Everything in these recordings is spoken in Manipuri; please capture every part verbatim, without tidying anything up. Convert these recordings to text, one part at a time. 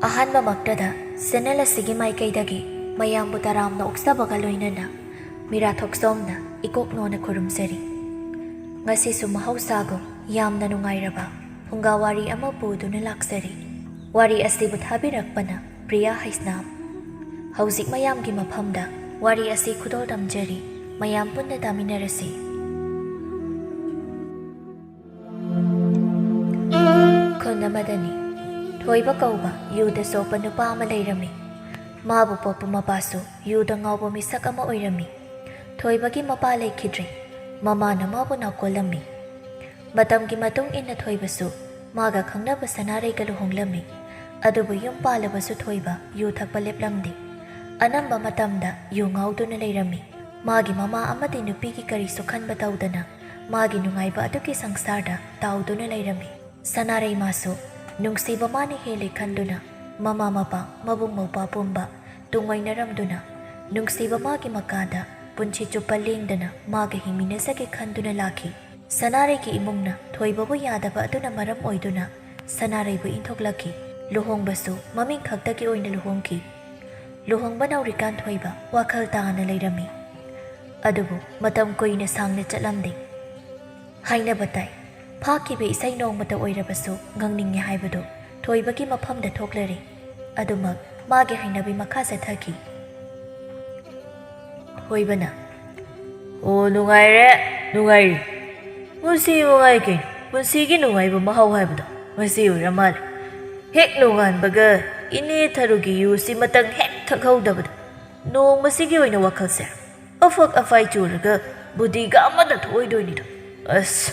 ꯑꯍꯥꯟꯕꯃꯛꯇꯗ ꯆꯦꯅꯦꯜ ꯑꯁꯤꯒꯤ ꯃꯥꯏꯀꯩꯗꯒꯤ ꯃꯌꯥꯝꯕꯨ ꯇꯔꯥꯝꯅ ꯑꯣꯛꯆꯕꯒ ꯂꯣꯏꯅꯅ ꯃꯤꯔꯥ ꯊꯣꯛꯆꯣꯝꯅ ꯏꯀꯣꯛ ꯅꯣꯟꯅ ꯈꯨꯔꯨꯝꯖꯔꯤ꯫ ꯉꯁꯤꯁꯨ ꯃꯍꯧꯁꯥꯒꯨꯝ ꯌꯥꯝꯅ ꯅꯨꯡꯉꯥꯏꯔꯕ ꯐꯨꯡꯒꯥ ꯋꯥꯔꯤ ꯑꯃ ꯄꯨꯗꯨꯅ ꯂꯥꯛꯆꯔꯤ꯫ ꯋꯥꯔꯤ ꯑꯁꯤꯕꯨ ꯊꯥꯕꯤꯔꯛꯄꯅ ꯄ꯭ꯔꯤꯌꯥ ꯍꯩꯁꯅꯥꯝ꯫ ꯍꯧꯖꯤꯛ ꯃꯌꯥꯝꯒꯤ ꯃꯐꯝꯗ ꯋꯥꯔꯤ ꯑꯁꯤ ꯈꯨꯗꯣꯜ ꯇꯝꯖꯔꯤ꯫ ꯃꯌꯥꯝ ꯄꯨꯟꯅ ꯇꯥꯃꯤꯟꯅꯔꯁꯤ꯫ ꯈꯨꯟ ꯑꯃꯗꯅꯤ꯫ ꯊꯣꯏꯕ ꯀꯧꯕ ꯌꯨꯗ ꯆꯣꯞꯄ ꯅꯨꯄꯥ ꯑꯃ ꯂꯩꯔꯝꯃꯤ꯫ ꯃꯥꯕꯨ ꯄꯣꯛꯄ ꯃꯄꯥꯁꯨ ꯌꯨꯗ ꯉꯥꯎꯕ ꯃꯤꯁꯛ ꯑꯃ ꯑꯣꯏꯔꯝꯃꯤ꯫ ꯊꯣꯏꯕꯒꯤ ꯃꯄꯥ ꯂꯩꯈꯤꯗ꯭ꯔꯦ꯫ ꯃꯃꯥꯅ ꯃꯥꯕꯨ ꯅꯥꯀꯣꯜꯂꯝꯃꯤ꯫ ꯃꯇꯝꯒꯤ ꯃꯇꯨꯡ ꯏꯟꯅ ꯊꯣꯏꯕꯁꯨ ꯃꯥꯒ ꯈꯪꯅꯕ ꯁꯅꯥꯔꯩꯒ ꯂꯨꯍꯣꯡꯂꯝꯃꯤ꯫ ꯑꯗꯨꯕꯨ ꯌꯨꯝ ꯄꯥꯜꯂꯕꯁꯨ ꯊꯣꯏꯕ ꯌꯨ ꯊꯛꯄ ꯂꯦꯞꯂꯝꯗꯦ꯫ ꯑꯅꯝꯕ ꯃꯇꯝꯗ ꯌꯨ ꯉꯥꯎꯗꯨꯅ ꯂꯩꯔꯝꯃꯤ꯫ ꯃꯥꯒꯤ ꯃꯃꯥ ꯑꯃꯗꯤ ꯅꯨꯄꯤꯒꯤ ꯀꯔꯤꯁꯨ ꯈꯟꯕ ꯇꯧꯗꯅ ꯃꯥꯒꯤ ꯅꯨꯡꯉꯥꯏꯕ ꯑꯗꯨꯒꯤ ꯁꯪꯁꯥꯔꯗ ꯇꯥꯎꯗꯨꯅ ꯂꯩꯔꯝꯃꯤ꯫ ꯁꯅꯥꯔꯩ ꯃꯥꯁꯨ ꯅꯨꯡꯁꯤꯕ ꯃꯥꯅ ꯍꯦꯜꯂꯦ ꯈꯟꯗꯨꯅ ꯃꯃꯥ ꯃꯄꯥ ꯃꯕꯨꯡ ꯃꯧꯄ꯭ꯋꯥ ꯄꯨꯝꯕ ꯇꯨꯡꯑꯣꯏꯅꯔꯝꯗꯨꯅ ꯅꯨꯡꯁꯤꯕ ꯃꯥꯒꯤ ꯃꯀꯥꯗ ꯄꯨꯟꯁꯤ ꯆꯨꯞꯄ ꯂꯦꯡꯗꯅ ꯃꯥꯒ ꯍꯤꯡꯃꯤꯟꯅꯖꯒꯦ ꯈꯟꯗꯨꯅ ꯂꯥꯛꯈꯤ꯫ ꯁꯅꯥꯔꯩꯒꯤ ꯏꯃꯨꯡꯅ ꯊꯣꯏꯕꯕꯨ ꯌꯥꯗꯕ ꯑꯗꯨꯅ ꯃꯔꯝ ꯑꯣꯏꯗꯨꯅ ꯁꯅꯥꯔꯩꯕꯨ ꯏꯟꯊꯣꯛꯂꯛꯈꯤ꯫ ꯂꯨꯍꯣꯡꯕꯁꯨ ꯃꯃꯤꯡ ꯈꯛꯇꯒꯤ ꯑꯣꯏꯅ ꯂꯨꯍꯣꯡꯈꯤ꯫ ꯂꯨꯍꯣꯡꯕ ꯅꯧꯔꯤꯀꯥꯟ ꯊꯣꯏꯕ ꯋꯥꯈꯜ ꯇꯥꯅ ꯂꯩꯔꯝꯃꯤ꯫ ꯑꯗꯨꯕꯨ ꯃꯇꯝ ꯀꯨꯏꯅ ꯁꯥꯡꯅ ꯆꯠꯂꯝꯗꯦ꯫ ꯍꯥꯏꯅꯕ ꯇꯥꯏ, ꯐꯥꯈꯤꯕ ꯏꯁꯩ ꯅꯣꯡꯃꯇ ꯑꯣꯏꯔꯕꯁꯨ ꯉꯪꯅꯤꯡꯉꯦ ꯍꯥꯏꯕꯗꯨ ꯊꯣꯏꯕꯒꯤ ꯃꯐꯝꯗ ꯊꯣꯛꯂꯔꯦ꯫ ꯑꯗꯨꯃꯛ ꯃꯥꯒꯤ ꯍꯩꯅꯕꯤ ꯃꯈꯥ ꯆꯠꯊꯈꯤ꯫ ꯊꯣꯏꯕꯅ, "ꯑꯣ, ꯅꯨꯡꯉꯥꯏꯔꯦ, ꯅꯨꯡꯉꯥꯏꯔꯤ꯫ ꯃꯁꯤ ꯃꯉꯥꯏ ꯀꯩꯅꯣ, ꯄꯨꯟꯁꯤꯒꯤ ꯅꯨꯡꯉꯥꯏꯕ ꯃꯍꯥꯎ ꯍꯥꯏꯕꯗꯣ ꯃꯁꯤ ꯑꯣꯏꯔ ꯃꯥꯜꯂꯦ꯫ ꯍꯦꯛ ꯅꯣꯡꯉꯥꯟꯕꯒ ꯏꯅꯦ ꯊꯔꯨꯒꯤ ꯌꯨꯁꯤ ꯃꯇꯪ ꯍꯦꯛ ꯊꯛꯍꯧꯗꯕꯗ ꯅꯣꯡꯃꯁꯤꯒꯤ ꯑꯣꯏꯅ ꯋꯥꯈꯜꯁꯦ ꯑꯐꯛ ꯑꯐꯥꯏ ꯆꯨꯔꯒ ꯕꯨꯙꯤꯒ ꯑꯃꯗ ꯊꯣꯛꯑꯣꯏꯗꯣꯏꯅꯤꯗꯣ꯫ ꯑꯁ,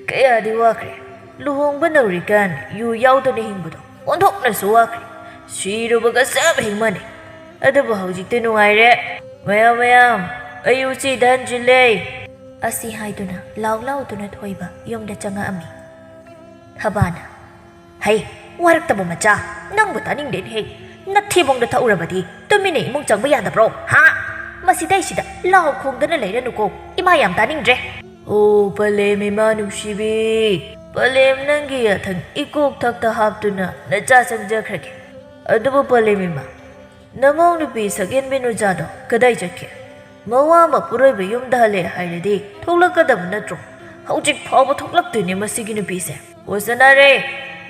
ꯀꯌꯥꯗꯤ ꯋꯥꯈ꯭ꯔꯦ꯫ ꯂꯨꯍꯣꯡꯕ ꯅꯧꯔꯤꯀꯥꯟ ꯌꯨ ꯌꯥꯎꯗꯅ ꯍꯤꯡꯕꯗꯣ ꯑꯣꯟꯊꯣꯛꯅꯁꯨ ꯋꯥꯈ꯭ꯔꯦ꯫ ꯁꯤꯔꯨꯕꯒ ꯆꯞ ꯍꯦꯛ ꯃꯥꯟꯅꯩ꯫ ꯑꯗꯨꯕꯨ ꯍꯧꯖꯤꯛꯇꯤ ꯅꯨꯡꯉꯥꯏꯔꯦ꯫ ꯃꯌꯥꯝ, ꯃꯌꯥꯝ, ꯑꯩ ꯎꯆꯤꯗ ꯍꯟꯖꯤꯜꯂꯦ"꯫ ꯑꯁꯤ ꯍꯥꯏꯗꯨꯅ ꯂꯥꯎ ꯂꯥꯎꯗꯨꯅ ꯊꯣꯏꯕ ꯌꯨꯝꯗ ꯆꯪꯉꯛꯑꯝꯃꯤ꯫ ꯊꯕꯥꯅ, "ꯍꯩ, ꯋꯥꯔꯛꯇꯕ ꯃꯆꯥ, ꯅꯪꯕꯨ ꯇꯥꯅꯤꯡꯗꯦꯅꯦꯍꯦ꯫ ꯅꯊꯤꯕꯣꯡꯗ ꯊꯛꯎꯔꯕꯗꯤ ꯇꯨꯃꯤꯟꯅ ꯏꯃꯨꯡ ꯆꯪꯕ ꯌꯥꯗꯕ꯭ꯔꯣ? ꯍꯥ? ꯃꯁꯤꯗꯩꯁꯤꯗ ꯂꯥꯎ ꯈꯣꯡꯗꯅ ꯂꯩꯔꯅꯨꯀꯣ, ꯏꯃꯥ ꯌꯥꯝ ꯇꯥꯅꯤꯡꯗ꯭ꯔꯦ"꯫ "ꯑꯣ, ꯄꯂꯦꯝ ꯏꯃꯥ ꯅꯨꯡꯁꯤꯕꯤ, ꯄꯂꯦꯝ, ꯅꯪꯒꯤ ꯌꯥꯊꯪ ꯏꯀꯣꯛ ꯊꯛꯇ ꯍꯥꯞꯇꯨꯅ ꯅꯆꯥ ꯆꯪꯖꯈ꯭ꯔꯒꯦ꯫ ꯑꯗꯨꯕꯨ ꯄꯂꯦꯝ ꯏꯃꯥ, ꯅꯃꯧ ꯅꯨꯄꯤ ꯁꯛꯍꯦꯟꯕꯤ ꯅꯨꯖꯥꯗꯣ ꯀꯗꯥꯏ ꯆꯠꯈꯤ? ꯃꯋꯥ ꯃꯄꯨꯔꯣꯏꯕ ꯌꯨꯝꯗ ꯍꯜꯂꯦ ꯍꯥꯏꯔꯗꯤ ꯊꯣꯛꯂꯛꯀꯗꯕ ꯅꯠꯇ꯭ꯔꯣ? ꯍꯧꯖꯤꯛ ꯐꯥꯎꯕ ꯊꯣꯛꯂꯛꯇꯣꯏꯅꯦ ꯃꯁꯤꯒꯤ ꯅꯨꯄꯤꯁꯦ꯫ ꯑꯣ ꯁꯅꯥꯔꯩ,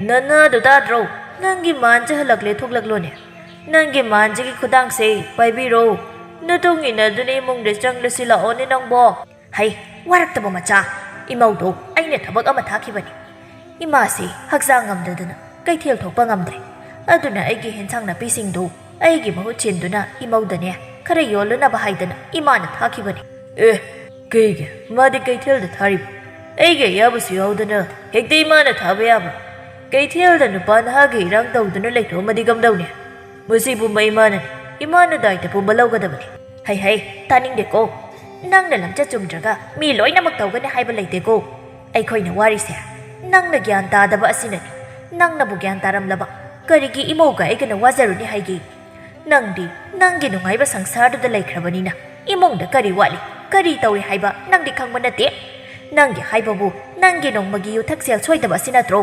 ꯅꯅꯥꯗꯣ ꯇꯥꯗ꯭ꯔꯣ? ꯅꯪꯒꯤ ꯃꯥꯟꯁꯦ ꯍꯜꯂꯛꯂꯦ, ꯊꯣꯛꯂꯛꯂꯣꯅꯦ꯫ ꯅꯪꯒꯤ ꯃꯥꯟꯁꯤꯒꯤ ꯈꯨꯗꯥꯡꯁꯦ ꯄꯥꯏꯕꯤꯔꯣ꯫ ꯅꯇꯨꯡ ꯏꯟꯅꯗꯨꯅ ꯏꯃꯨꯡꯗ ꯆꯪꯂꯁꯤ ꯂꯥꯛꯑꯣꯅꯦ ꯅꯪꯕꯣ꯫ ꯍꯩ, ꯋꯥꯔꯛꯇꯕ ꯃꯆꯥ! ꯏꯃꯧꯗꯣ ꯑꯩꯅ ꯊꯕꯛ ꯑꯃ ꯊꯥꯈꯤꯕꯅꯤ꯫ ꯏꯃꯥꯁꯤ ꯍꯛꯆꯥꯡ ꯉꯝꯗꯗꯅ ꯀꯩꯊꯦꯜ ꯊꯣꯛꯄ ꯉꯝꯗ꯭ꯔꯦ꯫ ꯑꯗꯨꯅ ꯑꯩꯒꯤ ꯍꯦꯟꯁꯥꯡ ꯅꯥꯄꯤꯁꯤꯡꯗꯨ ꯑꯩꯒꯤ ꯃꯍꯨꯠ ꯁꯤꯟꯗꯨꯅ ꯏꯃꯧꯗꯅꯦ ꯈꯔ ꯌꯣꯜꯂꯨꯅꯕ ꯍꯥꯏꯗꯅ ꯏꯃꯥꯅ ꯊꯥꯈꯤꯕꯅꯤ꯫ ꯑꯦ, ꯀꯩꯒꯤ? ꯃꯥꯗꯤ ꯀꯩꯊꯦꯜꯗ ꯊꯥꯔꯤꯕ? ꯑꯩꯒꯤ ꯑꯌꯥꯕꯁꯨ ꯌꯥꯎꯗꯅ ꯍꯦꯛꯇ ꯏꯃꯥꯅ ꯊꯥꯕ ꯌꯥꯕ꯭ꯔꯥ? ꯀꯩꯊꯦꯜꯗ ꯅꯨꯄꯥ ꯅꯍꯥꯒꯤ ꯏꯔꯥꯡ ꯇꯧꯗꯨꯅ ꯂꯩꯊꯣꯛꯑꯝꯃꯗꯤ ꯀꯝꯗꯧꯅꯤ? ꯃꯁꯤ ꯄꯨꯝꯕ ꯏꯃꯥꯅꯅꯤ꯫ ꯏꯃꯥꯅ ꯗꯥꯏꯇ ꯄꯨꯝꯕ ꯂꯧꯒꯗꯕꯅꯤ꯫ ꯍꯩ ꯍꯩ, ꯇꯥꯅꯤꯡꯗꯦꯀꯣ꯫ ꯅꯪꯅ ꯂꯝꯆꯠ ꯆꯨꯝꯗ꯭ꯔꯒ ꯃꯤ ꯂꯣꯏꯅꯃꯛ ꯇꯧꯒꯅꯤ ꯍꯥꯏꯕ ꯂꯩꯇꯦꯀꯣ꯫ ꯑꯩꯈꯣꯏꯅ ꯋꯥꯔꯤꯁꯦ ꯅꯪꯅ ꯒ꯭ꯌꯥꯟ ꯇꯥꯗꯕ ꯑꯁꯤꯅꯅꯤ꯫ ꯅꯪꯅꯕꯨ ꯒ꯭ꯌꯥꯟ ꯇꯥꯔꯝꯂꯕ ꯀꯔꯤꯒꯤ ꯏꯃꯧꯒ ꯑꯩꯒꯅ ꯋꯥꯖꯔꯨꯅꯤ ꯍꯥꯏꯒꯦ? ꯅꯪꯗꯤ ꯅꯪꯒꯤ ꯅꯨꯡꯉꯥꯏꯕ ꯁꯪꯁꯥꯔꯗꯨꯗ ꯂꯩꯈ꯭ꯔꯕꯅꯤꯅ ꯏꯃꯨꯡꯗ ꯀꯔꯤ ꯋꯥꯠꯂꯤ, ꯀꯔꯤ ꯇꯧꯏ ꯍꯥꯏꯕ ꯅꯪꯗꯤ ꯈꯪꯕ ꯅꯠꯇꯦ꯫ ꯅꯪꯒꯤ ꯍꯥꯏꯕꯕꯨ ꯅꯪꯒꯤ ꯅꯣꯡꯃꯒꯤ ꯌꯨꯊꯛꯁꯦꯜ ꯁꯣꯏꯗꯕ ꯑꯁꯤ ꯅꯠꯇ꯭ꯔꯣ?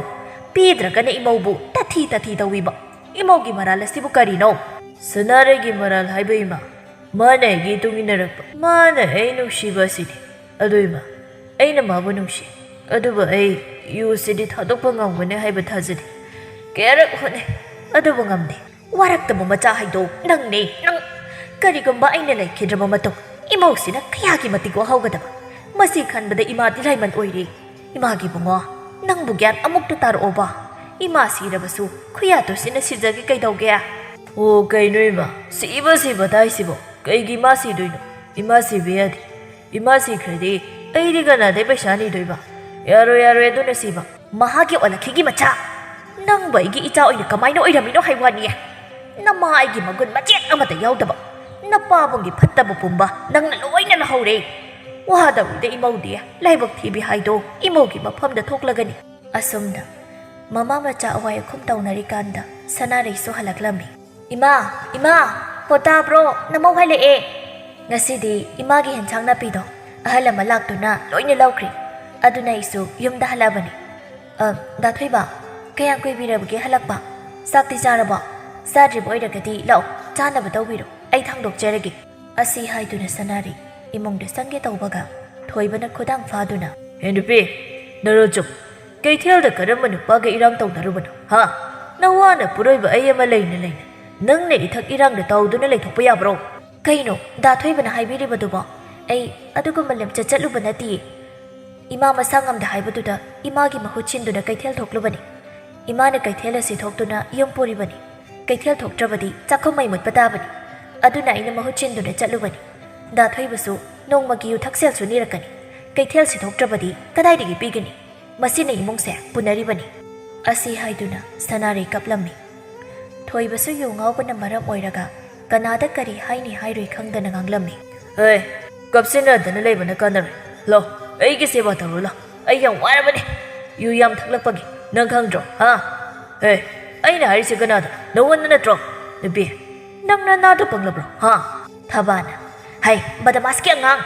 ꯄꯤꯗ꯭ꯔꯒꯅ ꯏꯃꯧꯕꯨ ꯇꯥꯊꯤ ꯇꯥꯊꯤ ꯇꯧꯏꯕ꯫ ꯏꯃꯧꯒꯤ ꯃꯔꯥꯜ ꯑꯁꯤꯕꯨ ꯀꯔꯤꯅꯣ? ꯁꯅꯥꯔꯩꯒꯤ ꯃꯔꯥꯜ ꯍꯥꯏꯕ ꯏꯃꯥ, ꯃꯥꯅ ꯑꯩꯒꯤ ꯏꯇꯨꯡ ꯏꯟꯅꯔꯛꯄ, ꯃꯥꯅ ꯑꯩ ꯅꯨꯡꯁꯤꯕ ꯑꯁꯤꯅꯤ꯫ ꯑꯗꯨ ꯏꯃꯥ, ꯑꯩꯅ ꯃꯥꯕꯨ ꯅꯨꯡꯁꯤ, ꯑꯗꯨꯕꯨ ꯑꯩ ꯌꯨꯁꯤꯗꯤ ꯊꯥꯗꯣꯛꯄ ꯉꯝꯒꯅꯤ ꯍꯥꯏꯕ ꯊꯥꯖꯗꯦ꯫ ꯀꯌꯥꯔꯛ ꯍꯣꯠꯅꯩ, ꯑꯗꯨꯕꯨ ꯉꯝꯗꯦ꯫ ꯋꯥꯔꯛꯇꯕ ꯃꯆꯥ ꯍꯥꯏꯗꯣ ꯅꯪꯅꯦ, ꯅꯪ꯫ ꯀꯔꯤꯒꯨꯝꯕ ꯑꯩꯅ ꯂꯩꯈꯤꯗ꯭ꯔꯕ ꯃꯇꯨꯡ ꯏꯃꯧꯁꯤꯅ ꯀꯌꯥꯒꯤ ꯃꯇꯤꯛ ꯋꯥꯍꯧꯒꯗꯕ꯫ ꯃꯁꯤ ꯈꯟꯕꯗ ꯏꯃꯥꯗꯤ ꯂꯥꯏꯃꯟ ꯑꯣꯏꯔꯦ꯫ ꯏꯃꯥꯒꯤ ꯏꯕꯨꯡꯉꯣ, ꯅꯪꯕꯨ ꯒ꯭ꯌꯥꯟ ꯑꯃꯨꯛꯇ ꯇꯥꯔꯛꯑꯣꯕ꯫ ꯏꯃꯥ ꯁꯤꯔꯕꯁꯨ ꯈꯨꯌꯥꯇꯨꯁꯤꯅ ꯁꯤꯖꯒꯦ ꯀꯩꯗꯧꯒꯦ? ꯑꯣ, ꯀꯩꯅꯣ ꯏꯃꯥ? ꯁꯤꯕ ꯁꯤꯕ ꯇꯥꯏꯁꯤꯕꯣ? ꯀꯩꯒꯤ ꯏꯃꯥ ꯁꯤꯗꯣꯏꯅꯣ? ꯏꯃꯥ ꯁꯤꯕ ꯌꯥꯗꯦ꯫ ꯏꯃꯥ ꯁꯤꯈ꯭ꯔꯗꯤ ꯑꯩꯗꯤ ꯀꯅꯥꯗꯩ ꯄꯩꯁꯥ ꯅꯤꯗꯣꯏꯕ? ꯌꯥꯔꯣꯏ, ꯌꯥꯔꯣꯏ, ꯑꯗꯨꯅ ꯁꯤꯕ꯫ ꯃꯍꯥꯛꯀꯤ ꯑꯣꯂꯛꯈꯤꯒꯤ ꯃꯆꯥ! ꯅꯪꯕꯨ ꯑꯩꯒꯤ ꯏꯆꯥ ꯑꯣꯏꯅ ꯀꯃꯥꯏꯅ ꯑꯣꯏꯔꯝꯃꯤꯅꯣ ꯍꯥꯏ ꯋꯥꯅꯤ? ꯅꯃꯥ ꯑꯩꯒꯤ ꯃꯒꯨꯟ ꯃꯆꯦꯠ ꯑꯃꯠꯇ ꯌꯥꯎꯗꯕ꯫ ꯅꯄꯥꯕꯨꯡꯒꯤ ꯐꯠꯇꯕ ꯄꯨꯝꯕ ꯅꯪꯅ ꯂꯣꯏꯅ ꯂꯧꯍꯧꯔꯦ꯫ ꯋꯥꯗꯧꯔꯤꯗ ꯏꯃꯧꯗꯤ ꯂꯥꯏꯕꯛ ꯊꯤꯕꯤ ꯍꯥꯏꯗꯣ ꯏꯃꯧꯒꯤ ꯃꯐꯝꯗ ꯊꯣꯛꯂꯒꯅꯤ꯫ ꯑꯁꯨꯝꯅ ꯃꯃꯥ ꯃꯆꯥ ꯑꯋꯥꯏ ꯑꯈꯨꯝ ꯇꯧꯅꯔꯤꯀꯥꯟꯗ ꯁꯅꯥꯔꯩꯁꯨ ꯍꯜꯂꯛꯂꯝꯃꯤ꯫ "ꯏꯃꯥ, ꯏꯃꯥ, ꯍꯣ ꯇꯥꯕ꯭ꯔꯣ? ꯅꯃꯧ ꯍꯜꯂꯛꯑꯦ!" ꯉꯁꯤꯗꯤ ꯏꯃꯥꯒꯤ ꯍꯦꯟꯁꯥꯡ ꯅꯥꯄꯤꯗꯣ ꯑꯍꯜ ꯑꯃ ꯂꯥꯛꯇꯨꯅ ꯂꯣꯏꯅ ꯂꯧꯈ꯭ꯔꯦ꯫ ꯑꯗꯨꯅ ꯑꯩꯁꯨ ꯌꯨꯝꯗ ꯍꯜꯂꯛꯑꯕꯅꯤ꯫ "ꯑ, ꯗꯥ ꯊꯣꯏꯕ, ꯀꯌꯥꯝ ꯀꯨꯏꯕꯤꯔꯕꯒꯦ ꯍꯜꯂꯛꯄ? ꯆꯥꯛꯇꯤ ꯆꯥꯔꯕꯣ? ꯆꯥꯗ꯭ꯔꯤꯕ ꯑꯣꯏꯔꯒꯗꯤ ꯂꯥꯛꯑꯣ, ꯆꯥꯅꯕ ꯇꯧꯕꯤꯔꯣ, ꯑꯩ ꯊꯥꯡꯗꯣꯛꯆꯔꯒꯦ꯫" ꯑꯁꯤ ꯍꯥꯏꯗꯨꯅ ꯁꯅꯥꯔꯩ ꯏꯃꯨꯡꯗ ꯆꯪꯒꯦ ꯇꯧꯕꯒ, ꯊꯣꯏꯕꯅ ꯈꯨꯗꯥꯡ ꯐꯥꯗꯨꯅ, "ꯍꯦ ꯅꯨꯄꯤ, ꯅꯔꯣꯖꯨ, ꯀꯩꯊꯦꯜꯗ ꯀꯔꯝꯕ ꯅꯨꯄꯥꯒ ꯏꯔꯥꯡ ꯇꯧꯅꯔꯨꯕꯅꯣ, ꯍꯥ? ꯅꯋꯥꯅ ꯄꯨꯔꯣꯏꯕ ꯑꯩ ꯑꯃ ꯂꯩꯅ ꯂꯩꯅ ꯅꯪꯅ ꯏꯊꯛ ꯏꯔꯥꯡꯗ ꯇꯧꯗꯨꯅ ꯂꯩꯊꯣꯛꯄ ꯌꯥꯕ꯭ꯔꯣ?" "ꯀꯩꯅꯣ ꯗꯥ ꯊꯣꯏꯕꯅ ꯍꯥꯏꯕꯤꯔꯤꯕꯗꯨꯕꯣ? ꯑꯩ ꯑꯗꯨꯒꯨꯝꯕ ꯂꯝꯆꯠ ꯆꯠꯂꯨꯕ ꯅꯠꯇꯤꯌꯦ꯫ ꯏꯃꯥ ꯃꯁꯥ ꯉꯝꯗꯦ ꯍꯥꯏꯕꯗꯨꯗ ꯏꯃꯥꯒꯤ ꯃꯍꯨꯠ ꯁꯤꯟꯗꯨꯅ ꯀꯩꯊꯦꯜ ꯊꯣꯛꯂꯨꯕꯅꯤ꯫ ꯏꯃꯥꯅ ꯀꯩꯊꯦꯜ ꯑꯁꯤ ꯊꯣꯛꯇꯨꯅ ꯌꯨꯝ ꯄꯨꯔꯤꯕꯅꯤ꯫ ꯀꯩꯊꯦꯜ ꯊꯣꯛꯇ꯭ꯔꯕꯗꯤ ꯆꯥꯛꯈꯨꯝ ꯃꯩ ꯃꯨꯠꯄ ꯇꯥꯕꯅꯤ꯫ ꯑꯗꯨꯅ ꯑꯩꯅ ꯃꯍꯨꯠ ꯁꯤꯟꯗꯨꯅ ꯆꯠꯂꯨꯕꯅꯤ꯫ ꯗꯥ ꯊꯣꯏꯕꯁꯨ ꯅꯣꯡꯃꯒꯤ ꯌꯨ ꯊꯛꯁꯦꯜꯁꯨ ꯅꯤꯔꯛꯀꯅꯤ꯫ ꯀꯩꯊꯦꯜꯁꯤ ꯊꯣꯛꯇ꯭ꯔꯕꯗꯤ ꯀꯗꯥꯏꯗꯒꯤ ꯄꯤꯒꯅꯤ? ꯃꯁꯤꯅ ꯏꯃꯨꯡꯁꯦ ꯄꯨꯅꯔꯤꯕꯅꯤ꯫" ꯑꯁꯤ ꯍꯥꯏꯗꯨꯅ ꯁꯅꯥꯔꯩ ꯀꯞꯂꯝꯃꯤ꯫ ꯊꯣꯏꯕꯁꯨ ꯌꯨ ꯉꯥꯎꯕꯅ ꯃꯔꯝ ꯑꯣꯏꯔꯒ ꯀꯅꯥꯗ ꯀꯔꯤ ꯍꯥꯏꯅꯤ ꯍꯥꯏꯔꯣꯏ ꯈꯪꯗꯅ ꯉꯥꯡꯂꯝꯃꯤ꯫ "ꯍꯦ, ꯀꯞꯁꯤꯟꯅꯗꯅ ꯂꯩꯕꯅ ꯀꯥꯟꯅꯔꯣꯏ꯫ ꯂꯥꯎ, ꯑꯩꯒꯤ ꯁꯦꯕꯥ ꯇꯧꯔꯣ ꯂꯥꯎ꯫ ꯑꯩ ꯌꯥꯝ ꯋꯥꯔꯕꯅꯦ꯫ ꯌꯨ ꯌꯥꯝ ꯊꯛꯂꯛꯄꯒꯤ꯫ ꯅꯪ ꯈꯪꯗ꯭ꯔꯣ, ꯍꯥ? ꯍꯦ, ꯑꯩꯅ ꯍꯥꯏꯔꯤꯁꯦ ꯀꯅꯥꯗ? ꯅꯉꯣꯟꯗ ꯅꯠꯇ꯭ꯔꯣ? ꯅꯨꯄꯤ, ꯅꯪ ꯅꯅꯥꯗꯣ ꯄꯪꯂꯕ꯭ꯔꯣ, ꯍꯥ?" ꯊꯕꯥꯅ, "ꯍꯩ, ꯕꯗꯃꯥꯁꯀꯤ ꯑꯉꯥꯡ!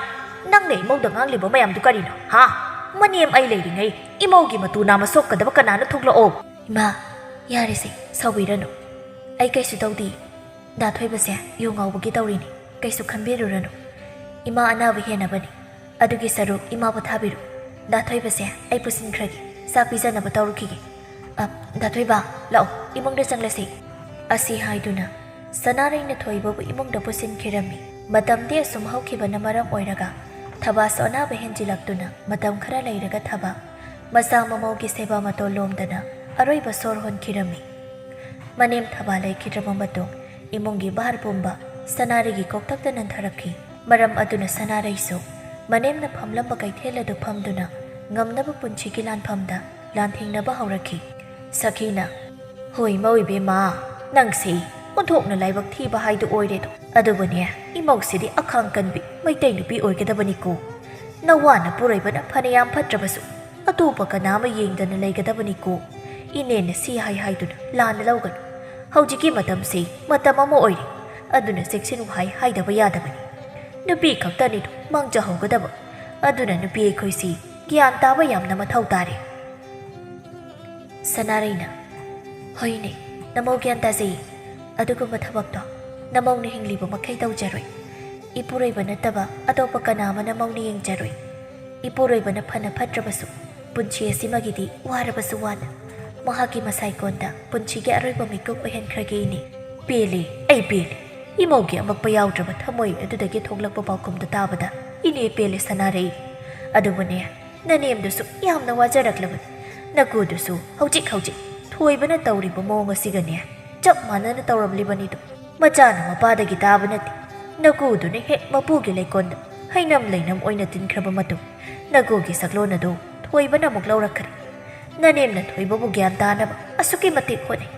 ꯅꯪꯅ ꯏꯃꯧꯗ ꯉꯥꯡꯂꯤꯕ ꯃꯌꯥꯝꯗꯨ ꯀꯔꯤꯅꯣ, ꯍꯥ? ꯃꯅꯦꯝ ꯑꯩ ꯂꯩꯔꯤꯉꯩ ꯏꯃꯧꯒꯤ ꯃꯇꯨ ꯅꯥꯝꯃ ꯁꯣꯛꯀꯗꯕ ꯀꯅꯥꯅꯣ? ꯊꯣꯛꯂꯛꯑꯣ꯫" "ꯏꯃꯥ, ꯌꯥꯔꯦꯁꯦ, ꯁꯥꯎꯕꯤꯔꯅꯨ꯫ ꯑꯩ ꯀꯩꯁꯨ ꯇꯧꯗꯦ꯫ ꯗꯥ ꯊꯣꯏꯕꯁꯦ ꯌꯨ ꯉꯥꯎꯕꯒꯤ ꯇꯧꯔꯤꯅꯤ꯫ ꯀꯩꯁꯨ ꯈꯟꯕꯤꯔꯨꯔꯅꯨ꯫ ꯏꯃꯥ ꯑꯅꯥꯕ ꯍꯦꯟꯅꯕꯅꯤ꯫ ꯑꯗꯨꯒꯤ ꯁꯔꯨꯛ ꯏꯃꯥ ꯄꯣꯊꯥꯕꯤꯔꯣ꯫ ꯗꯥ ꯊꯣꯏꯕꯁꯦ ꯑꯩ ꯄꯨꯁꯤꯟꯈ꯭ꯔꯒꯦ꯫ ꯆꯥꯛ ꯄꯤꯖꯅꯕ ꯇꯧꯔꯨꯈꯤꯒꯦ꯫ ꯑ, ꯗꯥ ꯊꯣꯏꯕ, ꯂꯥꯛꯑꯣ, ꯏꯃꯨꯡꯗ ꯆꯪꯂꯁꯤ꯫" ꯑꯁꯤ ꯍꯥꯏꯗꯨꯅ ꯁꯅꯥꯔꯩꯅ ꯊꯣꯏꯕꯕꯨ ꯏꯃꯨꯡꯗ ꯄꯨꯁꯤꯟꯈꯤꯔꯝꯃꯤ꯫ ꯃꯇꯝꯗꯤ ꯑꯁꯨꯝ ꯍꯧꯈꯤꯕꯅ ꯃꯔꯝ ꯑꯣꯏꯔꯒ ꯊꯕꯥꯁꯨ ꯑꯅꯥꯕ ꯍꯦꯟꯖꯤꯜꯂꯛꯇꯨꯅ ꯃꯇꯝ ꯈꯔ ꯂꯩꯔꯒ ꯊꯕꯥ ꯃꯆꯥ ꯃꯃꯧꯒꯤ ꯁꯦꯕꯥ ꯃꯇꯣꯜ ꯂꯣꯝꯗꯅ ꯑꯔꯣꯏꯕ ꯁꯣꯔ ꯍꯣꯟꯈꯤꯔꯝꯃꯤ꯫ ꯃꯅꯦꯝ ꯊꯕꯥ ꯂꯩꯈꯤꯗ꯭ꯔꯕ ꯃꯇꯨꯡ ꯏꯃꯨꯡꯒꯤ ꯚꯥꯔ ꯄꯨꯝꯕ ꯁꯅꯥꯔꯩꯒꯤ ꯀꯣꯛꯊꯛꯇ ꯅꯟꯊꯔꯛꯈꯤ꯫ ꯃꯔꯝ ꯑꯗꯨꯅ ꯁꯅꯥꯔꯩꯁꯨ ꯃꯅꯦꯝꯅ ꯐꯝꯂꯝꯕ ꯀꯩꯊꯦꯜ ꯑꯗꯨ ꯐꯝꯗꯨꯅ ꯉꯝꯅꯕ ꯄꯨꯟꯁꯤꯒꯤ ꯂꯥꯟꯐꯝꯗ ꯂꯥꯟꯊꯦꯡꯅꯕ ꯍꯧꯔꯛꯈꯤ꯫ ꯁꯈꯤꯅ, "ꯍꯣꯏ, ꯏꯃꯧ ꯏꯕꯦꯝꯃ, ꯅꯪꯁꯤ ꯑꯣꯟꯊꯣꯛꯅ ꯂꯥꯏꯕꯛ ꯊꯤꯕ ꯍꯥꯏꯗꯨ ꯑꯣꯏꯔꯦꯗꯣ꯫ ꯑꯗꯨꯕꯨꯅꯦ, ꯏꯃꯧꯁꯤꯗꯤ ꯑꯈꯥꯡ ꯀꯟꯕꯤ ꯃꯩꯇꯩ ꯅꯨꯄꯤ ꯑꯣꯏꯒꯗꯕꯅꯤꯀꯣ꯫ ꯅꯋꯥꯅ ꯄꯨꯔꯣꯏꯕꯅ ꯐꯅꯌꯥꯝ ꯐꯠꯇ꯭ꯔꯕꯁꯨ ꯑꯇꯣꯞꯄ ꯀꯅꯥ ꯑꯃ ꯌꯦꯡꯗꯅ ꯂꯩꯒꯗꯕꯅꯤꯀꯣ꯫ ꯏꯅꯦꯅ ꯁꯤ ꯍꯥꯏ ꯍꯥꯏꯗꯨꯅ ꯂꯥꯟꯅ ꯂꯧꯒꯅꯨ꯫ ꯍꯧꯖꯤꯛꯀꯤ ꯃꯇꯝꯁꯤ ꯃꯇꯝ ꯑꯃ ꯑꯣꯏꯔꯤ꯫ ꯑꯗꯨꯅ ꯆꯦꯛꯁꯤꯟꯅ ꯍꯥꯏ ꯍꯥꯏꯗꯕ ꯌꯥꯗꯕꯅꯤ꯫ ꯅꯨꯄꯤ ꯈꯛꯇꯅꯤꯗꯣ ꯃꯥꯡꯖꯍꯧꯒꯗꯕ꯫ ꯑꯗꯨꯅ ꯅꯨꯄꯤ ꯑꯩꯈꯣꯏꯁꯤ ꯒ꯭ꯌꯥꯟ ꯇꯥꯕ ꯌꯥꯝꯅ ꯃꯊꯧ ꯇꯥꯔꯦ꯫" ꯁꯅꯥꯔꯩꯅ, "ꯍꯣꯏꯅꯦ, ꯅꯃꯧ ꯒ꯭ꯌꯥꯟ ꯇꯥꯖꯩ꯫ ꯑꯗꯨꯒꯨꯝꯕ ꯊꯕꯛꯇꯣ ꯅꯃꯧꯅ ꯍꯤꯡꯂꯤꯕ ꯃꯈꯩ ꯇꯧꯖꯔꯣꯏ꯫ ꯏꯄꯨꯔꯣꯏꯕ ꯅꯠꯇꯕ ꯑꯇꯣꯞꯄ ꯀꯅꯥ ꯑꯃꯅ ꯃꯧꯅ ꯌꯦꯡꯖꯔꯣꯏ꯫ ꯏꯄꯨꯔꯣꯏꯕꯅ ꯐꯅ ꯐꯠꯇ꯭ꯔꯕꯁꯨ, ꯄꯨꯟꯁꯤ ꯑꯁꯤꯃꯒꯤꯗꯤ ꯋꯥꯔꯕꯁꯨ ꯋꯥꯅ ꯃꯍꯥꯛꯀꯤ ꯃꯁꯥꯏꯀꯣꯟꯗ ꯄꯨꯟꯁꯤꯒꯤ ꯑꯔꯣꯏꯕ ꯃꯤꯀꯨꯞ ꯑꯣꯏꯍꯟꯈ꯭ꯔꯒꯦ ꯏꯅꯦ꯫" "ꯄꯦꯜꯂꯦ, ꯑꯩ ꯄꯦꯜꯂꯦ꯫ ꯏꯃꯧꯒꯤ ꯑꯃꯛꯄ ꯌꯥꯎꯗ꯭ꯔꯕ ꯊꯃꯣꯏ ꯑꯗꯨꯗꯒꯤ ꯊꯣꯛꯂꯛꯄ ꯄꯥꯎꯈꯨꯝꯗꯣ ꯇꯥꯕꯗ ꯏꯅꯦ ꯄꯦꯜꯂꯦ ꯁꯅꯥꯔꯩ꯫ ꯑꯗꯨꯕꯨꯅꯦ, ꯅꯅꯦꯝꯗꯨꯁꯨ ꯌꯥꯝꯅ ꯋꯥꯖꯔꯛꯂꯕꯅꯤ꯫ ꯅꯀꯨꯗꯨꯁꯨ ꯍꯧꯖꯤꯛ ꯍꯧꯖꯤꯛ ꯊꯣꯏꯕꯅ ꯇꯧꯔꯤꯕ ꯃꯑꯣꯡ ꯑꯁꯤꯒꯅꯦ ꯆꯞ ꯃꯥꯟꯅꯅ ꯇꯧꯔꯝꯂꯤꯕꯅꯤꯗꯣ꯫ ꯃꯆꯥꯅ ꯃꯄꯥꯗꯒꯤ ꯇꯥꯕ ꯅꯠꯇꯦ꯫ ꯅꯀꯨꯗꯨꯅ ꯍꯦꯛ ꯃꯄꯨꯒꯤ ꯂꯩꯀꯣꯜꯗ ꯍꯩꯅꯝ ꯂꯩꯅꯝ ꯑꯣꯏꯅ ꯇꯤꯟꯈ꯭ꯔꯕ ꯃꯇꯨꯡ, ꯅꯀꯨꯒꯤ ꯁꯛꯂꯣꯟ ꯑꯗꯨ ꯊꯣꯏꯕꯅ ꯑꯃꯨꯛ ꯂꯧꯔꯛꯈ꯭ꯔꯦ꯫ ꯅꯅꯦꯝꯅ ꯊꯣꯏꯕꯕꯨ ꯒ꯭ꯌꯥꯟ ꯇꯥꯅꯕ ꯑꯁꯨꯛꯀꯤ ꯃꯇꯤꯛ ꯍꯣꯠꯅꯩ,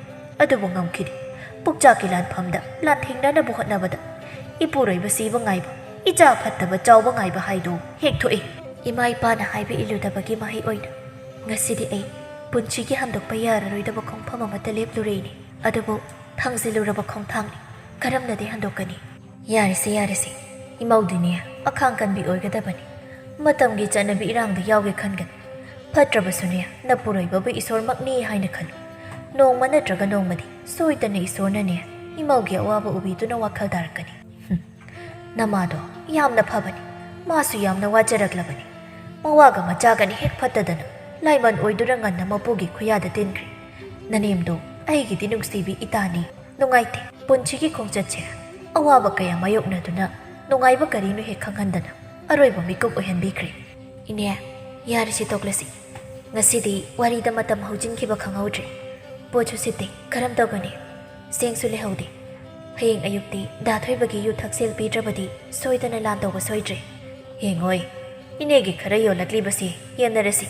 ꯑꯗꯨꯕꯨ ꯉꯝꯈꯤꯗꯦ꯫ ꯄꯨꯛꯆꯥꯛꯀꯤ ꯂꯥꯟꯐꯝꯗ ꯂꯥꯟꯊꯦꯡꯅꯅꯕ ꯍꯣꯠꯅꯕꯗ ꯏꯄꯨꯔꯣꯏꯕ ꯁꯤꯕ ꯉꯥꯏꯕ, ꯏꯆꯥ ꯐꯠꯇꯕ ꯆꯥꯎꯕ ꯉꯥꯏꯕ ꯍꯥꯏꯗꯨ ꯍꯦꯛ ꯊꯣꯛꯏ꯫ ꯏꯃꯥ ꯏꯄꯥꯅ ꯍꯥꯏꯕ ꯏꯜꯂꯨꯗꯕꯒꯤ ꯃꯍꯩ ꯑꯣꯏꯅ ꯉꯁꯤꯗꯤ ꯑꯩ ꯄꯨꯟꯁꯤꯒꯤ ꯍꯟꯗꯣꯛꯄ ꯌꯥꯔꯔꯣꯏꯗꯕ ꯈꯣꯡꯐꯝ ꯑꯃꯗ ꯂꯦꯞꯂꯨꯔꯦꯅꯦ꯫ ꯑꯗꯨꯕꯨ ꯊꯥꯡꯖꯤꯜꯂꯨꯔꯕ ꯈꯣꯡꯊꯥꯡꯅꯤ, ꯀꯔꯝꯅꯗꯤ ꯍꯟꯗꯣꯛꯀꯅꯤ?" "ꯌꯥꯔꯦꯁꯦ, ꯌꯥꯔꯦꯁꯦ, ꯏꯃꯧꯗꯤꯅꯦ ꯑꯈꯥꯡ ꯀꯟꯕꯤ ꯑꯣꯏꯒꯗꯕꯅꯤ꯫ ꯃꯇꯝꯒꯤ ꯆꯠꯅꯕꯤ ꯏꯔꯥꯡꯗ ꯌꯥꯎꯒꯦ ꯈꯟꯒꯅꯨ꯫ ꯐꯠꯇ꯭ꯔꯕꯁꯨꯅꯦ, ꯅꯄꯨꯔꯣꯏꯕꯕꯨ ꯏꯁꯣꯔꯃꯛꯅꯤ ꯍꯥꯏꯅ ꯈꯜꯂꯨ꯫ ꯅꯣꯡꯃ ꯅꯠꯇ꯭ꯔꯒ ꯅꯣꯡꯃꯗꯤ ꯁꯣꯏꯗꯅ ꯏꯁꯣꯔꯅꯅꯦ ꯏꯃꯧꯒꯤ ꯑꯋꯥꯕ ꯎꯕꯤꯗꯨꯅ ꯋꯥꯈꯜ ꯇꯥꯔꯛꯀꯅꯤ꯫" "ꯍꯨꯝ, ꯅꯃꯥꯗꯣ ꯌꯥꯝꯅ ꯐꯕꯅꯤ, ꯃꯥꯁꯨ ꯌꯥꯝꯅ ꯋꯥꯖꯔꯛꯂꯕꯅꯤ꯫ ꯃꯋꯥꯒ ꯃꯆꯥꯒꯅꯤ ꯍꯦꯛ ꯐꯠꯇꯗꯅ ꯂꯥꯏꯃꯟ ꯑꯣꯏꯗꯨꯅ ꯉꯟꯅ ꯃꯄꯨꯒꯤ ꯈꯨꯌꯥꯗ ꯇꯤꯟꯈ꯭ꯔꯦ꯫ ꯅꯅꯦꯝꯗꯣ ꯑꯩꯒꯤꯗꯤ ꯅꯨꯡꯁꯤꯕꯤ ꯏꯇꯥꯅꯤ꯫ ꯅꯨꯡꯉꯥꯏꯇꯦ, ꯄꯨꯟꯁꯤꯒꯤ ꯈꯣꯡꯆꯠꯁꯦ ꯑꯋꯥꯕ ꯀꯌꯥ ꯃꯥꯌꯣꯛꯅꯗꯨꯅ ꯅꯨꯡꯉꯥꯏꯕ ꯀꯔꯤꯅꯣ ꯍꯦꯛ ꯈꯪꯍꯟꯗꯅ ꯑꯔꯣꯏꯕ ꯃꯤꯀꯨꯞ ꯑꯣꯏꯍꯟꯕꯤꯈ꯭ꯔꯦ꯫" "ꯏꯅꯦ, ꯌꯥꯔꯤꯁꯤ ꯇꯣꯛꯂꯁꯤ꯫ ꯉꯁꯤꯗꯤ ꯋꯥꯔꯤꯗ ꯃꯇꯝ ꯍꯧꯖꯤꯟꯈꯤꯕ ꯈꯪꯍꯧꯗ꯭ꯔꯦ꯫ ꯄꯣꯠꯁꯨ ꯁꯤꯠꯇꯦ, ꯀꯔꯝ ꯇꯧꯒꯅꯤ? ꯆꯦꯡꯁꯨ ꯂꯩꯍꯧꯗꯦ꯫ ꯍꯌꯦꯡ ꯑꯌꯨꯛꯇꯤ ꯗꯥ ꯊꯣꯏꯕꯒꯤ ꯌꯨ ꯊꯛꯁꯦꯜ ꯄꯤꯗ꯭ꯔꯕꯗꯤ ꯁꯣꯏꯗꯅ ꯂꯥꯟ ꯇꯧꯕ ꯁꯣꯏꯗ꯭ꯔꯦ꯫ ꯌꯦꯡꯉꯣꯏ, ꯏꯅꯦꯒꯤ ꯈꯔ ꯌꯣꯜꯂꯛꯂꯤꯕꯁꯤ ꯌꯦꯟꯅꯔꯁꯤ꯫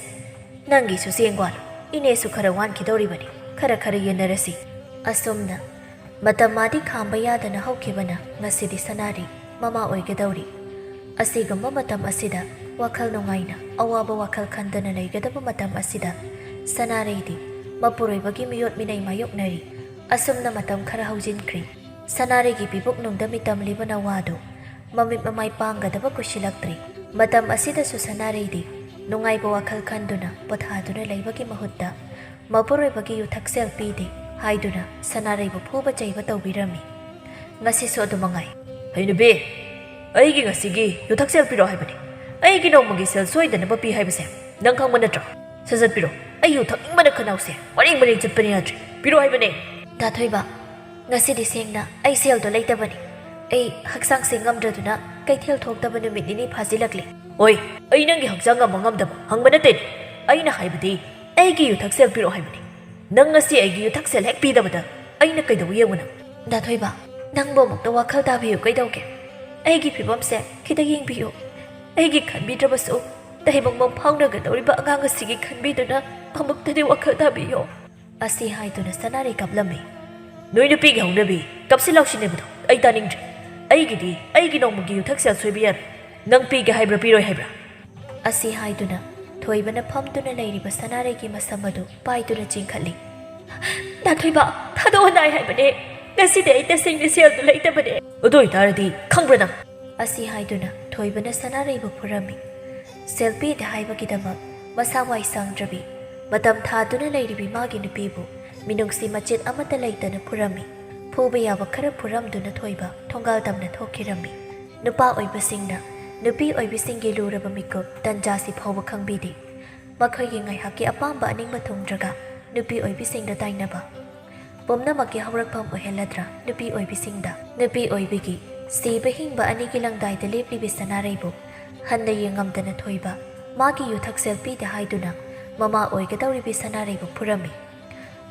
ꯅꯪꯒꯤꯁꯨ ꯆꯦꯡ ꯋꯥꯜꯂꯨ, ꯏꯅꯦꯁꯨ ꯈꯔ ꯋꯥꯟꯈꯤꯗꯧꯔꯤꯕꯅꯤ, ꯈꯔ ꯈꯔ ꯌꯦꯟꯅꯔꯁꯤ꯫" ꯑꯁꯨꯝꯅ ꯃꯇꯝ ꯃꯥꯗꯤ ꯈꯥꯝꯕ ꯌꯥꯗꯅ ꯍꯧꯈꯤꯕꯅ ꯉꯁꯤꯗꯤ ꯁꯅꯥꯔꯩ ꯃꯃꯥ ꯑꯣꯏꯒꯗꯧꯔꯤ꯫ ꯑꯁꯤꯒꯨꯝꯕ ꯃꯇꯝ ꯑꯁꯤꯗ ꯋꯥꯈꯜ ꯅꯨꯡꯉꯥꯏꯅ ꯑꯋꯥꯕ ꯋꯥꯈꯜ ꯈꯟꯗꯅ ꯂꯩꯒꯗꯕ ꯃꯇꯝ ꯑꯁꯤꯗ ꯁꯅꯥꯔꯩꯗꯤ ꯃꯄꯨꯔꯣꯏꯕꯒꯤ ꯃꯤꯑꯣꯠ ꯃꯤꯅꯩ ꯃꯥꯌꯣꯛꯅꯔꯤ꯫ ꯑꯁꯨꯝꯅ ꯃꯇꯝ ꯈꯔ ꯍꯧꯖꯤꯟꯈ꯭ꯔꯤ꯫ ꯁꯅꯥꯔꯩꯒꯤ ꯄꯤꯕꯨꯛꯅꯨꯡꯗ ꯃꯤꯇꯝꯂꯤꯕ ꯅꯋꯥꯗꯨ ꯃꯃꯤꯠ ꯃꯃꯥꯏ ꯄꯥꯡꯒꯗꯕ ꯀꯨꯏꯁꯤꯜꯂꯛꯇ꯭ꯔꯤ꯫ ꯃꯇꯝ ꯑꯁꯤꯗꯁꯨ ꯁꯅꯥꯔꯩꯗꯤ ꯅꯨꯡꯉꯥꯏꯕ ꯋꯥꯈꯜ ꯈꯟꯗꯨꯅ ꯄꯣꯊꯥꯗꯨꯅ ꯂꯩꯕꯒꯤ ꯃꯍꯨꯠꯇ ꯃꯄꯨꯔꯣꯏꯕꯒꯤ ꯌꯨꯊꯛꯁꯦꯜ ꯄꯤꯗꯦ ꯍꯥꯏꯗꯨꯅ ꯁꯅꯥꯔꯩꯕꯨ ꯐꯨꯕ ꯆꯩꯕ ꯇꯧꯕꯤꯔꯝꯃꯤ꯫ ꯉꯁꯤꯁꯨ ꯑꯗꯨ ꯃꯉꯥꯏ꯫ "ꯍꯩꯅꯨꯕꯤ, ꯑꯩꯒꯤ ꯉꯁꯤꯒꯤ ꯌꯨꯊꯛꯁꯦꯜ ꯄꯤꯔꯛꯑꯣ ꯍꯥꯏꯕꯅꯤ꯫ ꯑꯩꯒꯤ ꯅꯣꯡꯃꯒꯤ ꯁꯦꯜ ꯁꯣꯏꯗꯅꯕ ꯄꯤ ꯍꯥꯏꯕꯁꯦ ꯅꯪ ꯈꯪꯕ ꯅꯠꯇ꯭ꯔꯣ? ꯁꯠ ꯁꯠ ꯄꯤꯔꯣ꯫ ꯑꯩ ꯌꯨ ꯊꯛꯅꯤꯡꯕꯅ ꯈꯅꯥꯎꯁꯦ ꯃꯔꯦꯡ ꯃꯔꯦꯡ ꯆꯠꯄꯅ ꯌꯥꯗ꯭ꯔꯦ꯫ ꯄꯤꯔꯛꯑꯣ ꯍꯥꯏꯕꯅꯦ!" "ꯗꯥ ꯊꯣꯏꯕ, ꯉꯁꯤꯗꯤ ꯁꯦꯡꯅ ꯑꯩ ꯁꯦꯜꯗꯣ ꯂꯩꯇꯕꯅꯤ꯫ ꯑꯩ ꯍꯛꯆꯥꯡꯁꯦ ꯉꯝꯗ꯭ꯔꯗꯨꯅ ꯀꯩꯊꯦꯜ ꯊꯣꯛꯇꯕ ꯅꯨꯃꯤꯠ ꯅꯤꯅꯤ ꯐꯥꯖꯤꯜꯂꯛꯂꯦ꯫" "ꯑꯣꯏ, ꯑꯩ ꯅꯪꯒꯤ ꯍꯛꯆꯥꯡ ꯉꯝꯕ ꯉꯝꯗꯕ ꯍꯪꯕ ꯅꯠꯇꯦ꯫ ꯑꯩꯅ ꯍꯥꯏꯕꯗꯤ ꯑꯩꯒꯤ ꯌꯨꯊꯛꯁꯦꯜ ꯄꯤꯔꯛꯑꯣ ꯍꯥꯏꯕꯅꯤ꯫ ꯅꯪ ꯉꯁꯤ ꯑꯩꯒꯤ ꯌꯨꯊꯛꯁꯦꯜ ꯍꯦꯛ ꯄꯤꯗꯕꯗ ꯑꯩꯅ ꯀꯩꯗꯧ ꯌꯦꯡꯉꯨ ꯅꯪ?" "ꯗꯥ ꯊꯣꯏꯕ, ꯅꯪꯕꯨ ꯑꯃꯨꯛꯇ ꯋꯥꯈꯜ ꯇꯥꯕꯤꯌꯨ ꯀꯩꯗꯧꯒꯦ? ꯑꯩꯒꯤ ꯐꯤꯕꯝꯁꯦ ꯈꯤꯇ ꯌꯦꯡꯕꯤꯌꯨ꯫ ꯑꯩꯒꯤ ꯈꯟꯕꯤꯗ꯭ꯔꯕꯁꯨ ꯇꯥꯏꯕꯪꯕꯝ ꯐꯥꯎꯅꯒꯗꯧꯔꯤꯕ ꯑꯉꯥꯡ ꯑꯁꯤꯒꯤ ꯈꯟꯕꯤꯗꯨꯅ ꯑꯃꯨꯛꯇꯗꯤ ꯋꯥꯈꯜ ꯇꯥꯕꯤꯌꯣ꯫" ꯑꯁꯤ ꯍꯥꯏꯗꯨꯅ ꯁꯅꯥꯔꯩ ꯀꯞꯂꯝꯃꯤ꯫ "ꯅꯣꯏ ꯅꯨꯄꯤꯒꯤ ꯍꯧꯅꯕꯤ ꯀꯞꯁꯤ ꯂꯥꯎꯁꯤ ꯅꯩꯕꯗꯣ ꯑꯩ ꯇꯥꯅꯤꯡꯗ꯭ꯔꯦ꯫ ꯑꯩꯒꯤꯗꯤ ꯑꯩꯒꯤ ꯅꯣꯡꯃꯒꯤ ꯌꯨꯊꯛꯁꯦꯜ ꯁꯣꯏꯕ ꯌꯥꯔꯣꯏ꯫ ꯅꯪ ꯄꯤꯒꯦ ꯍꯥꯏꯕ꯭ꯔꯥ ꯄꯤꯔꯣꯏ ꯍꯥꯏꯕ꯭ꯔꯥ?" ꯑꯁꯤ ꯍꯥꯏꯗꯨꯅ ꯊꯣꯏꯕꯅ ꯐꯝꯗꯨꯅ ꯂꯩꯔꯤꯕ ꯁꯅꯥꯔꯩꯒꯤ ꯃꯁꯝ ꯑꯗꯨ ꯄꯥꯏꯗꯨꯅ ꯆꯤꯡꯈꯠꯂꯤ꯫ "ꯗꯥ ꯊꯣꯏꯕ, ꯊꯥꯗꯣꯛꯑꯣ ꯅꯥꯏ ꯍꯥꯏꯕꯅꯦ꯫ ꯉꯁꯤꯗꯤ ꯑꯩ ꯇꯁꯦꯡꯅ ꯁꯦꯜꯗꯨ ꯂꯩꯇꯕꯅꯦ꯫" "ꯑꯗꯨ ꯑꯣꯏꯇꯥꯔꯗꯤ ꯈꯪꯕ꯭ꯔꯥ ꯅꯪ?" ꯑꯁꯤ ꯍꯥꯏꯗꯨꯅ ꯊꯣꯏꯕꯅ ꯁꯅꯥꯔꯩꯕꯨ ꯐꯨꯔꯝꯃꯤ꯫ ꯁꯦꯜ ꯄꯤꯗꯦ ꯍꯥꯏꯕꯒꯤꯗꯃꯛ ꯃꯁꯥ ꯋꯥꯏ ꯁꯪꯗ꯭ꯔꯕꯤ, ꯃꯇꯝ ꯊꯥꯗꯨꯅ ꯂꯩꯔꯤꯕꯤ ꯃꯥꯒꯤ ꯅꯨꯄꯤꯕꯨ ꯃꯤꯅꯨꯡꯁꯤ ꯃꯆꯦꯠ ꯑꯃꯠꯇ ꯂꯩꯇꯅ ꯐꯨꯔꯝꯃꯤ꯫ ꯐꯨꯕ ꯌꯥꯕ ꯈꯔ ꯐꯨꯔꯝꯗꯨꯅ ꯊꯣꯏꯕ ꯊꯣꯡꯒꯥꯜ ꯇꯝꯅ ꯊꯣꯛꯈꯤꯔꯝꯃꯤ꯫ ꯅꯨꯄꯥ ꯑꯣꯏꯕꯁꯤꯡꯅ ꯅꯨꯄꯤ ꯑꯣꯏꯕꯤꯁꯤꯡꯒꯤ ꯂꯨꯔꯕ ꯃꯤꯀꯨꯞ ꯇꯟꯖꯥꯁꯤ ꯐꯥꯎꯕ ꯈꯪꯕꯤꯗꯦ꯫ ꯃꯈꯣꯏꯒꯤ ꯉꯥꯏꯍꯥꯛꯀꯤ ꯑꯄꯥꯝꯕ ꯑꯅꯤꯡꯕ ꯊꯨꯡꯗ꯭ꯔꯒ ꯅꯨꯄꯤ ꯑꯣꯏꯕꯤꯁꯤꯡꯗ ꯇꯥꯏꯅꯕ꯫ ꯄꯨꯝꯅꯃꯛꯀꯤ ꯍꯧꯔꯛꯐꯝ ꯑꯣꯏꯍꯜꯂꯗ꯭ꯔꯥ ꯅꯨꯄꯤ ꯑꯣꯏꯕꯤꯁꯤꯡꯗ? ꯅꯨꯄꯤ ꯑꯣꯏꯕꯤꯒꯤ ꯁꯤꯕ ꯍꯤꯡꯕ ꯑꯅꯤꯒꯤ ꯂꯪꯗꯥꯏꯗ ꯂꯦꯞꯂꯤꯕꯤ ꯁꯅꯥꯔꯩꯕꯨ ꯍꯟꯅ ꯌꯦꯡꯉꯝꯗꯅ ꯊꯣꯏꯕ ꯃꯥꯒꯤ ꯌꯨꯊꯛꯁꯦꯜ ꯄꯤꯗꯦ ꯍꯥꯏꯗꯨꯅ ꯃꯃꯥ ꯑꯣꯏꯒꯗꯧꯔꯤꯕꯤ ꯁꯅꯥꯔꯩꯕꯨ ꯐꯨꯔꯝꯃꯤ꯫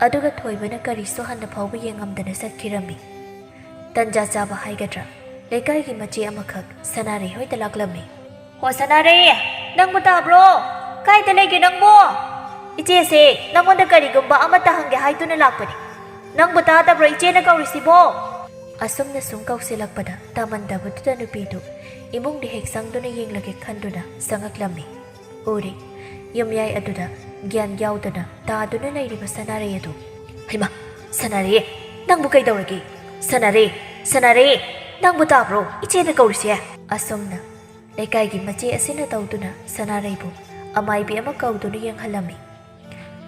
ꯑꯗꯨꯒ ꯊꯣꯏꯕꯅ ꯀꯔꯤꯁꯨ ꯍꯟꯅ ꯐꯥꯎꯕ ꯌꯦꯡꯉꯝꯗꯅ ꯆꯠꯈꯤꯔꯝꯃꯤ꯫ ꯇꯟꯖꯥ ꯆꯥꯕ ꯍꯥꯏꯒꯗ꯭ꯔꯥ, ꯂꯩꯀꯥꯏꯒꯤ ꯃꯆꯦ ꯑꯃꯈꯛ ꯁꯅꯥꯔꯩ ꯍꯣꯏꯗ ꯂꯥꯛꯂꯝꯃꯤ꯫ "ꯍꯣ ꯁꯅꯥꯔꯩ, ꯅꯪꯕꯨ ꯇꯥꯕ꯭ꯔꯣ? ꯀꯥꯏꯗ ꯂꯩꯒꯦ ꯅꯪꯕꯨ? ꯏꯆꯦꯁꯦ ꯅꯪꯉꯣꯟꯗ ꯀꯔꯤꯒꯨꯝꯕ ꯑꯃꯠꯇ ꯍꯪꯒꯦ ꯍꯥꯏꯗꯨꯅ ꯂꯥꯛꯄꯅꯤ꯫ ꯅꯪꯕꯨ ꯇꯥꯗꯕ꯭ꯔꯣ ꯏꯆꯦꯅ ꯀꯧꯔꯤꯁꯤꯕꯣ?" ꯑꯁꯨꯝꯅ ꯁꯨꯝ ꯀꯧꯁꯤꯜꯂꯛꯄꯗ ꯇꯥꯃꯟꯗꯕꯗꯨꯗ ꯅꯨꯄꯤꯗꯨ ꯏꯃꯨꯡꯗ ꯍꯦꯛ ꯆꯪꯗꯨꯅ ꯌꯦꯡꯂꯒꯦ ꯈꯟꯗꯨꯅ ꯆꯪꯉꯛꯂꯝꯃꯤ꯫ ꯎꯔꯦ, ꯌꯨꯝꯌꯥꯏ ꯑꯗꯨꯗ ꯒ꯭ꯌꯥꯟ ꯌꯥꯎꯗꯅ ꯇꯥꯗꯨꯅ ꯂꯩꯔꯤꯕ ꯁꯅꯥꯔꯩ ꯑꯗꯨ꯫ "ꯍꯩꯃꯥ, ꯁꯅꯥꯔꯩ, ꯅꯪꯕꯨ ꯀꯩꯗꯧꯔꯒꯦ? ꯁꯅꯥꯔꯩ, ꯁꯅꯥꯔꯩ, ꯅꯪꯕꯨ ꯇꯥꯕ꯭ꯔꯣ ꯏꯆꯦꯅ ꯀꯧꯔꯤꯁꯦ?" ꯑꯁꯨꯝꯅ ꯂꯩꯀꯥꯏꯒꯤ ꯃꯆꯦ ꯑꯁꯤꯅ ꯇꯧꯗꯨꯅ ꯁꯅꯥꯔꯩꯕꯨ ꯑꯃꯥꯏꯕꯤ ꯑꯃ ꯀꯧꯗꯨꯅ ꯌꯦꯡꯍꯜꯂꯝꯃꯤ꯫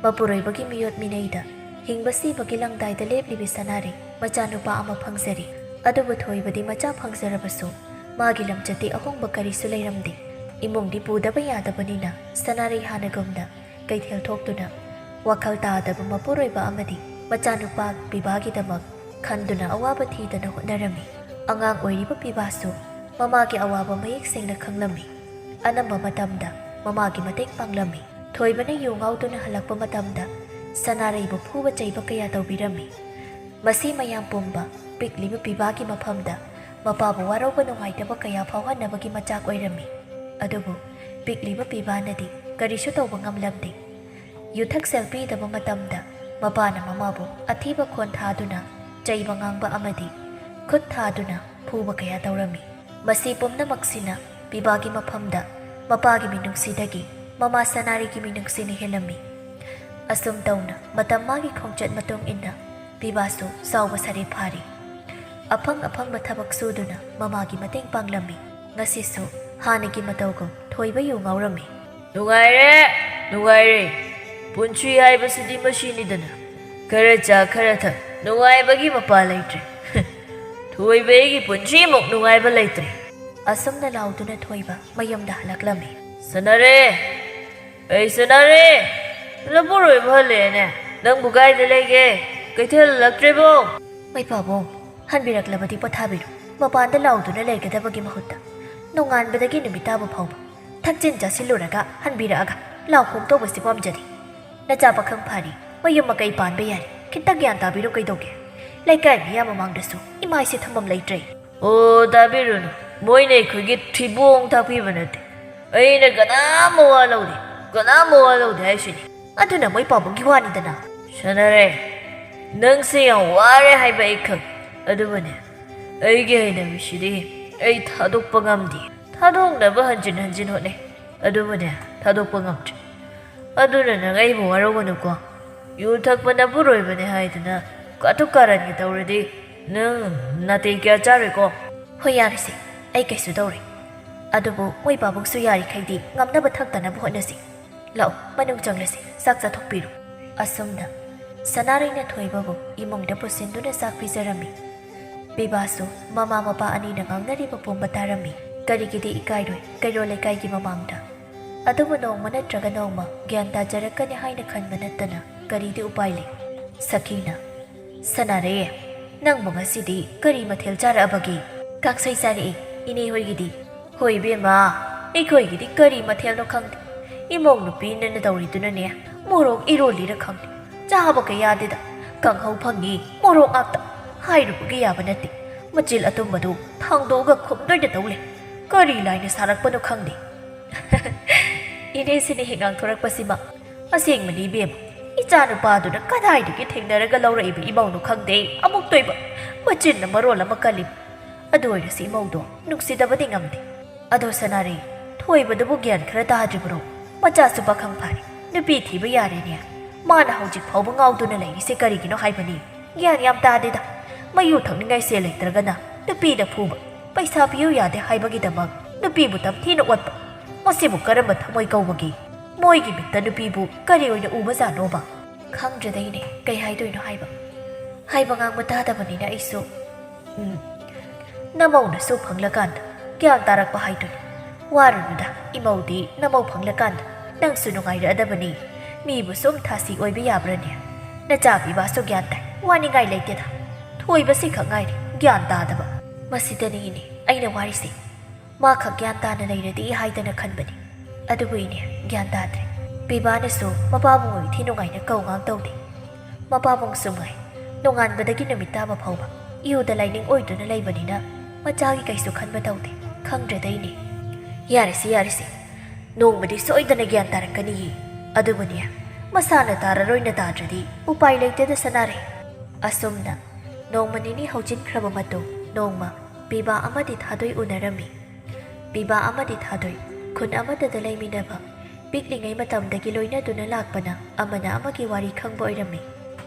ꯃꯄꯨꯔꯣꯏꯕꯒꯤ ꯃꯤꯑꯣꯠ ꯃꯤꯅꯩꯗ ꯍꯤꯡꯕ ꯁꯤꯕꯒꯤ ꯂꯪꯗꯥꯏꯗ ꯂꯦꯞꯂꯤꯕꯤ ꯁꯅꯥꯔꯩ ꯃꯆꯥꯅꯨꯄꯥ ꯑꯃ ꯐꯪꯖꯔꯤ꯫ ꯑꯗꯨꯕꯨ ꯊꯣꯏꯕꯗꯤ ꯃꯆꯥ ꯐꯪꯖꯔꯕꯁꯨ ꯃꯥꯒꯤ ꯂꯝꯆꯠꯇꯤ ꯑꯍꯣꯡꯕ ꯀꯔꯤꯁꯨ ꯂꯩꯔꯝꯗꯦ꯫ ꯏꯃꯨꯡꯗꯤ ꯄꯨꯗꯕ ꯌꯥꯗꯕꯅꯤꯅ ꯁꯅꯥꯔꯩ ꯍꯥꯟꯅꯒꯨꯝꯅ ꯀꯩꯊꯦꯜ ꯊꯣꯛꯇꯨꯅ ꯋꯥꯈꯜ ꯇꯥꯗꯕ ꯃꯄꯨꯔꯣꯏꯕ ꯑꯃꯗꯤ ꯃꯆꯥꯅꯨꯄꯥ ꯄꯤꯕꯥꯒꯤꯗꯃꯛ ꯈꯟꯗꯨꯅ ꯑꯋꯥꯕ ꯊꯤꯗꯅ ꯍꯣꯠꯅꯔꯝꯃꯤ꯫ ꯑꯉꯥꯡ ꯑꯣꯏꯔꯤꯕ ꯄꯤꯕꯥꯁꯨ ꯃꯃꯥꯒꯤ ꯑꯋꯥꯕ ꯃꯌꯦꯛ ꯁꯦꯡꯅ ꯈꯪꯂꯝꯃꯤ꯫ ꯑꯅꯝꯕ ꯃꯇꯝꯗ ꯃꯃꯥꯒꯤ ꯃꯇꯦꯡ ꯄꯥꯡꯂꯝꯃꯤ꯫ ꯊꯣꯏꯕꯅ ꯌꯨ ꯉꯥꯎꯗꯨꯅ ꯍꯜꯂꯛꯄ ꯃꯇꯝꯗ ꯁꯅꯥꯔꯩꯕꯨ ꯐꯨꯕ ꯆꯩꯕ ꯀꯌꯥ ꯇꯧꯕꯤꯔꯝꯃꯤ꯫ ꯃꯁꯤ ꯃꯌꯥꯝ ꯄꯨꯝꯕ ꯄꯤꯛꯂꯤꯕ ꯄꯤꯕꯥꯒꯤ ꯃꯐꯝꯗ ꯃꯄꯥꯕꯨ ꯋꯥꯔꯧꯕ ꯅꯨꯡꯉꯥꯏꯇꯕ ꯀꯌꯥ ꯐꯥꯎꯍꯟꯅꯕꯒꯤ ꯃꯆꯥꯛ ꯑꯣꯏꯔꯝꯃꯤ꯫ ꯑꯗꯨꯕꯨ ꯄꯤꯛꯂꯤꯕ ꯄꯤꯕꯥꯅꯗꯤ ꯀꯔꯤꯁꯨ ꯇꯧꯕ ꯉꯝꯂꯝꯗꯦ꯫ ꯌꯨꯊꯛ ꯁꯦꯜ ꯄꯤꯗꯕ ꯃꯇꯝꯗ ꯃꯄꯥꯅ ꯃꯃꯥꯕꯨ ꯑꯊꯤꯕ ꯈꯣꯟ ꯊꯥꯗꯨꯅ ꯆꯩꯕ ꯉꯥꯡꯕ ꯑꯃꯗꯤ ꯈꯨꯠ ꯊꯥꯗꯨꯅ ꯐꯨꯕ ꯀꯌꯥ ꯇꯧꯔꯝꯃꯤ꯫ ꯃꯁꯤ ꯄꯨꯝꯅꯃꯛꯁꯤꯅ ꯄꯤꯕꯥꯒꯤ ꯃꯐꯝꯗ ꯃꯄꯥꯒꯤ ꯃꯤꯅꯨꯡꯁꯤꯗꯒꯤ ꯃꯃꯥ ꯁꯅꯥꯔꯤꯒꯤ ꯃꯤꯅꯨꯡꯁꯤꯅ ꯍꯦꯜꯂꯝꯃꯤ꯫ ꯑꯁꯨꯝ ꯇꯧꯅ ꯃꯇꯝ ꯃꯥꯒꯤ ꯈꯣꯡꯆꯠ ꯃꯇꯨꯡ ꯏꯟꯅ ꯄꯤꯕꯥꯁꯨ ꯆꯥꯎꯕ ꯁꯥꯔꯦ ꯐꯥꯔꯤ꯫ ꯑꯐꯪ ꯑꯐꯪꯕ ꯊꯕꯛ ꯁꯨꯗꯨꯅ ꯃꯃꯥꯒꯤ ꯃꯇꯦꯡ ꯄꯥꯡꯂꯝꯃꯤ꯫ ꯉꯁꯤꯁꯨ ꯍꯥꯟꯅꯒꯤ ꯃꯇꯧꯒꯨꯝ ꯊꯣꯏꯕ ꯌꯨ ꯉꯥꯎꯔꯝꯃꯤ꯫ "ꯅꯨꯡꯉꯥꯏꯔꯦ, ꯅꯨꯡꯉꯥꯏꯔꯦ꯫ ꯄꯨꯟꯁꯤ ꯍꯥꯏꯕꯁꯤꯗꯤ ꯃꯁꯤꯅꯤꯗꯅ꯫ ꯈꯔ ꯆꯥ, ꯈꯔ ꯊꯛ, ꯅꯨꯡꯉꯥꯏꯕꯒꯤ ꯃꯄꯥ ꯂꯩꯇ꯭ꯔꯦ꯫ ꯊꯣꯏꯕ ꯑꯩꯒꯤ ꯄꯨꯟꯁꯤꯃꯨꯛ ꯅꯨꯡꯉꯥꯏꯕ ꯂꯩꯇ꯭ꯔꯦ"꯫ ꯑꯁꯨꯝꯅ ꯂꯥꯎꯗꯨꯅ ꯊꯣꯏꯕ ꯃꯌꯨꯝꯗ ꯍꯜꯂꯛꯂꯝꯃꯤ꯫ "ꯁꯅꯥꯔꯦ, ꯑꯩ ꯁꯅꯥꯔꯦ, ꯂꯐꯨꯔꯣꯏꯕ ꯍꯜꯂꯛꯑꯦꯅꯦ꯫ ꯅꯪꯕꯨ ꯀꯥꯏꯗ ꯂꯩꯒꯦ? ꯀꯩꯊꯦꯜ ꯍꯜꯂꯛꯇ꯭ꯔꯤꯕꯣ?" "ꯃꯩ ꯄꯥꯕꯨꯡ, ꯍꯟꯕꯤꯔꯛꯂꯕꯗꯤ ꯄꯣꯊꯥꯕꯤꯔꯣ꯫ ꯃꯄꯥꯟꯗ ꯂꯥꯎꯗꯨꯅ ꯂꯩꯒꯗꯕꯒꯤ ꯃꯍꯨꯠꯇ ꯅꯣꯡꯉꯥꯟꯕꯗꯒꯤ ꯅꯨꯃꯤꯠ ꯇꯥꯕ ꯐꯥꯎꯕ ꯊꯛꯆꯤꯟ ꯆꯥꯁꯤꯜꯂꯨꯔꯒ ꯍꯟꯕꯤꯔꯛꯑꯒ ꯂꯥꯎ ꯈꯣꯡ ꯇꯧꯕꯁꯤ ꯄꯥꯝꯖꯗꯦ꯫ ꯅꯆꯥ ꯄꯥꯈꯪ ꯐꯥꯔꯤ, ꯃꯌꯨꯝ ꯃꯀꯩ ꯄꯥꯟꯕ ꯌꯥꯔꯤ꯫ ꯈꯤꯇ ꯒ꯭ꯌꯥꯟ ꯇꯥꯕꯤꯔꯣ ꯀꯩꯗꯧꯒꯦ? ꯂꯩꯀꯥꯏ ꯃꯤꯌꯥꯝ ꯃꯃꯥꯡꯗꯁꯨ ꯏꯃꯥꯏꯁꯦ ꯊꯝꯐꯝ ꯂꯩꯇ꯭ꯔꯦ"꯫ "ꯑꯣ, ꯇꯥꯕꯤꯔꯨꯅꯨ, ꯃꯣꯏꯅ ꯑꯩꯈꯣꯏꯒꯤ ꯊꯤꯕꯣꯡ ꯊꯥꯛꯄꯤꯕ ꯅꯠꯇꯦ꯫ ꯑꯩꯅ ꯀꯅꯥꯝ ꯃꯋꯥ ꯂꯧꯗꯦ, ꯀꯅꯥꯝ ꯃꯋꯥ ꯂꯧꯗꯦ ꯍꯥꯏꯁꯤꯅꯤ"꯫ "ꯑꯗꯨꯅ ꯃꯣꯏ ꯄꯥꯕꯨꯡꯒꯤ ꯋꯥꯅꯤꯗꯅ"꯫ "ꯁꯅꯥꯔꯦ, ꯅꯪꯁꯦ ꯌꯥꯝ ꯋꯥꯔꯦ ꯍꯥꯏꯕ ꯑꯩ ꯈꯪꯉꯤ꯫ ꯑꯗꯨꯕꯨꯅꯦ, ꯑꯩꯒꯤ ꯍꯩꯅꯕꯤꯁꯤꯗꯤ ꯑꯩ ꯊꯥꯗꯣꯛꯄ ꯉꯝꯗꯦ꯫ ꯊꯥꯗꯣꯛꯅꯕ ꯍꯟꯖꯤꯟ ꯍꯟꯖꯤꯟ ꯍꯣꯠꯅꯩ, ꯑꯗꯨꯕꯨꯅꯦ, ꯊꯥꯗꯣꯛꯄ ꯉꯝꯗ꯭ꯔꯦ꯫ ꯑꯗꯨꯅ ꯅꯪ ꯑꯩꯕꯨ ꯋꯥꯔꯧꯒꯅꯨꯀꯣ꯫ ꯌꯨ ꯊꯛꯄ ꯅꯄꯨꯔꯣꯏꯕꯅꯦ ꯍꯥꯏꯗꯨꯅ ꯀꯥꯇꯨ ꯀꯥꯔꯟꯒ ꯇꯧꯔꯗꯤ ꯅꯪ ꯅꯥꯇꯩ ꯀꯌꯥ ꯆꯥꯔꯣꯏꯀꯣ"꯫ "ꯍꯣꯏ, ꯌꯥꯔꯦꯁꯦ, ꯑꯩ ꯀꯩꯁꯨ ꯇꯧꯔꯣꯏ꯫ ꯑꯗꯨꯕꯨ ꯃꯣꯏ ꯄꯥꯕꯨꯡꯁꯨ ꯌꯥꯔꯤꯈꯩꯗꯤ ꯉꯝꯅꯕ ꯊꯛꯇꯅꯕ ꯍꯣꯠꯅꯁꯤ"꯫ "ꯂꯥꯛꯎ, ꯃꯅꯨꯡ ꯆꯪꯂꯁꯤ, ꯆꯥꯛ ꯆꯥꯊꯣꯛꯄꯤꯔꯨ꯫" ꯑꯁꯨꯝꯅ ꯁꯅꯥꯔꯩꯅ ꯊꯣꯏꯕꯕꯨ ꯏꯃꯨꯡꯗ ꯄꯨꯁꯤꯟꯗꯨꯅ ꯆꯥꯛ ꯄꯤꯖꯔꯝꯃꯤ꯫ ꯕꯤꯕꯥꯁꯨ ꯃꯃꯥ ꯃꯄꯥ ꯑꯅꯤꯅ ꯉꯥꯡꯅꯔꯤꯕ ꯄꯨꯝꯕ ꯇꯥꯔꯝꯃꯤ꯫ ꯀꯔꯤꯒꯤꯗꯤ ꯏꯀꯥꯏꯔꯣꯏ ꯀꯩꯔꯣꯜ ꯂꯩꯀꯥꯏꯒꯤ ꯃꯃꯥꯡꯗ? ꯑꯗꯨꯕꯨ ꯅꯣꯡꯃ ꯅꯠꯇ꯭ꯔꯒ ꯅꯣꯡꯃ ꯒ꯭ꯌꯥꯟ ꯇꯥꯖꯔꯛꯀꯅꯤ ꯍꯥꯏꯅ ꯈꯟꯕ ꯅꯠꯇꯅ ꯀꯔꯤꯗꯤ ꯎꯄꯥꯏ ꯂꯩ? ꯁꯈꯤꯅ, "ꯁꯅꯥꯔꯩ, ꯅꯪꯕꯨ ꯉꯁꯤꯗꯤ ꯀꯔꯤ ꯃꯊꯦꯜ ꯆꯥꯔꯛꯑꯕꯒꯦ?" "ꯀꯥꯡꯁꯣꯏ ꯆꯥꯔꯛꯑꯦ, ꯏꯅꯦ ꯍꯣꯏꯒꯤꯗꯤ?" "ꯍꯣꯏ ꯏꯕꯦꯝꯃ, ꯑꯩꯈꯣꯏꯒꯤꯗꯤ ꯀꯔꯤ ꯃꯊꯦꯜꯅꯣ ꯈꯪꯗꯦ꯫ ꯏꯃꯧ ꯅꯨꯄꯤꯅꯅ ꯇꯧꯔꯤꯗꯨꯅꯅꯦ, ꯃꯣꯔꯣꯛ ꯏꯔꯣꯜꯂꯤꯔ ꯈꯪꯗꯦ, ꯆꯥꯕꯒ ꯌꯥꯗꯦꯗ꯫ ꯀꯥꯡꯍꯧ ꯐꯪꯉꯤ, ꯃꯣꯔꯣꯛ ꯉꯥꯛꯇ꯫ ꯍꯥꯏꯔꯨꯕꯒ ꯌꯥꯕ ꯅꯠꯇꯦ꯫ ꯃꯆꯤꯜ ꯑꯇꯨꯝꯕꯗꯨ ꯊꯥꯡꯗꯣꯛꯑꯒ ꯈꯨꯝꯗꯣꯏꯗ ꯇꯧ ꯂꯩ꯫ ꯀꯔꯤ ꯂꯥꯏꯅ ꯁꯥꯔꯛꯄꯅꯣ ꯈꯪꯗꯦ꯫" "ꯏꯅꯦꯁꯤꯅ ꯍꯦꯛ ꯉꯥꯡꯊꯣꯔꯛꯄꯁꯤꯃ꯫ ꯑꯁꯦꯡꯕꯅꯤ ꯏꯕꯦꯝꯃ, ꯏꯆꯥ ꯅꯨꯄꯥꯗꯨꯅ ꯀꯗꯥꯏꯗꯒꯤ ꯊꯦꯡꯅꯔꯒ ꯂꯧꯔꯛꯏꯕ ꯏꯃꯧꯅꯣ ꯈꯪꯗꯦ, ꯑꯃꯨꯛꯇꯣꯏꯕ꯫ ꯃꯆꯤꯟꯅ ꯃꯔꯣꯜ ꯑꯃ ꯀꯜꯂꯤ꯫ ꯑꯗꯨ ꯑꯣꯏꯔꯁꯨ ꯏꯃꯧꯗꯣ ꯅꯨꯡꯁꯤꯗꯕꯗꯤ ꯉꯝꯗꯦ꯫ ꯑꯗꯣ ꯁꯅꯥꯔꯩ, ꯊꯣꯏꯕꯗꯨꯕꯨ ꯒ꯭ꯌꯥꯟ ꯈꯔ ꯇꯥꯗ꯭ꯔꯤꯕ꯭ꯔꯣ? ꯃꯆꯥꯁꯨ ꯄꯥꯈꯪ ꯐꯥꯔꯦ, ꯅꯨꯄꯤ ꯊꯤꯕ ꯌꯥꯔꯦꯅꯦ꯫ ꯃꯥꯅ ꯍꯧꯖꯤꯛ ꯐꯥꯎꯕ ꯉꯥꯎꯗꯨꯅ ꯂꯩꯔꯤꯁꯦ ꯀꯔꯤꯒꯤꯅꯣ ꯍꯥꯏꯕꯅꯤ? ꯒ꯭ꯌꯥꯟ ꯌꯥꯝ ꯇꯥꯗꯦꯗ꯫ ꯃꯌꯨ ꯊꯛꯅꯤꯡꯉꯥꯏ ꯁꯦꯜ ꯂꯩꯇ꯭ꯔꯒꯅ ꯅꯨꯄꯤꯗ ꯐꯨꯕ, ꯄꯩꯁꯥ ꯄꯤꯌꯨ ꯌꯥꯗꯦ ꯍꯥꯏꯕꯒꯤꯗꯃꯛ ꯅꯨꯄꯤꯕꯨ ꯇꯝꯊꯤꯅ ꯑꯣꯠꯄ꯫ ꯃꯁꯤꯕꯨ ꯀꯔꯝꯕ ꯊꯃꯣꯏ ꯀꯧꯕꯒꯦ? ꯃꯣꯏꯒꯤ ꯃꯤꯠꯇ ꯅꯨꯄꯤꯕꯨ ꯀꯔꯤ ꯑꯣꯏꯅ ꯎꯕꯖꯥꯠꯅꯣꯕ?" "ꯈꯪꯗ꯭ꯔꯦꯗ ꯏꯅꯦ, ꯀꯩ ꯍꯥꯏꯗꯣꯏꯅꯣ ꯍꯥꯏꯕ꯫ ꯍꯥꯏꯕ ꯉꯥꯡꯕ ꯇꯥꯗꯕꯅꯤꯅ ꯑꯩꯁꯨ꯫ ꯎꯝ, ꯅꯃꯧꯅꯁꯨ ꯐꯪꯂꯀꯥꯟꯗ ꯒ꯭ꯌꯥꯟ ꯇꯥꯔꯛꯄ ꯍꯥꯏꯗꯨꯅꯤ꯫ ꯋꯥꯔꯨꯅꯨꯗ, ꯏꯃꯧꯗꯤ ꯅꯃꯧ ꯐꯪꯂꯀꯥꯟꯗ ꯅꯪꯁꯨ ꯅꯨꯡꯉꯥꯏꯔꯛꯑꯗꯕꯅꯤ꯫ ꯃꯤꯕꯨ ꯁꯨꯝ ꯊꯥꯁꯤ ꯑꯣꯏꯕ ꯌꯥꯕ꯭ꯔꯅꯦ? ꯅꯆꯥ ꯄꯤꯕꯥꯁꯨ ꯒ꯭ꯌꯥꯟ ꯇꯥꯏ, ꯋꯥꯅꯤꯡꯉꯥꯏ ꯂꯩꯇꯦꯗ꯫ ꯊꯣꯏꯕꯁꯤ ꯈꯛ ꯉꯥꯏꯔꯦ ꯒ꯭ꯌꯥꯟ ꯇꯥꯗꯕ꯫ ꯃꯁꯤꯗꯅꯤ ꯏꯅꯦ ꯑꯩꯅ ꯋꯥꯔꯤꯁꯦ꯫ ꯃꯥ ꯈꯛ ꯒ꯭ꯌꯥꯟ ꯇꯥꯅ ꯂꯩꯔꯗꯤ ꯍꯥꯏꯗꯅ ꯈꯟꯕꯅꯤ꯫ ꯑꯗꯨꯕꯨ ꯏꯅꯦ, ꯒ꯭ꯌꯥꯟ ꯇꯥꯗ꯭ꯔꯦ꯫ ꯄꯤꯕꯥꯅꯁꯨ ꯃꯄꯥꯕꯨꯡ ꯏꯊꯤ ꯅꯨꯡꯉꯥꯏꯅ ꯀꯧ ꯉꯥꯡ ꯇꯧꯗꯦ꯫ ꯃꯄꯥꯕꯨꯡꯁꯨ ꯉꯥꯏ, ꯅꯣꯡꯉꯥꯟꯕꯗꯒꯤ ꯅꯨꯃꯤꯠ ꯇꯥꯕ ꯐꯥꯎꯕ ꯏꯌꯨꯗ ꯂꯥꯏꯅꯤꯡ ꯑꯣꯏꯗꯨꯅ ꯂꯩꯕꯅꯤꯅ ꯃꯆꯥꯒꯤ ꯀꯩꯁꯨ ꯈꯟꯕ ꯇꯧꯗꯦ꯫ ꯈꯪꯗ꯭ꯔꯦꯗ ꯏꯅꯦ꯫ ꯌꯥꯔꯦꯁꯦ, ꯌꯥꯔꯦꯁꯦ꯫ ꯅꯣꯡꯃꯗꯤ ꯁꯣꯏꯗꯅ ꯒ꯭ꯌꯥꯟ ꯇꯥꯔꯛꯀꯅꯤꯌꯦ꯫ ꯑꯗꯨꯕꯨꯅꯦ, ꯃꯁꯥꯅ ꯇꯥꯔꯔꯣꯏꯅ ꯇꯥꯗ꯭ꯔꯗꯤ ꯎꯄꯥꯏ ꯂꯩꯇꯦꯗ ꯁꯅꯥꯔꯩ꯫ ꯑꯁꯨꯝꯅ ꯅꯣꯡꯃ ꯅꯤꯅꯤ ꯍꯧꯖꯤꯟꯈ꯭ꯔꯕ ꯃꯇꯨꯡ ꯅꯣꯡꯃ ꯄꯤꯕꯥ ꯑꯃꯗꯤ ꯊꯥꯗꯣꯏ ꯎꯅꯔꯝꯃꯤ꯫ ꯄꯤꯕꯥ ꯑꯃꯗꯤ ꯊꯥꯗꯣꯏ ꯈꯨꯟ ꯑꯃꯠꯇꯗ ꯂꯩꯃꯤꯟꯅꯕ, ꯄꯤꯛꯂꯤꯉꯩ ꯃꯇꯝꯗꯒꯤ ꯂꯣꯏꯅꯗꯨꯅ ꯂꯥꯛꯄꯅ ꯑꯃꯅ ꯑꯃꯒꯤ ꯋꯥꯔꯤ ꯈꯪꯕ ꯑꯣꯏꯔꯝꯃꯤ꯫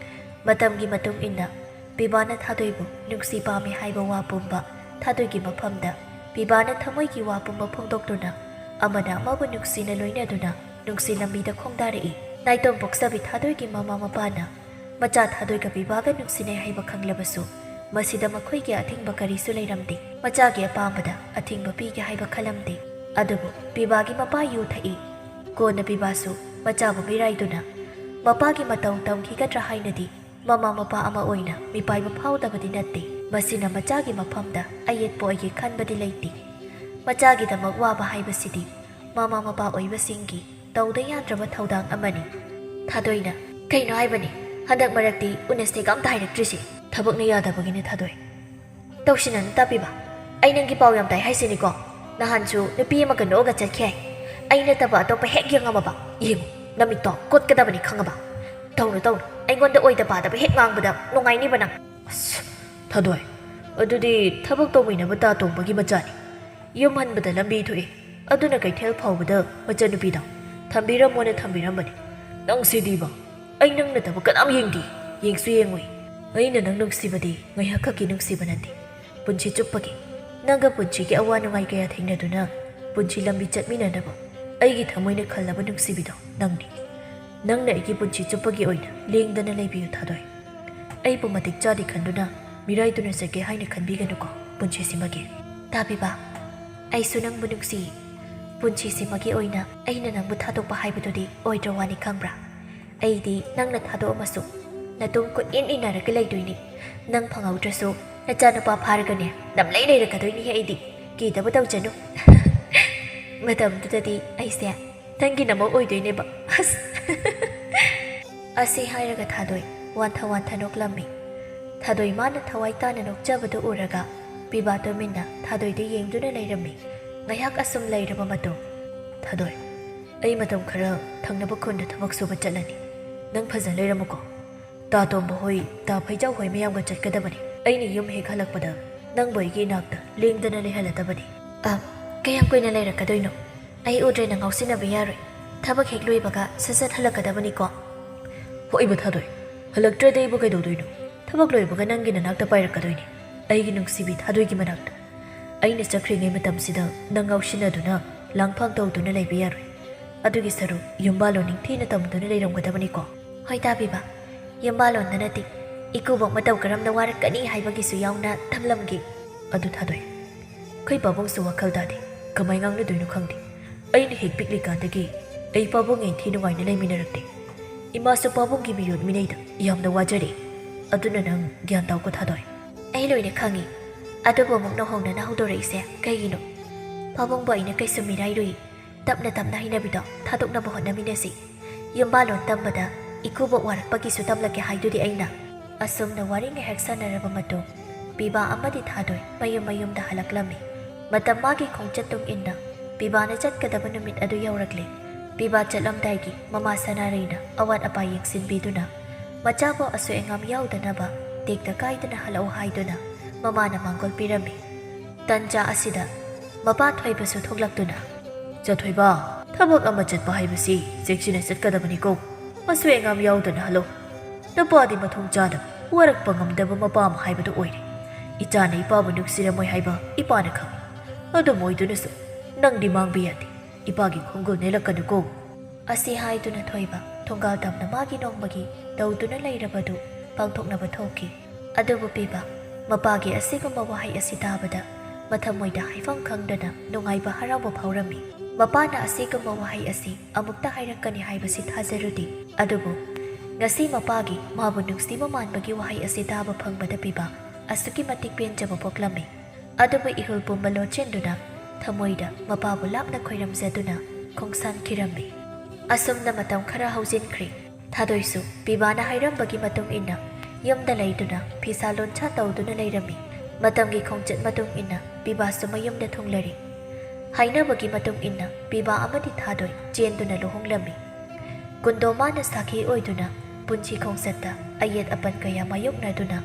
ꯃꯇꯝꯒꯤ ꯃꯇꯨꯡ ꯏꯟꯅ ꯄꯤꯕꯥꯅ ꯊꯥꯗꯣꯏꯕꯨ ꯅꯨꯡꯁꯤ ꯄꯥꯝꯃꯤ ꯍꯥꯏꯕ ꯋꯥ ꯄꯨꯝꯕ ꯊꯥꯗꯣꯏꯒꯤ ꯃꯐꯝꯗ ꯄꯤꯕꯥꯅ ꯊꯃꯣꯏꯒꯤ ꯋꯥ ꯄꯨꯝꯕ ꯐꯣꯡꯗꯣꯛꯇꯨꯅ ꯑꯃꯅ ꯑꯃꯕꯨ ꯅꯨꯡꯁꯤꯅ ꯂꯣꯏꯅꯗꯨꯅ ꯅꯨꯡꯁꯤ ꯂꯝꯕꯤꯗ ꯈꯣꯡꯗꯥꯔꯛꯏ꯫ ꯅꯥꯏꯇꯣꯝ ꯄꯣꯛꯆꯕꯤ ꯊꯥꯗꯣꯏꯒꯤ ꯃꯃꯥ ꯃꯄꯥꯅ ꯃꯆꯥ ꯊꯥꯗꯣꯏꯒ ꯄꯤꯕꯥꯒ ꯅꯨꯡꯁꯤꯅꯩ ꯍꯥꯏꯕ ꯈꯪꯂꯕꯁꯨ, ꯃꯁꯤꯗ ꯃꯈꯣꯏꯒꯤ ꯑꯊꯤꯡꯕ ꯀꯔꯤꯁꯨ ꯂꯩꯔꯝꯗꯦ꯫ ꯃꯆꯥꯒꯤ ꯑꯄꯥꯝꯕꯗ ꯑꯊꯤꯡꯕ ꯄꯤꯒꯦ ꯍꯥꯏꯕ ꯈꯜꯂꯝꯗꯦ꯫ ꯑꯗꯨꯕꯨ ꯄꯤꯕꯥꯒꯤ ꯃꯄꯥ ꯌꯨ ꯊꯛꯏ꯫ ꯀꯣꯟꯅ ꯄꯤꯕꯥꯁꯨ ꯃꯆꯥꯕꯨ ꯃꯤꯔꯥꯏꯗꯨꯅ ꯃꯄꯥꯒꯤ ꯃꯇꯧ ꯇꯝꯈꯤꯒꯗ꯭ꯔꯥ ꯍꯥꯏꯅꯗꯤ ꯃꯃꯥ ꯃꯄꯥ ꯑꯃ ꯑꯣꯏꯅ ꯃꯤꯄꯥꯏꯕ ꯐꯥꯎꯗꯕꯗꯤ ꯅꯠꯇꯦ꯫ ꯃꯁꯤꯅ ꯃꯆꯥꯒꯤ ꯃꯐꯝꯗ ꯑꯌꯦꯠꯄ ꯑꯣꯏꯒꯦ ꯈꯟꯕꯗꯤ ꯂꯩꯇꯦ꯫ ꯃꯆꯥꯒꯤꯗꯃꯛ ꯋꯥꯕ ꯍꯥꯏꯕꯁꯤꯗꯤ ꯃꯃꯥ ꯃꯄꯥ ꯑꯣꯏꯕꯁꯤꯡꯒꯤ ꯇꯧꯗ ꯌꯥꯗ꯭ꯔꯕ ꯊꯧꯗꯥꯡ ꯑꯃꯅꯤ꯫ ꯊꯥꯗꯣꯏꯅ, "ꯀꯩꯅꯣ ꯍꯥꯏꯕꯅꯤ? ꯍꯟꯗꯛ ꯃꯔꯛꯇꯤ ꯎꯅꯁꯦꯒ ꯑꯝꯇ ꯍꯥꯏꯔꯛꯇ꯭ꯔꯤꯁꯦ?" "ꯊꯕꯛꯅ ꯌꯥꯗꯕꯒꯤꯅꯦ, ꯊꯥꯗꯣꯏ꯫ ꯇꯧꯁꯤꯟꯅꯅꯨ ꯇꯥꯕꯤꯕ꯫ ꯑꯩ ꯅꯪꯒꯤ ꯄꯥꯎ ꯌꯥꯝ ꯇꯥꯏ ꯍꯥꯏꯁꯤꯅꯤꯀꯣ꯫ ꯅꯍꯥꯟꯁꯨ ꯅꯨꯄꯤ ꯑꯃꯒ ꯅꯣꯛꯑꯒ ꯆꯠꯈꯤ ꯍꯥꯏ꯫ ꯑꯩ ꯅꯠꯇꯕ ꯑꯇꯣꯞꯄ ꯍꯦꯛ ꯌꯦꯡꯉꯝꯃꯕ, ꯌꯦꯡꯉꯨ, ꯅꯃꯤꯠꯇꯣ ꯀꯣꯠꯀꯗꯕꯅꯤ, ꯈꯪꯉꯕ? ꯇꯧꯅꯨ, ꯇꯧꯅꯨ, ꯑꯩꯉꯣꯟꯗ ꯑꯣꯏꯗ ꯄꯥꯗꯕ ꯍꯦꯛ ꯉꯥꯡꯕꯗ ꯅꯨꯡꯉꯥꯏꯅꯤꯕ ꯅꯪ?" "ꯑꯁ, ꯊꯥꯗꯣꯏ, ꯑꯗꯨꯗꯤ ꯊꯕꯛ ꯇꯧꯃꯤꯟꯅꯕ ꯇꯥ ꯇꯣꯝꯕꯒꯤ ꯃꯆꯥꯅꯤ꯫ ꯌꯨꯝ ꯍꯟꯕꯗ ꯂꯝꯕꯤ ꯊꯣꯛꯑꯦ, ꯑꯗꯨꯅ ꯀꯩꯊꯦꯜ ꯐꯥꯎꯕꯗ ꯃꯆꯟꯅꯨꯄꯤꯗꯣ ꯊꯝꯕꯤꯔꯝꯃꯣꯅ ꯊꯝꯕꯤꯔꯝꯕꯅꯤ꯫ ꯅꯪꯁꯤꯗꯤꯕ, ꯑꯩ ꯅꯪ ꯅꯠꯇꯕ ꯀꯅꯥꯝ ꯌꯦꯡꯗꯦ, ꯌꯦꯡꯁꯨ ꯌꯦꯡꯉꯨꯏ꯫ ꯑꯩꯅ ꯅꯪ ꯅꯨꯡꯁꯤꯕꯗꯤ ꯉꯥꯏꯍꯥꯛ ꯈꯛꯀꯤ ꯅꯨꯡꯁꯤꯕ ꯅꯠꯇꯦ, ꯄꯨꯟꯁꯤ ꯆꯨꯞꯄꯒꯤ꯫ ꯅꯪꯒ ꯄꯨꯟꯁꯤꯒꯤ ꯑꯋꯥ ꯅꯨꯡꯉꯥꯏ ꯀꯌꯥ ꯊꯦꯡꯅꯗꯨꯅ ꯄꯨꯟꯁꯤ ꯂꯝꯕꯤ ꯆꯠꯃꯤꯟꯅꯅꯕ ꯑꯩꯒꯤ ꯊꯃꯣꯏꯅ ꯈꯜꯂꯕ ꯅꯨꯡꯁꯤꯕꯤꯗꯣ ꯅꯪꯅꯤ꯫ ꯅꯪꯅ ꯑꯩꯒꯤ ꯄꯨꯟꯁꯤ ꯆꯨꯞꯄꯒꯤ ꯑꯣꯏꯅ ꯂꯦꯡꯗꯅ ꯂꯩꯕꯤꯌꯨ, ꯊꯥꯗꯣꯏ꯫ ꯑꯩꯕꯨ ꯃꯇꯤꯛ ꯆꯥꯗꯦ ꯈꯟꯗꯨꯅ ꯃꯤꯔꯥꯏꯗꯨꯅ ꯆꯠꯀꯦ ꯍꯥꯏꯅ ꯈꯟꯕꯤꯒꯅꯨꯀꯣ, ꯄꯨꯟꯁꯤꯁꯤꯃꯒꯤ꯫ ꯇꯥꯕꯤꯕ, ꯑꯩꯁꯨ ꯅꯪꯕꯨ ꯅꯨꯡꯁꯤ꯫ ꯄꯨꯟꯁꯤꯁꯤꯃꯒꯤ ꯑꯣꯏꯅ ꯑꯩꯅ ꯅꯪꯕꯨ ꯊꯥꯗꯣꯛꯄ ꯍꯥꯏꯕꯗꯨꯗꯤ ꯑꯣꯏꯗ꯭ꯔ ꯋꯥꯅꯤ, ꯈꯪꯕ꯭ꯔꯥ? ꯑꯩꯗꯤ ꯅꯪꯅ ꯊꯥꯗꯣꯛꯑꯝꯃꯁꯨ ꯅꯇꯨꯡ ꯀꯣꯏꯏꯟ ꯏꯟꯅꯔꯒ ꯂꯩꯗꯣꯏꯅꯤ꯫ ꯅꯪ ꯐꯪꯍꯧꯗ꯭ꯔꯁꯨ ꯅꯆꯥꯅꯨꯄꯥ ꯐꯥꯔꯒꯅꯦ, ꯅꯝꯂꯩ ꯂꯩꯔꯛꯀꯗꯣꯏꯅꯤ ꯑꯩꯗꯤ꯫ ꯀꯤꯗꯕ ꯇꯧꯖꯅꯨ꯫ ꯃꯇꯝꯗꯨꯗꯗꯤ ꯑꯩꯁꯦ ꯅꯪꯒꯤ ꯅꯃꯧ ꯑꯣꯏꯗꯣꯏꯅꯦꯕ꯫ ꯑꯁ!" ꯑꯁꯤ ꯍꯥꯏꯔꯒ ꯊꯥꯗꯣꯏ ꯋꯥꯟꯊ ꯋꯥꯟꯊ ꯅꯣꯛꯂꯝꯃꯤ꯫ ꯊꯥꯗꯣꯏ ꯃꯥꯅ ꯊꯋꯥꯏ ꯇꯥꯅ ꯅꯣꯛꯆꯕꯗꯨ ꯎꯔꯒ ꯄꯤꯕꯥ ꯇꯨꯃꯤꯟꯅ ꯊꯥꯗꯣꯏꯗ ꯌꯦꯡꯗꯨꯅ ꯂꯩꯔꯝꯃꯤ꯫ ꯉꯥꯏꯍꯥꯛ ꯑꯁꯨꯝ ꯂꯩꯔꯕ ꯃꯇꯨꯡ, "ꯊꯥꯗꯣꯏ, ꯑꯩ ꯃꯇꯝ ꯈꯔ ꯊꯪꯅꯕ ꯈꯨꯟꯗ ꯊꯕꯛ ꯁꯨꯕ ꯆꯠꯂꯅꯤ꯫ ꯅꯪ ꯐꯖꯅ ꯂꯩꯔꯝꯃꯨꯀꯣ꯫ ꯇꯥ ꯇꯣꯝꯕ ꯍꯣꯏ, ꯇꯥ ꯐꯩꯖꯥꯎ ꯍꯣꯏ ꯃꯌꯥꯝꯒ ꯆꯠꯀꯗꯕꯅꯤ꯫ ꯑꯩꯅ ꯌꯨꯝ ꯍꯦꯛ ꯍꯜꯂꯛꯄꯗ ꯅꯪꯕꯨ ꯑꯩꯒꯤ ꯏꯅꯥꯛꯇ ꯂꯦꯡꯗꯅ ꯂꯩꯍꯜꯂꯗꯕꯅꯤ꯫" "ꯑ, ꯀꯌꯥꯝ ꯀꯨꯏꯅ ꯂꯩꯔꯛꯀꯗꯣꯏꯅꯣ? ꯑꯩ ꯎꯗ꯭ꯔꯦꯅ ꯉꯥꯎꯁꯤꯟꯅꯕ ꯌꯥꯔꯣꯏ꯫ ꯊꯕꯛ ꯍꯦꯛ ꯂꯣꯏꯕꯒ ꯁꯠ ꯁꯠ ꯍꯜꯂꯛꯀꯗꯕꯅꯤꯀꯣ?" "ꯍꯣꯏꯕ ꯊꯥꯗꯣꯏ, ꯍꯜꯂꯛꯇ꯭ꯔꯗꯤ ꯑꯩꯕꯨ ꯀꯩꯗꯧꯗꯣꯏꯅꯣ? ꯊꯕꯛ ꯂꯣꯏꯕꯒ ꯅꯪꯒꯤ ꯅꯅꯥꯛꯇ ꯄꯥꯏꯔꯛꯀꯗꯣꯏꯅꯤ, ꯑꯩꯒꯤ ꯅꯨꯡꯁꯤꯕꯤ ꯊꯥꯗꯣꯏꯒꯤ ꯃꯅꯥꯛꯇ꯫ ꯑꯩꯅ ꯆꯠꯈ꯭ꯔꯤꯉꯩ ꯃꯇꯝꯁꯤꯗ ꯅꯪ ꯉꯥꯎꯁꯤꯟꯅꯗꯨꯅ ꯂꯥꯡꯐꯥꯡ ꯇꯧꯗꯨꯅ ꯂꯩꯕ ꯌꯥꯔꯣꯏ꯫ ꯑꯗꯨꯒꯤ ꯁꯔꯨꯛ ꯌꯨꯝꯕꯥꯜꯂꯣꯟ ꯅꯤꯡꯊꯤꯅ ꯇꯝꯗꯨꯅ ꯂꯩꯔꯝꯒꯗꯕꯅꯤꯀꯣ꯫ ꯍꯣꯏ ꯇꯥꯕꯤꯕ, ꯌꯨꯝꯕꯥꯜꯂꯣꯟꯗ ꯅꯠꯇꯦ, ꯏꯀꯨꯕꯣꯛ ꯃꯇꯧ ꯀꯔꯝꯅ ꯋꯥꯔꯛꯀꯅꯤ ꯍꯥꯏꯕꯒꯤꯁꯨ ꯌꯥꯎꯅ ꯊꯝꯂꯝꯒꯦ꯫ ꯑꯗꯨ ꯊꯥꯗꯣꯏ, ꯑꯩꯈꯣꯏ ꯄꯥꯕꯨꯡꯁꯨ ꯋꯥꯈꯜ ꯇꯥꯗꯦ꯫ ꯀꯃꯥꯏ ꯉꯥꯡꯅꯗꯣꯏꯅꯣ ꯈꯪꯗꯦ꯫ ꯑꯩꯅ ꯍꯦꯛ ꯄꯤꯛꯂꯤꯀꯥꯟꯗꯒꯤ ꯑꯩ ꯄꯥꯕꯨꯡ ꯏꯟꯊꯤ ꯅꯨꯡꯉꯥꯏꯅ ꯂꯩꯃꯤꯟꯅꯔꯛꯇꯦ꯫ ꯏꯃꯥꯁꯨ ꯄꯥꯕꯨꯡꯒꯤ ꯃꯤꯑꯣꯠ ꯃꯤꯅꯩꯗ ꯌꯥꯝꯅ ꯋꯥꯖꯔꯦ꯫ ꯑꯗꯨꯅ ꯅꯪ ꯒ꯭ꯌꯥꯟ ꯇꯥꯎꯀꯣ ꯊꯥꯗꯣꯏ꯫ ꯑꯩ ꯂꯣꯏꯅ ꯈꯪꯉꯤ꯫ ꯑꯗꯨꯕꯨ ꯑꯃꯨꯛ ꯅꯧꯍꯧꯅꯅ ꯍꯧꯗꯣꯔꯛꯏꯁꯦ ꯀꯩꯒꯤꯅꯣ? ꯄꯥꯕꯨꯡꯕꯨ ꯑꯩꯅ ꯀꯩꯁꯨ ꯃꯤꯔꯥꯏꯔꯨꯏ꯫ ꯇꯞꯅ ꯇꯞꯅ ꯍꯩꯅꯕꯤꯗꯣ ꯊꯥꯗꯣꯛꯅꯕ ꯍꯣꯠꯅꯃꯤꯟꯅꯁꯤ꯫ ꯌꯨꯝꯕꯥꯜꯂꯣꯟ ꯇꯝꯕꯗ ꯏꯀꯨꯕꯣꯛ ꯋꯥꯔꯛꯄꯒꯤꯁꯨ ꯇꯝꯂꯛꯀꯦ ꯍꯥꯏꯗꯨꯗꯤ ꯑꯩꯅ꯫ ꯑꯁꯨꯝꯅ ꯋꯥꯔꯤ ꯉꯥꯏꯍꯥꯛ ꯁꯥꯟꯅꯔꯕ ꯃꯇꯨꯡ, ꯄꯤꯕꯥ ꯑꯃꯗꯤ ꯊꯥꯗꯣꯏ ꯃꯌꯨꯝ ꯃꯌꯨꯝꯗ ꯍꯜꯂꯛꯂꯝꯃꯤ꯫ ꯃꯇꯝ ꯃꯥꯒꯤ ꯈꯣꯡꯆꯠ ꯇꯨꯡ ꯏꯟꯅ ꯄꯤꯕꯥꯅ ꯆꯠꯀꯗꯕ ꯅꯨꯃꯤꯠ ꯑꯗꯨ ꯌꯧꯔꯛꯂꯦ꯫ ꯄꯤꯕꯥ ꯆꯠꯂꯝꯗꯥꯏꯒꯤ ꯃꯃꯥ ꯁꯅꯥꯔꯩꯅ ꯑꯋꯥꯠ ꯑꯄꯥ ꯌꯦꯡꯁꯤꯟꯕꯤꯗꯨꯅ, ꯃꯆꯥꯕꯨ ꯑꯁꯣꯏ ꯑꯉꯥꯝ ꯌꯥꯎꯗꯅꯕ ꯇꯦꯛꯇ ꯀꯥꯏꯗꯅ ꯍꯜꯂꯛꯎ ꯍꯥꯏꯗꯨꯅ ꯃꯃꯥꯅ ꯃꯥꯡꯒꯣꯜ ꯄꯤꯔꯝꯃꯤ꯫ ꯇꯟꯖꯥ ꯑꯁꯤꯗ ꯃꯄꯥ ꯊꯣꯏꯕꯁꯨ ꯊꯣꯛꯂꯛꯇꯨꯅ, "ꯆꯊꯣꯏꯕ, ꯊꯕꯛ ꯑꯃ ꯆꯠꯄ ꯍꯥꯏꯕꯁꯤ ꯆꯦꯛꯁꯤꯟꯅ ꯆꯠꯀꯗꯕꯅꯤꯀꯣ꯫ ꯑꯁꯣꯏ ꯑꯉꯥꯝ ꯌꯥꯎꯗꯅ ꯍꯜꯂꯣ꯫ ꯅꯄꯥꯗꯤ ꯃꯊꯣꯡ ꯆꯥꯗꯕ, ꯋꯥꯔꯛꯄ ꯉꯝꯗꯕ ꯃꯄꯥ ꯑꯃ ꯍꯥꯏꯕꯗꯨ ꯑꯣꯏꯔꯦ꯫ ꯏꯆꯥꯅ ꯏꯄꯥꯕꯨ ꯅꯨꯡꯁꯤꯔꯝꯃꯣꯏ ꯍꯥꯏꯕ ꯏꯄꯥꯅ ꯈꯪꯏ꯫ ꯑꯗꯨꯝ ꯑꯣꯏꯗꯨꯅꯁꯨ ꯅꯪꯗꯤ ꯃꯥꯡꯕ ꯌꯥꯗꯦ꯫ ꯏꯄꯥꯒꯤ ꯈꯣꯡꯒꯨꯜ ꯅꯦꯜꯂꯛꯀꯅꯨꯀꯣ"꯫ ꯑꯁꯤ ꯍꯥꯏꯗꯨꯅ ꯊꯣꯏꯕ ꯊꯣꯡꯒꯥꯜ ꯇꯝꯅ ꯃꯥꯒꯤ ꯅꯣꯡꯃꯒꯤ ꯇꯧꯗꯨꯅ ꯂꯩꯔꯕꯗꯨ ꯄꯥꯡꯊꯣꯛꯅꯕ ꯊꯣꯛꯈꯤ꯫ ꯑꯗꯨꯕꯨ ꯄꯤꯕ ꯃꯄꯥꯒꯤ ꯑꯁꯤꯒꯨꯝꯕ ꯋꯥꯍꯩ ꯑꯁꯤ ꯇꯥꯕꯗ ꯃꯊꯃꯣꯏꯗ ꯍꯥꯏꯐꯝ ꯈꯪꯗꯅ ꯅꯨꯡꯉꯥꯏꯕ ꯍꯔꯥꯎꯕ ꯐꯥꯎꯔꯝꯃꯤ꯫ ꯃꯄꯥꯅ ꯑꯁꯤꯒꯨꯝꯕ ꯋꯥꯍꯩ ꯑꯁꯤ ꯑꯃꯨꯛꯇ ꯍꯥꯏꯔꯛꯀꯅꯤ ꯍꯥꯏꯕꯁꯤ ꯊꯥꯖꯔꯨꯗꯦ꯫ ꯑꯗꯨꯕꯨ ꯉꯁꯤ ꯃꯄꯥꯒꯤ ꯃꯥꯕꯨ ꯅꯨꯡꯁꯤꯕ ꯃꯥꯟꯕꯒꯤ ꯋꯥꯍꯩ ꯑꯁꯤ ꯇꯥꯕ ꯐꯪꯕꯗ ꯄꯤꯕ ꯑꯁꯨꯛꯀꯤ ꯃꯇꯤꯛ ꯄꯦꯟꯖꯕ ꯄꯣꯛꯂꯝꯃꯤ꯫ ꯑꯗꯨꯕꯨ ꯏꯍꯨꯜ ꯄꯨꯝꯕ ꯂꯣꯠꯁꯤꯟꯗꯨꯅ ꯊꯃꯣꯏꯗ ꯃꯄꯥꯕꯨ ꯂꯥꯞꯅ ꯈꯣꯏꯔꯝꯖꯗꯨꯅ ꯈꯣꯡꯁꯥꯟꯈꯤꯔꯝꯃꯤ꯫ ꯑꯁꯨꯝꯅ ꯃꯇꯝ ꯈꯔ ꯍꯧꯖꯤꯟꯈ꯭ꯔꯦ꯫ ꯊꯥꯗꯣꯏꯁꯨ ꯄꯤꯕꯥꯅ ꯍꯥꯏꯔꯝꯕꯒꯤ ꯃꯇꯨꯡ ꯏꯟꯅ ꯌꯨꯝꯗ ꯂꯩꯗꯨꯅ ꯐꯤꯁꯥ ꯂꯣꯟꯁꯥ ꯇꯧꯗꯨꯅ ꯂꯩꯔꯝꯃꯤ꯫ ꯃꯇꯝꯒꯤ ꯈꯣꯡꯆꯠ ꯃꯇꯨꯡ ꯏꯟꯅ ꯄꯤꯕꯥꯁꯨ ꯃꯌꯨꯝꯗ ꯊꯨꯡꯂꯔꯦ꯫ ꯍꯥꯏꯅꯕꯒꯤ ꯃꯇꯨꯡ ꯏꯟꯅ ꯄꯤꯕꯥ ꯑꯃꯗꯤ ꯊꯥꯗꯣꯏ ꯆꯦꯟꯗꯨꯅ ꯂꯨꯍꯣꯡꯂꯝꯃꯤ꯫ ꯀꯨꯟꯗꯣ ꯃꯥꯅ ꯁꯥꯈꯤ ꯑꯣꯏꯗꯨꯅ ꯄꯨꯟꯁꯤ ꯈꯣꯡꯆꯠꯇ ꯑꯌꯦꯠ ꯑꯄꯟ ꯀꯌꯥ ꯃꯥꯌꯣꯛꯅꯗꯨꯅ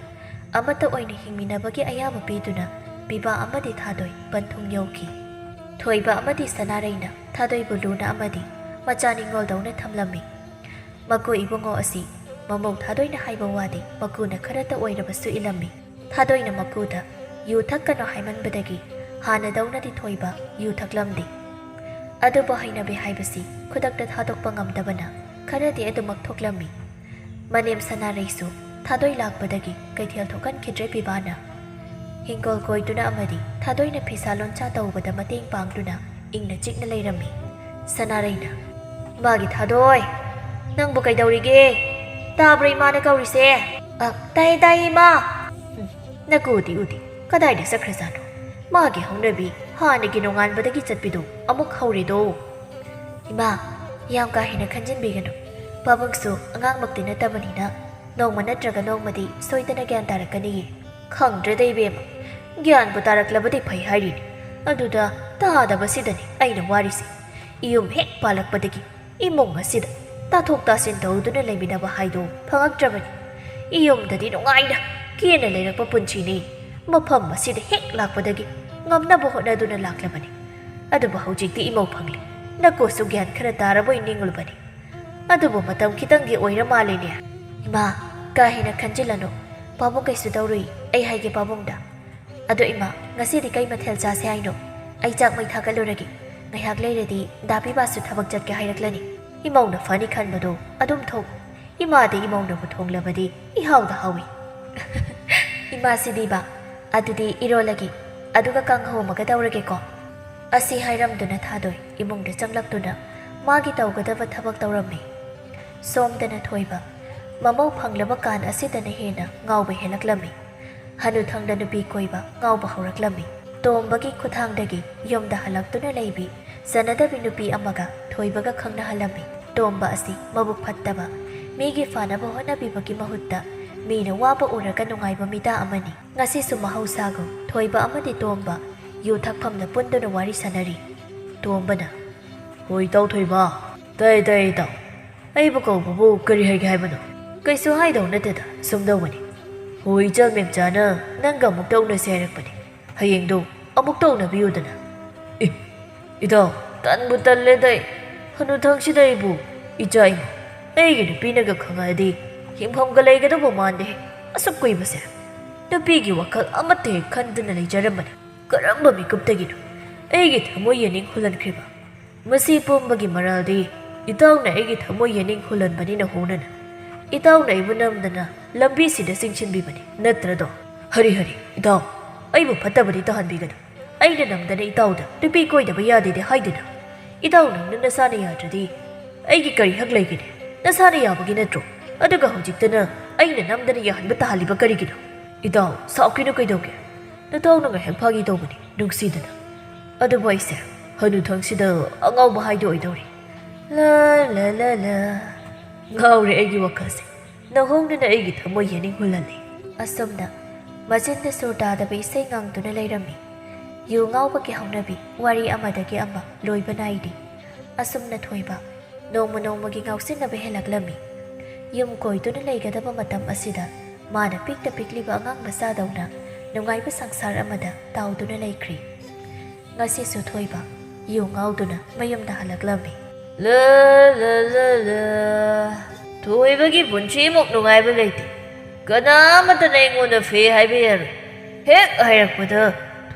ꯑꯃꯠꯇ ꯑꯣꯏꯅ ꯍꯤꯡꯃꯤꯟꯅꯕꯒꯤ ꯑꯌꯥꯕ ꯄꯤꯗꯨꯅ ꯄꯤꯕꯥ ꯑꯃꯗꯤ ꯊꯥꯗꯣꯏ ꯄꯟꯊꯨꯡ ꯌꯧꯈꯤ꯫ ꯊꯣꯏꯕ ꯑꯃꯗꯤ ꯁꯅꯥꯔꯩꯅ ꯊꯥꯗꯣꯏꯕꯨ ꯂꯨꯅ ꯑꯃꯗꯤ ꯃꯆꯥ ꯅꯤꯡꯉꯣꯜꯗꯧꯅ ꯊꯝꯂꯝꯃꯤ꯫ ꯃꯀꯨ ꯏꯕꯨꯡꯉꯣ ꯑꯁꯤ ꯃꯃꯧ ꯊꯥꯗꯣꯏꯅ ꯍꯥꯏꯕ ꯋꯥꯗꯤ ꯃꯀꯨꯅ ꯈꯔꯇ ꯑꯣꯏꯔꯕꯁꯨ ꯏꯜꯂꯝꯃꯤ꯫ ꯊꯥꯗꯣꯏꯅ ꯃꯀꯨꯗ ꯌꯨ ꯊꯛꯀꯅꯨ ꯍꯥꯏꯃꯟꯕꯗꯒꯤ ꯍꯥꯟꯅꯗꯧꯅꯗꯤ ꯊꯣꯏꯕ ꯌꯨ ꯊꯛꯂꯝꯗꯦ꯫ ꯑꯗꯨꯕꯨ ꯍꯩꯅꯕꯤ ꯍꯥꯏꯕꯁꯤ ꯈꯨꯗꯛꯇ ꯊꯥꯗꯣꯛꯄ ꯉꯝꯗꯕꯅ ꯈꯔꯗꯤ ꯑꯗꯨꯃꯛ ꯊꯣꯛꯂꯝꯃꯤ꯫ ꯃꯅꯦꯝ ꯁꯅꯥꯔꯩꯁꯨ ꯊꯥꯗꯣꯏ ꯂꯥꯛꯄꯗꯒꯤ ꯀꯩꯊꯦꯜ ꯊꯣꯛꯍꯟꯈꯤꯗ꯭ꯔꯦ ꯄꯤꯕꯥꯅ꯫ ꯍꯤꯡꯒꯣꯜ ꯀꯣꯏꯗꯨꯅ ꯑꯃꯗꯤ ꯊꯥꯗꯣꯏꯅ ꯐꯤꯁꯥ ꯂꯣꯟꯁꯥ ꯇꯧꯕꯗ ꯃꯇꯦꯡ ꯄꯥꯡꯗꯨꯅ ꯏꯪꯅ ꯆꯤꯛꯅ ꯂꯩꯔꯝꯃꯤ꯫ ꯁꯅꯥꯔꯩꯅ, "ꯏꯃꯥꯒꯤ ꯊꯥꯗꯣꯏ, ꯅꯪꯕꯨ ꯀꯩꯗꯧꯔꯤꯒꯦ? ꯇꯥꯕ꯭ꯔꯥ ꯏꯃꯥꯅ ꯀꯧꯔꯤꯁꯦ?" "ꯑ, ꯇꯥꯏꯌꯦ, ꯇꯥꯏꯌꯦ, ꯏꯃꯥ!" "ꯎꯝ, ꯅꯀꯨꯗꯤ ꯎꯗꯦ, ꯀꯗꯥꯏꯗ ꯆꯠꯈ꯭ꯔꯖꯥꯠꯅꯣ? ꯃꯥꯒꯤ ꯍꯧꯅꯕꯤ ꯍꯥꯟꯅꯒꯤ ꯅꯣꯡꯉꯥꯟꯕꯗꯒꯤ ꯆꯠꯄꯤꯗꯣ ꯑꯃꯨꯛ ꯍꯧꯔꯦꯗꯣ?" "ꯏꯃꯥ, ꯌꯥꯝ ꯀꯥ ꯍꯦꯟꯅ ꯈꯟꯖꯤꯟꯕꯤꯒꯅꯨ꯫ ꯄꯥꯕꯨꯡꯁꯨ ꯑꯉꯥꯡꯃꯛꯇꯤ ꯅꯠꯇꯕꯅꯤꯅ ꯅꯣꯡꯃ ꯅꯠꯇ꯭ꯔꯒ ꯅꯣꯡꯃꯗꯤ ꯁꯣꯏꯗꯅ ꯒ꯭ꯌꯥꯟ ꯇꯥꯔꯛꯀꯅꯤꯌꯦ꯫" "ꯈꯪꯗ꯭ꯔꯦꯗ ꯏꯕꯦꯝꯃ, ꯒ꯭ꯌꯥꯟꯕꯨ ꯇꯥꯔꯛꯂꯕꯗꯤ ꯐꯩ ꯍꯥꯏꯔꯤꯅꯤ꯫ ꯑꯗꯨꯗ ꯇꯥꯗꯕꯁꯤꯗꯅꯤ ꯑꯩꯅ ꯋꯥꯔꯤꯁꯦ꯫ ꯏꯌꯨꯝ ꯍꯦꯛ ꯄꯥꯜꯂꯛꯄꯗꯒꯤ ꯏꯃꯨꯡ ꯑꯁꯤꯗ ꯇꯥꯊꯣꯛ ꯇꯥꯁꯤꯟ ꯇꯧꯗꯨꯅ ꯂꯩꯃꯤꯟꯅꯕ ꯍꯥꯏꯗꯣ ꯐꯪꯉꯛꯇ꯭ꯔꯕꯅꯤ꯫ ꯏꯌꯨꯝꯗꯗꯤ ꯅꯨꯡꯉꯥꯏꯅ ꯀꯦꯅ ꯂꯩꯔꯛꯄ ꯄꯨꯟꯁꯤꯅꯤ꯫ ꯃꯐꯝ ꯑꯁꯤꯗ ꯍꯦꯛ ꯂꯥꯛꯄꯗꯒꯤ ꯉꯝꯅꯕ ꯍꯣꯠꯅꯗꯨꯅ ꯂꯥꯛꯂꯕꯅꯤ꯫ ꯑꯗꯨꯕꯨ ꯍꯧꯖꯤꯛꯇꯤ ꯏꯃꯧ ꯐꯪꯂꯦ꯫ ꯅꯀꯣꯁꯨ ꯒ꯭ꯌꯥꯟ ꯈꯔ ꯇꯥꯔꯕꯣꯏ ꯅꯤꯡꯂꯨꯕꯅꯤ꯫ ꯑꯗꯨꯕꯨ ꯃꯇꯝ ꯈꯤꯇꯪꯒꯤ ꯑꯣꯏꯔ ꯃꯥꯜꯂꯦꯅꯦ꯫" "ꯏꯃꯥ, ꯀꯥ ꯍꯦꯟꯅ ꯈꯟꯖꯤꯜꯂꯅꯨ꯫ ꯄꯥꯕꯨꯡ ꯀꯩꯁꯨ ꯇꯧꯔꯨꯏ꯫ ꯑꯩ ꯍꯥꯏꯒꯦ ꯄꯥꯕꯨꯡꯗ꯫" "ꯑꯗꯣ ꯏꯃꯥ, ꯉꯁꯤꯗꯤ ꯀꯩ ꯃꯊꯦꯜ ꯆꯥꯁꯦ ꯍꯥꯏꯅꯣ? ꯑꯩ ꯆꯥꯛ ꯃꯩ ꯊꯥꯒꯠꯂꯨꯔꯒꯦ꯫ ꯉꯥꯏꯍꯥꯛ ꯂꯩꯔꯗꯤ ꯗꯥ ꯄꯤꯕꯥꯁꯨ ꯊꯕꯛ ꯆꯠꯀꯦ ꯍꯥꯏꯔꯛꯂꯅꯤ꯫" "ꯏꯃꯧꯅ ꯐꯅꯤ ꯈꯟꯕꯗꯣ ꯑꯗꯨꯝ ꯊꯣꯛ꯫ ꯏꯃꯥꯗꯤ ꯏꯃꯧꯅꯕꯨ ꯊꯣꯡꯂꯕꯗꯤ ꯏꯍꯥꯎꯗ ꯍꯥꯎꯏ꯫" "ꯏꯃꯥꯁꯤꯗꯤꯕ꯫ ꯑꯗꯨꯗꯤ ꯏꯔꯣꯜꯂꯒꯦ, ꯑꯗꯨꯒ ꯀꯥꯡꯍꯧ ꯑꯃꯒ ꯇꯧꯔꯒꯦꯀꯣ꯫" ꯑꯁꯤ ꯍꯥꯏꯔꯝꯗꯨꯅ ꯊꯥꯗꯣꯏ ꯏꯃꯨꯡꯗ ꯆꯪꯂꯛꯇꯨꯅ ꯃꯥꯒꯤ ꯇꯧꯒꯗꯕ ꯊꯕꯛ ꯇꯧꯔꯝꯃꯤ꯫ ꯁꯣꯝꯗꯅ ꯊꯣꯏꯕ ꯃꯃꯧ ꯐꯪꯂꯕ ꯀꯥꯟ ꯑꯁꯤꯗꯅ ꯍꯦꯟꯅ ꯉꯥꯎꯕ ꯍꯦꯜꯂꯛꯂꯝꯃꯤ꯫ ꯍꯅꯨꯊꯪꯗ ꯅꯨꯄꯤ ꯀꯣꯏꯕ ꯉꯥꯎꯕ ꯍꯧꯔꯛꯂꯝꯃꯤ꯫ ꯇꯣꯝꯕꯒꯤ ꯈꯨꯠꯊꯥꯡꯗꯒꯤ ꯌꯨꯝꯗ ꯍꯜꯂꯛꯇꯨꯅ ꯂꯩꯕꯤ ꯆꯅꯗꯕꯤ ꯅꯨꯄꯤ ꯑꯃꯒ ꯊꯣꯏꯕꯒ ꯈꯪꯅꯍꯜꯂꯝꯃꯤ꯫ ꯇꯣꯝꯕ ꯑꯁꯤ ꯃꯕꯨꯛ ꯐꯠꯇꯕ, ꯃꯤꯒꯤ ꯐꯅꯕ ꯍꯣꯠꯅꯕꯤꯕꯒꯤ ꯃꯍꯨꯠꯇ ꯃꯤꯅ ꯋꯥꯕ ꯎꯔꯒ ꯅꯨꯡꯉꯥꯏꯕ ꯃꯤꯗꯥ ꯑꯃꯅꯤ꯫ ꯉꯁꯤꯁꯨ ꯃꯍꯧꯁꯥꯒꯨꯝ ꯊꯣꯏꯕ ꯑꯃꯗꯤ ꯇꯣꯝꯕ ꯌꯨ ꯊꯛꯐꯝꯗ ꯄꯨꯟꯗꯨꯅ ꯋꯥꯔꯤ ꯁꯥꯟꯅꯔꯤ꯫ ꯇꯣꯝꯕꯅ, "ꯍꯣꯏ, ꯏꯇꯥꯎ ꯊꯣꯏꯕ꯫ ꯇꯥꯏ, ꯇꯥꯏ, ꯏꯇꯥꯎ꯫ ꯑꯩꯕꯨ ꯀꯧꯕꯕꯨ ꯀꯔꯤ ꯍꯥꯏꯒꯦ ꯍꯥꯏꯕꯅꯣ?" "ꯀꯩꯁꯨ ꯍꯥꯏꯗꯧ ꯅꯠꯇꯦꯗ, ꯁꯨꯝ ꯇꯧꯕꯅꯤ꯫ ꯍꯣꯏ, ꯏꯆꯜ ꯃꯦꯝꯆꯥꯅ ꯅꯪꯒ ꯑꯃꯨꯛ ꯇꯧꯅꯁꯦ ꯍꯥꯏꯔꯛꯄꯅꯤ꯫ ꯍꯌꯦꯡꯗꯣ ꯑꯃꯨꯛ ꯇꯧꯅꯕꯤꯌꯨꯗꯅ꯫" "ꯑꯦ, ꯏꯇꯥꯎ, ꯇꯟꯕꯨ ꯇꯜꯂꯦꯗ ꯑꯩ꯫ ꯍꯅꯨꯊꯪꯁꯤꯗ ꯑꯩꯕꯨ ꯏꯆꯥ ꯏꯃꯧ, ꯑꯩꯒꯤ ꯅꯨꯄꯤꯅꯒ ꯈꯪꯉꯛꯑꯗꯤ ꯍꯤꯡꯐꯝꯒ ꯂꯩꯒꯗꯧꯕ ꯃꯥꯟꯗꯦ꯫ ꯑꯁꯨꯛ ꯀꯨꯏꯕꯁꯦ ꯅꯨꯄꯤꯒꯤ ꯋꯥꯈꯜ ꯑꯃꯠꯇ ꯍꯦꯛ ꯈꯟꯗꯨꯅ ꯂꯩꯖꯔꯝꯕꯅꯤ꯫ ꯀꯔꯝꯕ ꯃꯤꯀꯨꯞꯇꯒꯤꯅꯣ ꯑꯩꯒꯤ ꯊꯃꯣꯏ ꯌꯦꯅꯤꯡ ꯍꯨꯜꯍꯟꯈ꯭ꯔꯤꯕ?" ꯃꯁꯤ ꯄꯨꯝꯕꯒꯤ ꯃꯔꯥꯜꯗꯤ ꯏꯇꯥꯎꯅ ꯑꯩꯒꯤ ꯊꯃꯣꯏ ꯌꯦꯅꯤꯡ ꯍꯨꯜꯍꯟꯕꯅꯤꯅ ꯍꯣꯡꯅꯅ ꯏꯇꯥꯎꯅ ꯑꯩꯕꯨ ꯅꯝꯗꯅ ꯂꯝꯕꯤꯁꯤꯗ ꯆꯤꯡꯁꯤꯟꯕꯤꯕꯅꯤ ꯅꯠꯇ꯭ꯔꯗꯣ? ꯍꯔꯤ ꯍꯔꯤ, ꯏꯇꯥꯎ, ꯑꯩꯕꯨ ꯐꯠꯇꯕꯗꯤ ꯇꯧꯍꯟꯕꯤꯒꯅꯨ꯫ ꯑꯩꯅ ꯅꯝꯗꯅ ꯏꯇꯥꯎꯗ ꯅꯨꯄꯤ ꯀꯣꯏꯗꯕ ꯌꯥꯗꯦꯗꯤ ꯍꯥꯏꯗꯅ꯫ ꯏꯇꯥꯎ, ꯅꯪꯅ ꯅꯁꯥꯅ ꯌꯥꯗ꯭ꯔꯗꯤ ꯑꯩꯒꯤ ꯀꯔꯤ ꯍꯛ ꯂꯩꯒꯅꯤ? ꯅꯁꯥꯅ ꯌꯥꯕꯒꯤ ꯅꯠꯇ꯭ꯔꯣ? ꯑꯗꯨꯒ ꯍꯧꯖꯤꯛꯇꯅ ꯑꯩꯅ ꯅꯝꯗꯅ ꯌꯥꯍꯟꯕ ꯇꯥꯍꯜꯂꯤꯕ ꯀꯔꯤꯒꯤꯅꯣ? ꯏꯇꯥꯎ, ꯁꯥꯎꯈꯤꯅꯨ ꯀꯩꯗꯧꯒꯦ? ꯅꯇꯥꯎꯅ ꯉꯥꯏꯍꯥꯛ ꯐꯥꯒꯤ ꯇꯧꯕꯅꯤ, ꯅꯨꯡꯁꯤꯗꯅ꯫ ꯑꯗꯨꯕꯨ ꯑꯩꯁꯦ ꯍꯅꯨꯊꯪꯁꯤꯗ ꯑꯉꯥꯎꯕ ꯍꯥꯏꯗꯣ ꯑꯣꯏꯗꯧꯔꯤ꯫ ꯂꯥ, ꯂꯥ, ꯂꯥ, ꯂꯥ꯫ ꯉꯥꯎꯔꯦ ꯑꯩꯒꯤ ꯋꯥꯈꯜꯁꯦ꯫ ꯅꯍꯣꯡꯗꯨꯅ ꯑꯩꯒꯤ ꯊꯃꯣꯏ ꯌꯦꯅꯤꯡ ꯍꯨꯜꯍꯜꯂꯤ꯫ ꯑꯁꯨꯝꯅ ꯃꯆꯤꯟꯗ ꯁꯨꯔ ꯇꯥꯗꯕ ꯏꯁꯩ ꯉꯪꯗꯨꯅ ꯂꯩꯔꯝꯃꯤ꯫ ꯌꯨ ꯉꯥꯎꯕꯒꯤ ꯍꯧꯅꯕꯤ ꯋꯥꯔꯤ ꯑꯃꯗꯒꯤ ꯑꯃ ꯂꯣꯏꯕ ꯅꯥꯏꯗꯦ꯫ ꯑꯁꯨꯝꯅ ꯊꯣꯏꯕ ꯅꯣꯡꯃ ꯅꯣꯡꯃꯒꯤ ꯉꯥꯎꯁꯤꯟꯅꯕ ꯍꯦꯜꯂꯛꯂꯝꯃꯤ꯫ ꯌꯨꯝ ꯀꯣꯏꯗꯨꯅ ꯂꯩꯒꯗꯕ ꯃꯇꯝ ꯑꯁꯤꯗ ꯃꯥꯅ ꯄꯤꯛꯇ ꯄꯤꯛꯂꯤꯕ ꯑꯉꯥꯡ ꯃꯆꯥꯗꯧꯅ ꯅꯨꯡꯉꯥꯏꯕ ꯁꯪꯁꯥꯔ ꯑꯃꯗ ꯇꯥꯎꯗꯨꯅ ꯂꯩꯈ꯭ꯔꯤ꯫ ꯉꯁꯤꯁꯨ ꯊꯣꯏꯕ ꯌꯨ ꯉꯥꯎꯗꯨꯅ ꯃꯌꯨꯝꯗ ꯍꯜꯂꯛꯂꯝꯃꯤ꯫ ꯂ, ꯂ, ꯂ, ꯂ꯫ ꯊꯣꯏꯕꯒꯤ ꯄꯨꯟꯁꯤꯃꯨꯛ ꯅꯨꯡꯉꯥꯏꯕ ꯂꯩꯇꯦ꯫ ꯀꯅꯥ ꯑꯃꯠꯇꯅ ꯑꯩꯉꯣꯟꯗ ꯐꯦ ꯍꯥꯏꯕ ꯌꯥꯔꯣꯏ꯫ ꯍꯦꯛ ꯍꯥꯏꯔꯛꯄꯗ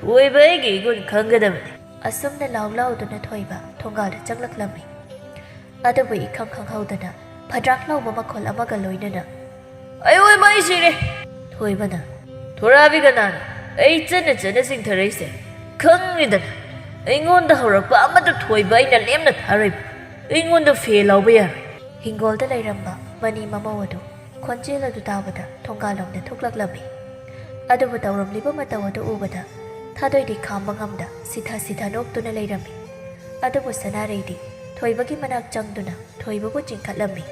ꯊꯣꯏꯕ ꯑꯩꯒꯤ ꯏꯒꯨꯟ ꯈꯪꯒꯗꯕꯅꯤ꯫ ꯑꯁꯨꯝꯅ ꯂꯥꯎ ꯂꯥꯎꯗꯨꯅ ꯊꯣꯏꯕ ꯊꯣꯡꯒꯥꯜꯗ ꯆꯪꯂꯛꯂꯝꯃꯤ꯫ ꯑꯗꯨꯕꯨ ꯏꯈꯪ ꯈꯪꯍꯧꯗꯅ ꯐꯗ꯭ꯔꯥꯛ ꯂꯥꯎꯕ ꯃꯈꯣꯜ ꯑꯃꯒ ꯂꯣꯏꯅꯅ, "ꯑꯌꯣꯏ, ꯃꯩ ꯁꯤꯔꯦ!" ꯊꯣꯏꯕꯅ, "ꯊꯣꯔꯥꯕꯤ ꯀꯅꯥꯅꯣ ꯑꯩ ꯆꯠꯅ ꯆꯠꯅ ꯆꯤꯡꯊꯔꯛꯏꯁꯦ? ꯈꯪꯉꯤꯗꯅ, ꯑꯩꯉꯣꯟꯗ ꯍꯧꯔꯛꯄ ꯑꯃꯗ ꯊꯣꯏꯕ ꯑꯩꯅ ꯂꯦꯝꯅ ꯊꯥꯔꯣꯏꯕ꯫ ꯑꯩꯉꯣꯟꯗ ꯐꯦ ꯂꯥꯎꯕ ꯌꯥꯔꯣꯏ꯫" ꯍꯤꯡꯒꯣꯜꯗ ꯂꯩꯔꯝꯕ ꯃꯅꯤ ꯃꯃꯧ ꯑꯗꯨ ꯈꯣꯟꯖꯦꯜ ꯑꯗꯨ ꯇꯥꯕꯗ ꯊꯣꯡꯒꯥꯜꯂꯣꯝꯗ ꯊꯣꯛꯂꯛꯂꯝꯃꯤ꯫ ꯑꯗꯨꯕꯨ ꯇꯧꯔꯝꯂꯤꯕ ꯃꯇꯧ ꯑꯗꯨ ꯎꯕꯗ ꯊꯥꯗꯣꯏꯗꯤ ꯈꯥꯝꯕ ꯉꯝꯗ ꯁꯤꯊ ꯁꯤꯊ ꯅꯣꯛꯇꯨꯅ ꯂꯩꯔꯝꯃꯤ꯫ ꯑꯗꯨꯕꯨ ꯁꯅꯥꯔꯩꯗꯤ ꯊꯣꯏꯕꯒꯤ ꯃꯅꯥꯛ ꯆꯪꯗꯨꯅ ꯊꯣꯏꯕꯕꯨ ꯆꯤꯡꯈꯠꯂꯝꯃꯤ꯫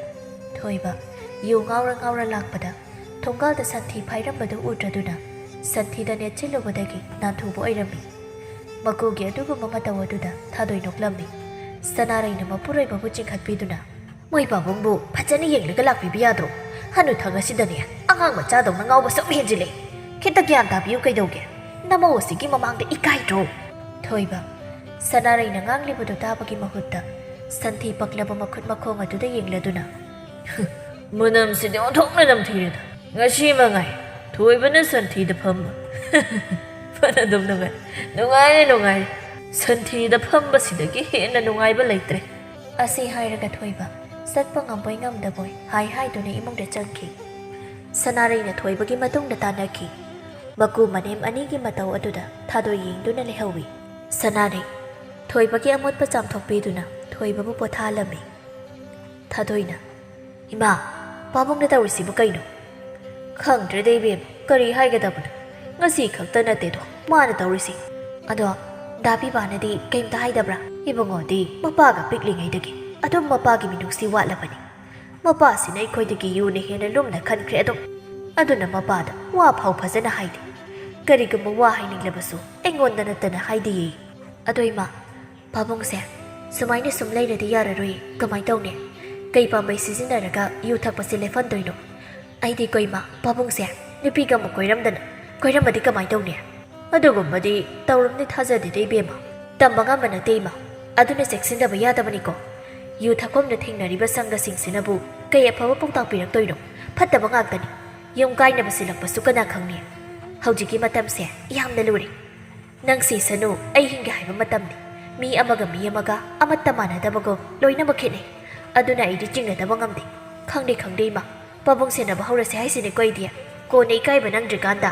ꯊꯣꯏꯕ ꯌꯨ ꯉꯥꯎꯔ ꯉꯥꯎꯔ ꯂꯥꯛꯄꯗ ꯊꯣꯡꯒꯥꯜꯗ ꯁꯟꯊꯤ ꯐꯥꯏꯔꯝꯕꯗꯨ ꯎꯗ꯭ꯔꯗꯨꯅ ꯁꯟꯊꯤꯗ ꯅꯦꯠꯁꯤꯜꯂꯨꯕꯗꯒꯤ ꯅꯥꯟꯊꯨꯕ ꯑꯣꯏꯔꯝꯃꯤ꯫ ꯃꯀꯨꯒꯤ ꯑꯗꯨꯒꯨꯝꯕ ꯃꯇꯧ ꯑꯗꯨꯗ ꯊꯥꯗꯣꯏ ꯅꯣꯛꯂꯝꯃꯤ꯫ ꯁꯅꯥꯔꯩꯅ ꯃꯄꯨꯔꯣꯏꯕꯕꯨ ꯆꯤꯡꯈꯠꯄꯤꯗꯨꯅ, "ꯃꯣꯏ ꯄꯥꯕꯨꯡꯕꯨ ꯐꯖꯅ ꯌꯦꯡꯂꯒ ꯂꯥꯛꯄꯤꯕ ꯌꯥꯗ꯭ꯔꯣ? ꯍꯅꯨꯊꯪ ꯑꯁꯤꯗꯅꯦ ꯑꯉꯥꯡ ꯃꯆꯥꯗꯧꯅ ꯉꯥꯎꯕ ꯁꯨꯝ ꯍꯦꯟꯖꯤꯜꯂꯦ꯫ ꯈꯤꯇ ꯒ꯭ꯌꯥꯟ ꯇꯥꯕꯤꯌꯨ ꯀꯩꯗꯧꯒꯦ? ꯅꯃꯧ ꯑꯁꯤꯒꯤ ꯃꯃꯥꯡꯗ ꯏꯀꯥꯏꯗ꯭ꯔꯣ?" ꯊꯣꯏꯕ ꯁꯅꯥꯔꯩꯅ ꯉꯥꯡꯂꯤꯕꯗꯨ ꯇꯥꯕꯒꯤ ꯃꯍꯨꯠꯇ ꯁꯟꯊꯤ ꯄꯛꯂꯕ ꯃꯈꯨꯠ ꯃꯈꯣꯡ ꯑꯗꯨꯗ ꯌꯦꯡꯂꯗꯨꯅ, "ꯃꯅꯝꯁꯤꯗꯤ ꯑꯣꯟꯊꯣꯛꯅ ꯅꯝꯊꯤꯔꯦꯗ꯫ ꯉꯁꯤ ꯃꯉꯥꯏ ꯊꯣꯏꯕꯅ ꯁꯟꯊꯤꯗ ꯐꯝꯕ꯫ ꯐꯅ ꯑꯗꯨꯝ ꯅꯨꯡꯉꯥꯏ, ꯅꯨꯡꯉꯥꯏꯔꯦ, ꯅꯨꯡꯉꯥꯏꯔꯦ꯫ "ꯁꯟꯊꯤꯗ ꯐꯝꯕꯁꯤꯗꯒꯤ ꯍꯦꯟꯅ ꯅꯨꯡꯉꯥꯏꯕ ꯂꯩꯇ꯭ꯔꯦ"꯫ ꯑꯁꯤ ꯍꯥꯏꯔꯒ ꯊꯣꯏꯕ ꯆꯠꯄ ꯉꯝꯕꯣꯏ ꯉꯝꯗꯕꯣꯏ ꯍꯥꯏ ꯍꯥꯏꯗꯨꯅ ꯏꯃꯨꯡꯗ ꯆꯪꯈꯤ꯫ ꯁꯅꯥꯔꯩꯅ ꯊꯣꯏꯕꯒꯤ ꯃꯇꯨꯡꯗ ꯇꯥꯟꯅꯈꯤ꯫ ꯃꯀꯨ ꯃꯅꯦꯝ ꯑꯅꯤꯒꯤ ꯃꯇꯧ ꯑꯗꯨꯗ ꯊꯥꯗꯣꯏ ꯌꯦꯡꯗꯨꯅ ꯂꯩꯍꯧꯏ꯫ ꯁꯅꯥꯔꯩ ꯊꯣꯏꯕꯒꯤ ꯑꯃꯣꯠꯄ ꯆꯥꯝꯊꯣꯛꯄꯤꯗꯨꯅ ꯊꯣꯏꯕꯕꯨ ꯄꯣꯊꯥꯍꯜꯂꯝꯃꯤ꯫ ꯊꯥꯗꯣꯏꯅ, "ꯏꯃꯥ, ꯄꯥꯕꯨꯡꯅ ꯇꯧꯔꯤꯁꯤꯕꯨ ꯀꯩꯅꯣ?" "ꯈꯪꯗ꯭ꯔꯦꯗ ꯏꯕꯦꯝ, ꯀꯔꯤ ꯍꯥꯏꯒꯗꯕꯅꯣ? ꯉꯁꯤ ꯈꯛꯇ ꯅꯠꯇꯦꯗꯣ ꯃꯥꯅ ꯇꯧꯔꯤꯁꯤ꯫ ꯑꯗꯣ ꯗꯥ ꯄꯤꯕꯥꯅꯗꯤ ꯀꯩꯝꯇ ꯍꯥꯏꯗꯕ꯭ꯔꯥ?" "ꯏꯕꯨꯡꯉꯣꯗꯤ ꯃꯄꯥꯒ ꯄꯤꯛꯂꯤꯉꯩꯗꯒꯤ ꯑꯗꯨꯝ ꯃꯄꯥꯒꯤ ꯃꯤꯅꯨꯡꯁꯤ ꯋꯥꯠꯂꯕꯅꯤ꯫ ꯃꯄꯥꯁꯤꯅ ꯑꯩꯈꯣꯏꯗꯒꯤ ꯌꯨꯅ ꯍꯦꯟꯅ ꯂꯨꯝꯅ ꯈꯟꯈ꯭ꯔꯦ ꯑꯗꯨꯝ꯫ ꯑꯗꯨꯅ ꯃꯄꯥꯗ ꯋꯥ ꯐꯥꯎ ꯐꯖꯅ ꯍꯥꯏꯗꯦ꯫ ꯀꯔꯤꯒꯨꯝꯕ ꯋꯥ ꯍꯥꯏꯅꯤꯡꯂꯕꯁꯨ ꯑꯩꯉꯣꯟꯗ ꯅꯠꯇꯅ ꯍꯥꯏꯗꯦꯌꯦ꯫ ꯑꯗꯣ ꯏꯃꯥ, ꯄꯥꯕꯨꯡꯁꯦ ꯁꯨꯃꯥꯏꯅ ꯁꯨꯝ ꯂꯩꯔꯗꯤ ꯌꯥꯔꯔꯣꯏ, ꯀꯃꯥꯏ ꯇꯧꯅꯤ? ꯀꯩ ꯄꯥꯝꯕꯩ ꯁꯤꯖꯤꯟꯅꯔꯒ ꯌꯨ ꯊꯛꯄꯁꯦ ꯂꯦꯞꯍꯟꯗꯣꯏꯅꯣ? ꯑꯩꯗꯤ ꯀꯣ ꯏꯃꯥ, ꯄꯥꯕꯨꯡꯁꯦ ꯅꯨꯄꯤꯒ ꯑꯃꯨꯛ ꯀꯣꯏꯔꯝꯗꯅ, ꯀꯣꯏꯔꯝꯃꯗꯤ ꯀꯃꯥꯏ ꯇꯧꯅꯤ?" "ꯑꯗꯨꯒꯨꯝꯕꯗꯤ ꯇꯧꯔꯝꯅꯤ ꯊꯥꯖꯗꯦꯗ ꯏꯕꯦꯝꯃ꯫ ꯇꯝꯕ ꯉꯝꯕ ꯅꯠꯇꯦ ꯏꯃꯥ꯫ ꯑꯗꯨꯅ ꯆꯦꯛꯁꯤꯟꯗꯕ ꯌꯥꯗꯕꯅꯤꯀꯣ꯫ ꯌꯨ ꯊꯛꯐꯝꯗ ꯊꯦꯡꯅꯔꯤꯕ ꯁꯪꯒꯁꯤꯡꯁꯤꯅꯕꯨ ꯀꯩ ꯑꯐꯕ ꯄꯥꯎꯇꯥꯛ ꯄꯤꯔꯛꯇꯣꯏꯅꯣ? ꯐꯠꯇꯕ ꯉꯥꯛꯇꯅꯤ꯫ ꯌꯨꯝ ꯀꯥꯏꯅꯕ ꯁꯤꯜꯂꯛꯄꯁꯨ ꯀꯅꯥ ꯈꯪꯅꯤ? ꯍꯧꯖꯤꯛꯀꯤ ꯃꯇꯝꯁꯦ ꯌꯥꯝꯅ ꯂꯨꯔꯦ꯫ ꯅꯪ ꯁꯤꯁꯅꯨ, ꯑꯩ ꯍꯤꯡꯒꯦ ꯍꯥꯏꯕ ꯃꯇꯝꯅꯤ꯫ ꯃꯤ ꯑꯃꯒ ꯃꯤ ꯑꯃꯒ ꯑꯃꯠꯇ ꯃꯥꯟꯅꯗꯕꯒꯨꯝ ꯂꯣꯏꯅꯃꯛ ꯈꯦꯠꯅꯩ꯫ ꯑꯗꯨꯅ ꯑꯩꯗꯤ ꯆꯤꯡꯅꯗꯕ ꯉꯝꯗꯦ꯫ ꯈꯪꯗꯦ, ꯈꯪꯗꯦ ꯏꯃꯥ, ꯄꯥꯕꯨꯡ ꯁꯦꯟꯅꯕ ꯍꯧꯔꯁꯦ ꯍꯥꯏꯁꯤꯅꯤꯀꯣ ꯑꯩꯗꯤ꯫ ꯀꯣꯟꯅ ꯏꯀꯥꯏꯕ ꯅꯪꯗ꯭ꯔꯤꯀꯥꯟꯗ꯫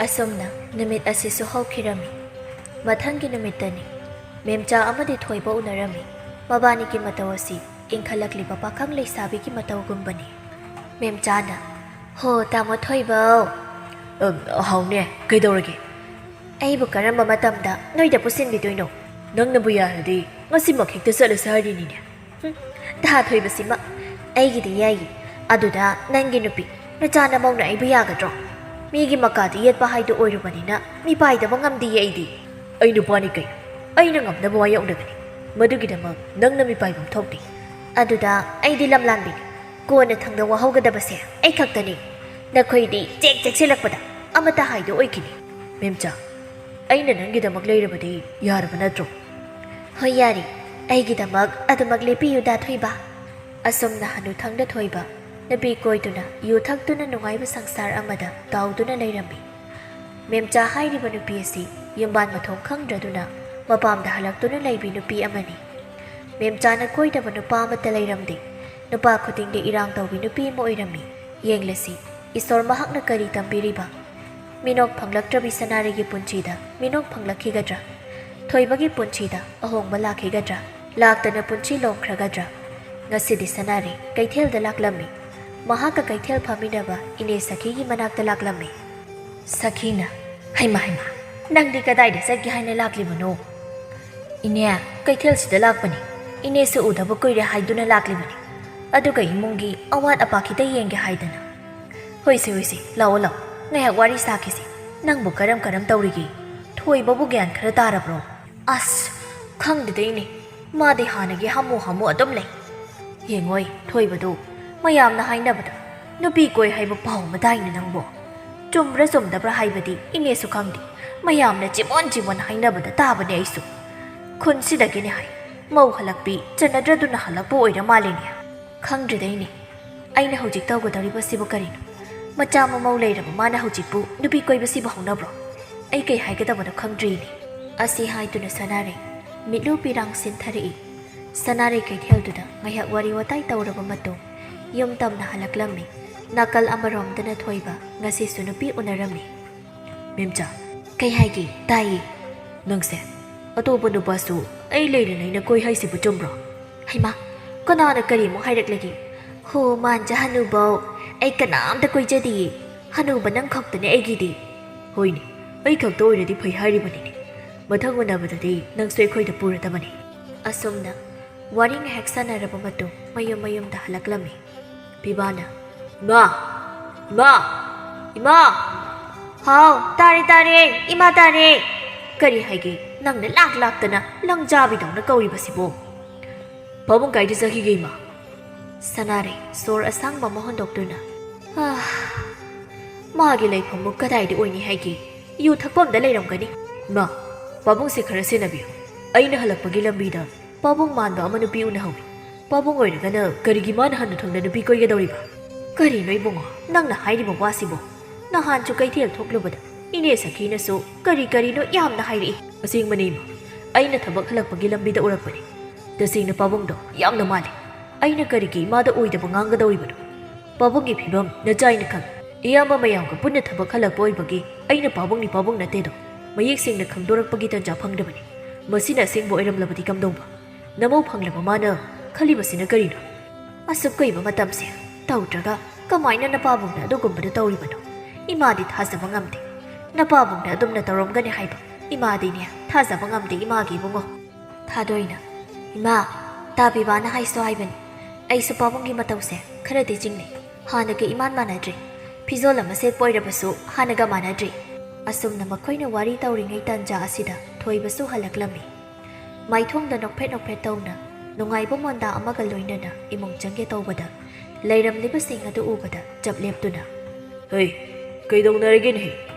ꯑꯁꯨꯝꯅ ꯅꯨꯃꯤꯠ ꯑꯁꯤꯁꯨ ꯍꯧꯈꯤꯔꯝꯃꯤ꯫ ꯃꯊꯪꯒꯤ ꯅꯨꯃꯤꯠꯇꯅꯤ꯫ ꯃꯦꯝꯆꯥ ꯑꯃꯗꯤ ꯊꯣꯏꯕ ꯎꯅꯔꯝꯃꯤ꯫ ꯃꯕꯥꯅꯤꯒꯤ ꯃꯇꯧ ꯑꯁꯤ ꯏꯟꯈꯠꯂꯛꯂꯤꯕ ꯄꯥꯈꯪ ꯂꯩꯁꯥꯕꯤꯒꯤ ꯃꯇꯧꯒꯨꯝꯕꯅꯤ꯫ ꯃꯦꯝꯆꯥꯅ, "ꯍꯣ, ꯇꯥꯃꯣ ꯊꯣꯏꯕꯧ꯫" "ꯑ, ꯍꯥꯎꯅꯦ, ꯀꯩꯗꯧꯔꯒꯦ?" "ꯑꯩꯕꯨ ꯀꯔꯝꯕ ꯃꯇꯝꯗ ꯅꯣꯏꯗ ꯄꯨꯁꯤꯟꯕꯤꯗꯣꯏꯅꯣ?" "ꯅꯪꯅꯕꯨ ꯌꯥꯔꯗꯤ ꯉꯁꯤꯃꯛ ꯍꯦꯛꯇ ꯆꯠꯂꯁꯦ ꯍꯥꯏꯔꯤꯅꯤꯅꯦ꯫" "ꯍꯨꯝ, ꯊꯥ ꯊꯣꯏꯕꯁꯤꯃ ꯑꯩꯒꯤꯗꯤ ꯌꯥꯏꯌꯦ꯫ ꯑꯗꯨꯗ ꯅꯪꯒꯤ ꯅꯨꯄꯤ, ꯅꯆꯥ ꯅꯃꯧꯅ ꯑꯩꯕꯨ ꯌꯥꯒꯗ꯭ꯔꯣ? ꯃꯤꯒꯤ ꯃꯀꯥꯗ ꯌꯦꯠꯄ ꯍꯥꯏꯗꯨ ꯑꯣꯏꯔꯨꯕꯅꯤꯅ ꯃꯤꯄꯥꯏꯗꯕ ꯉꯝꯗꯤꯌꯦ ꯑꯩꯗꯤ꯫" "ꯑꯩ ꯅꯨꯄꯥꯅꯤ ꯀꯩ? ꯑꯩꯅ ꯉꯝꯅꯕ ꯋꯥꯌꯣꯛꯅꯒꯅꯤ꯫ ꯃꯗꯨꯒꯤꯗꯃꯛ ꯅꯪꯅ ꯃꯤꯄꯥꯏꯐꯝ ꯊꯣꯛꯇꯦ꯫" "ꯑꯗꯨꯗ ꯑꯩꯗꯤ ꯂꯝꯂꯥꯟꯕꯤꯅꯤ꯫ ꯀꯣꯟꯅ ꯊꯪꯗ ꯋꯥꯍꯧꯒꯗꯕꯁꯦ ꯑꯩ ꯈꯛꯇꯅꯤ꯫ ꯅꯈꯣꯏꯗꯤ ꯆꯦꯛ ꯆꯦꯛꯁꯤꯜꯂꯛꯄꯗ ꯑꯃꯠꯇ ꯍꯥꯏꯗꯣ ꯑꯣꯏꯈꯤꯅꯤ꯫" "ꯃꯦꯝꯆꯥ, ꯑꯩꯅ ꯅꯪꯒꯤꯗꯃꯛ ꯂꯩꯔꯕꯗꯤ ꯌꯥꯔꯕ ꯅꯠꯇ꯭ꯔꯣ?" "ꯍꯣꯏ, ꯌꯥꯔꯦ꯫ ꯑꯩꯒꯤꯗꯃꯛ ꯑꯗꯨꯃꯛ ꯂꯦꯞꯄꯤꯌꯨ, ꯗꯥ ꯊꯣꯏꯕ꯫" ꯑꯁꯨꯝꯅ ꯍꯅꯨꯊꯪꯗ ꯊꯣꯏꯕ ꯅꯨꯄꯤ ꯀꯣꯏꯗꯨꯅ ꯌꯨ ꯊꯛꯇꯨꯅ ꯅꯨꯡꯉꯥꯏꯕ ꯁꯪꯁꯥꯔ ꯑꯃꯗ ꯇꯥꯎꯗꯨꯅ ꯂꯩꯔꯝꯃꯤ꯫ ꯃꯦꯝꯆꯥ ꯍꯥꯏꯔꯤꯕ ꯅꯨꯄꯤ ꯑꯁꯤ ꯌꯨꯝꯕꯥꯟ ꯃꯊꯣꯡ ꯈꯪꯗ꯭ꯔꯗꯨꯅ ꯃꯄꯥꯝꯗ ꯍꯜꯂꯛꯇꯨꯅ ꯂꯩꯕꯤ ꯅꯨꯄꯤ ꯑꯃꯅꯤ꯫ ꯃꯦꯝꯆꯥꯅ ꯀꯣꯏꯗꯕ ꯅꯨꯄꯥ ꯑꯃꯠꯇ ꯂꯩꯔꯝꯗꯦ꯫ ꯅꯨꯄꯥ ꯈꯨꯗꯤꯡꯗ ꯏꯔꯥꯡ ꯇꯧꯕꯤ ꯅꯨꯄꯤ ꯑꯃ ꯑꯣꯏꯔꯝꯃꯤ꯫ ꯌꯦꯡꯂꯁꯤ, ꯏꯁꯣꯔ ꯃꯍꯥꯛꯅ ꯀꯔꯤ ꯇꯝꯕꯤꯔꯤꯕ? ꯃꯤꯅꯣꯛ ꯐꯪꯂꯛꯇ꯭ꯔꯕꯤ ꯁꯅꯥꯔꯩꯒꯤ ꯄꯨꯟꯁꯤꯗ ꯃꯤꯅꯣꯛ ꯐꯪꯂꯛꯈꯤꯒꯗ꯭ꯔꯥ? ꯊꯣꯏꯕꯒꯤ ꯄꯨꯟꯁꯤꯗ ꯑꯍꯣꯡꯕ ꯂꯥꯛꯈꯤꯒꯗ꯭ꯔꯥ? ꯂꯥꯛꯇꯅ ꯄꯨꯟꯁꯤ ꯂꯣꯝꯈ꯭ꯔꯒꯗ꯭ꯔꯥ? ꯉꯁꯤꯗꯤ ꯁꯅꯥꯔꯩ ꯀꯩꯊꯦꯜꯗ ꯂꯥꯛꯂꯝꯃꯤ꯫ ꯃꯍꯥꯛꯀ ꯀꯩꯊꯦꯜ ꯐꯝꯃꯤꯟꯅꯕ ꯏꯅꯦ ꯁꯈꯤꯒꯤ ꯃꯅꯥꯛꯇ ꯂꯥꯛꯂꯝꯃꯤ꯫ ꯁꯈꯤꯅ, "ꯍꯩꯃꯥ, ꯍꯩꯃꯥ, ꯅꯪꯗꯤ ꯀꯗꯥꯏꯗ ꯆꯠꯀꯦ ꯍꯥꯏꯅ ꯂꯥꯛꯂꯤꯕꯅꯣ?" "ꯏꯅꯦ, ꯀꯩꯊꯦꯜꯁꯤꯗ ꯂꯥꯛꯄꯅꯤ꯫ ꯏꯅꯦꯁꯨ ꯎꯗꯕ ꯀꯨꯏꯔꯦ ꯍꯥꯏꯗꯨꯅ ꯂꯥꯛꯂꯤꯕꯅꯤ꯫ ꯑꯗꯨꯒ ꯏꯃꯨꯡꯒꯤ ꯑꯋꯥꯠ ꯑꯄꯥ ꯈꯤꯇ ꯌꯦꯡꯒꯦ ꯍꯥꯏꯗꯅ꯫" "ꯍꯣꯏꯁꯦ, ꯍꯣꯏꯁꯦ, ꯂꯥꯛꯑꯣ, ꯂꯥꯛꯑꯣ, ꯉꯥꯏꯍꯥꯛ ꯋꯥꯔꯤ ꯁꯥꯈꯤꯁꯤ꯫ ꯅꯪꯕꯨ ꯀꯔꯝ ꯀꯔꯝ ꯇꯧꯔꯤꯒꯦ? ꯊꯣꯏꯕꯕꯨ ꯒ꯭ꯌꯥꯟ ꯈꯔ ꯇꯥꯔꯕ꯭ꯔꯣ?" "ꯑꯁ, ꯈꯪꯗꯦꯗ ꯏꯅꯦ, ꯃꯥꯗꯤ ꯍꯥꯟꯅꯒꯤ ꯍꯥꯃꯨ ꯍꯥꯃꯨ ꯑꯗꯨꯝ ꯂꯩ꯫ ꯌꯦꯡꯉꯣꯏ, ꯊꯣꯏꯕꯗꯨ ꯃꯌꯥꯝꯅ ꯍꯥꯏꯅꯕꯗ ꯅꯨꯄꯤ ꯀꯣꯏ ꯍꯥꯏꯕ ꯄꯥꯎ ꯑꯃ ꯇꯥꯏꯅꯦ ꯅꯪꯕꯣ꯫ ꯆꯨꯝꯕ꯭ꯔꯥ ꯆꯨꯝꯗꯕ꯭ꯔꯥ ꯍꯥꯏꯕꯗꯤ ꯏꯅꯦꯁꯨ ꯈꯪꯗꯦ, ꯃꯌꯥꯝꯅ ꯆꯤꯃꯣꯟ ꯆꯤꯃꯣꯟ ꯍꯥꯏꯅꯕꯗ ꯇꯥꯕꯅꯦ ꯑꯩꯁꯨ꯫ ꯈꯨꯟꯁꯤꯗꯒꯤꯅꯦ ꯍꯥꯏ, ꯃꯧ ꯍꯜꯂꯛꯄꯤ ꯆꯟꯅꯗ꯭ꯔꯗꯨꯅ ꯍꯜꯂꯛꯄ ꯑꯣꯏꯔ ꯃꯥꯜꯂꯦꯅꯦ꯫ ꯈꯪꯗ꯭ꯔꯦꯗ ꯏꯅꯦ, ꯑꯩꯅ ꯍꯧꯖꯤꯛ ꯇꯧꯒꯗꯧꯔꯤꯕꯁꯤꯕꯨ ꯀꯔꯤꯅꯣ? ꯃꯆꯥ ꯃꯃꯧ ꯂꯩꯔꯕ ꯃꯥꯅ ꯍꯧꯖꯤꯛꯄꯨ ꯅꯨꯄꯤ ꯀꯣꯏꯕꯁꯤꯕꯨ ꯍꯧꯅꯕ꯭ꯔꯣ? ꯑꯩ ꯀꯩ ꯍꯥꯏꯒꯗꯕꯅꯣ ꯈꯪꯗ꯭ꯔꯤꯅꯦ꯫" ꯑꯁꯤ ꯍꯥꯏꯗꯨꯅ ꯁꯅꯥꯔꯩ ꯃꯤꯠꯂꯨ ꯄꯤꯔꯥꯡ ꯁꯤꯟꯊꯔꯛꯏ꯫ ꯁꯅꯥꯔꯩ ꯀꯩꯊꯦꯜꯗꯨꯗ ꯉꯥꯏꯍꯥꯛ ꯋꯥꯔꯤ ꯋꯥꯇꯥꯏ ꯇꯧꯔꯕ ꯃꯇꯨꯡ ꯌꯨꯝ ꯇꯝꯅ ꯍꯜꯂꯛꯂꯝꯃꯤ꯫ ꯅꯥꯀꯜ ꯑꯃꯔꯣꯝꯗꯅ ꯊꯣꯏꯕ ꯉꯁꯤꯁꯨ ꯅꯨꯄꯤ ꯎꯅꯔꯝꯃꯤ꯫ "ꯃꯦꯝꯆꯥ꯫" "ꯀꯩ ꯍꯥꯏꯒꯦ? ꯇꯥꯏꯌꯦ꯫" "ꯅꯪꯁꯦ ꯑꯇꯣꯞꯄ ꯅꯨꯄꯥꯁꯨ ꯑꯩ ꯂꯩꯔꯤ ꯂꯩꯅ ꯀꯣꯏ ꯍꯥꯏꯁꯤꯕꯨ ꯆꯨꯝꯕ꯭ꯔꯣ?" "ꯍꯩꯃꯥ, ꯀꯅꯥꯅ ꯀꯔꯤꯃꯨꯛ ꯍꯥꯏꯔꯛꯂꯒꯦ? ꯍꯣ ꯃꯥꯟꯖ ꯍꯅꯨꯕꯧ, ꯑꯩ ꯀꯅꯥꯝꯇ ꯀꯣꯏꯖꯗꯤꯌꯦ꯫ ꯍꯅꯨꯕ ꯅꯪ ꯈꯛꯇꯅꯦ ꯑꯩꯒꯤꯗꯤ꯫" "ꯍꯣꯏꯅꯦ, ꯑꯩ ꯈꯛꯇ ꯑꯣꯏꯔꯗꯤ ꯐꯩ ꯍꯥꯏꯔꯤꯕꯅꯤꯅꯦ꯫ ꯃꯊꯪ ꯎꯅꯕꯗꯗꯤ ꯅꯪꯁꯨ ꯑꯩꯈꯣꯏꯗ ꯄꯨꯔꯗꯕꯅꯤ꯫" ꯑꯁꯨꯝꯅ ꯋꯥꯔꯤ ꯉꯥꯏꯍꯥꯛ ꯁꯥꯟꯅꯔꯕ ꯃꯇꯨꯡ ꯃꯌꯨꯝ ꯃꯌꯨꯝꯗ ꯍꯜꯂꯛꯂꯝꯃꯤ꯫ ꯄꯤꯕꯥꯅ, "ꯏꯃꯥ! ꯏꯃꯥ! ꯏꯃꯥ!" "ꯍꯥꯎ, ꯇꯥꯔꯦ, ꯇꯥꯔꯦ, ꯏꯃꯥ ꯇꯥꯔꯦ꯫" "ꯀꯔꯤ ꯍꯥꯏꯒꯦ? ꯅꯪꯅ ꯂꯥꯛ ꯂꯥꯛꯇꯅ ꯂꯪꯖꯥꯕꯤꯗꯧꯅ ꯀꯧꯔꯤꯕꯁꯤꯕꯣ?" "ꯄꯥꯕꯨꯡ ꯀꯥꯏꯗ ꯆꯠꯈꯤꯒꯦ, ꯏꯃꯥ?" ꯁꯅꯥꯔꯩ ꯁꯣꯔ ꯑꯁꯥꯡꯕ ꯑꯃ ꯍꯣꯟꯗꯣꯛꯇꯨꯅ, "ꯑꯥ, ꯃꯥꯒꯤ ꯂꯩꯐꯝꯕꯨ ꯀꯗꯥꯏꯗ ꯑꯣꯏꯅꯤ ꯍꯥꯏꯒꯦ? ꯌꯨ ꯊꯛꯐꯝꯗ ꯂꯩꯔꯝꯒꯅꯤ꯫" "ꯏꯃꯥ, ꯄꯥꯕꯨꯡꯁꯦ ꯈꯔ ꯁꯦꯟꯅꯕꯤꯌꯨ꯫ ꯑꯩꯅ ꯍꯜꯂꯛꯄꯒꯤ ꯂꯝꯕꯤꯗ ꯄꯥꯕꯨꯡ ꯃꯥꯟꯕ ꯑꯃ ꯅꯨꯄꯤ ꯎꯅꯍꯧꯏ꯫ ꯄꯥꯕꯨꯡ ꯑꯣꯏꯔꯒꯅ ꯀꯔꯤꯒꯤ ꯃꯥꯅ ꯍꯟꯅ ꯊꯨꯡꯅ ꯅꯨꯄꯤ ꯀꯣꯏꯒꯗꯧꯔꯤꯕ?" "ꯀꯔꯤꯅꯣ ꯏꯕꯨꯡꯉꯣ, ꯅꯪꯅ ꯍꯥꯏꯔꯤꯕ ꯋꯥꯁꯤꯕꯣ? ꯅꯍꯥꯟꯁꯨ ꯀꯩꯊꯦꯜ ꯊꯣꯛꯂꯨꯕꯗ ꯏꯅꯦ ꯁꯈꯤꯅꯁꯨ ꯀꯔꯤ ꯀꯔꯤꯅꯣ ꯌꯥꯝꯅ ꯍꯥꯏꯔꯛꯏ꯫" "ꯑꯁꯦꯡꯕꯅꯦ ꯏꯃꯥ, ꯑꯩꯅ ꯊꯕꯛ ꯍꯜꯂꯛꯄꯒꯤ ꯂꯝꯕꯤꯗ ꯎꯔꯛꯄꯅꯤ꯫ ꯇꯁꯦꯡꯅ ꯄꯥꯕꯨꯡꯗꯣ ꯌꯥꯝꯅ ꯃꯥꯜꯂꯤ꯫ ꯑꯩꯅ ꯀꯔꯤꯒꯤ ꯏꯃꯥꯗ ꯑꯣꯏꯗꯕ ꯉꯥꯡꯒꯗꯧꯔꯤꯕꯅꯣ? ꯄꯥꯕꯨꯡꯒꯤ ꯐꯤꯕꯝ ꯅꯆꯥ ꯑꯩꯅ ꯈꯪꯏ꯫ ꯏꯌꯥꯝꯕ ꯃꯌꯥꯝꯒ ꯄꯨꯟꯅ ꯊꯕꯛ ꯍꯜꯂꯛꯄ ꯑꯣꯏꯕꯒꯤ ꯑꯩꯅ ꯄꯥꯕꯨꯡꯅꯤ ꯄꯥꯕꯨꯡ ꯅꯠꯇꯦꯗꯣ ꯃꯌꯦꯛ ꯁꯦꯡꯅ ꯈꯪꯗꯣꯔꯛꯄꯒꯤ ꯇꯟꯖꯥ ꯐꯪꯗꯕꯅꯤ꯫ ꯃꯁꯤꯅ ꯑꯁꯦꯡꯕ ꯑꯣꯏꯔꯝꯂꯕꯗꯤ ꯀꯝꯗꯧꯕ? ꯅꯃꯧ ꯐꯪꯂꯕ ꯃꯥꯅ ꯈꯜꯂꯤꯕꯁꯤꯅ ꯀꯔꯤꯅꯣ? ꯑꯁꯨꯛ ꯀꯨꯏꯕ ꯃꯇꯝꯁꯦ ꯇꯧꯗ꯭ꯔꯒ ꯀꯃꯥꯏꯅ ꯅꯄꯥꯕꯨꯡꯅ ꯑꯗꯨꯒꯨꯝꯕꯗꯨ ꯇꯧꯔꯤꯕꯅꯣ? ꯏꯃꯥꯗꯤ ꯊꯥꯖꯕ ꯉꯝꯗꯦ꯫ ꯅꯄꯥꯕꯨꯡꯅ ꯑꯗꯨꯝꯅ ꯇꯧꯔꯝꯒꯅꯤ ꯍꯥꯏꯕ ꯏꯃꯥꯗꯤꯅꯦ ꯊꯥꯖꯕ ꯉꯝꯗꯦ ꯏꯃꯥꯒꯤ ꯏꯕꯨꯡꯉꯣ꯫ ꯊꯥꯗꯣꯏꯅ, "ꯏꯃꯥ, ꯇꯥꯕꯤꯕꯥꯅ ꯍꯥꯏꯁꯨ ꯍꯥꯏꯕꯅꯤ꯫ ꯑꯩꯁꯨ ꯄꯥꯕꯨꯡꯒꯤ ꯃꯇꯧꯁꯦ ꯈꯔꯗꯤ ꯆꯤꯡꯅꯩ꯫ ꯍꯥꯟꯅꯒ ꯏꯃꯥꯟ ꯃꯥꯟꯅꯗ꯭ꯔꯦ꯫ ꯐꯤꯖꯣꯜ ꯑꯃ ꯁꯦꯠꯄ ꯑꯣꯏꯔꯕꯁꯨ ꯍꯥꯟꯅꯒ ꯃꯥꯟꯅꯗ꯭ꯔꯦ꯫" ꯑꯁꯨꯝꯅ ꯃꯈꯣꯏꯅ ꯋꯥꯔꯤ ꯇꯧꯔꯤꯉꯩ ꯇꯥꯟꯖꯥ ꯑꯁꯤꯗ ꯊꯣꯏꯕꯁꯨ ꯍꯜꯂꯛꯂꯝꯃꯤ꯫ ꯃꯥꯏꯊꯣꯡꯗ ꯅꯣꯛꯐꯦꯠ ꯅꯣꯛꯐꯦꯠ ꯇꯧꯅ ꯅꯨꯡꯉꯥꯏꯕ ꯃꯣꯟꯗꯥ ꯑꯃꯒ ꯂꯣꯏꯅꯅ ꯏꯃꯨꯡ ꯆꯪꯒꯦ ꯇꯧꯕꯗ ꯂꯩꯔꯝꯂꯤꯕꯁꯤꯡ ꯑꯗꯨ ꯎꯕꯗ ꯆꯞ ꯂꯦꯞꯇꯨꯅ, "ꯍꯩ, ꯀꯩꯗꯧꯅꯔꯒꯦꯅꯦꯍꯦ?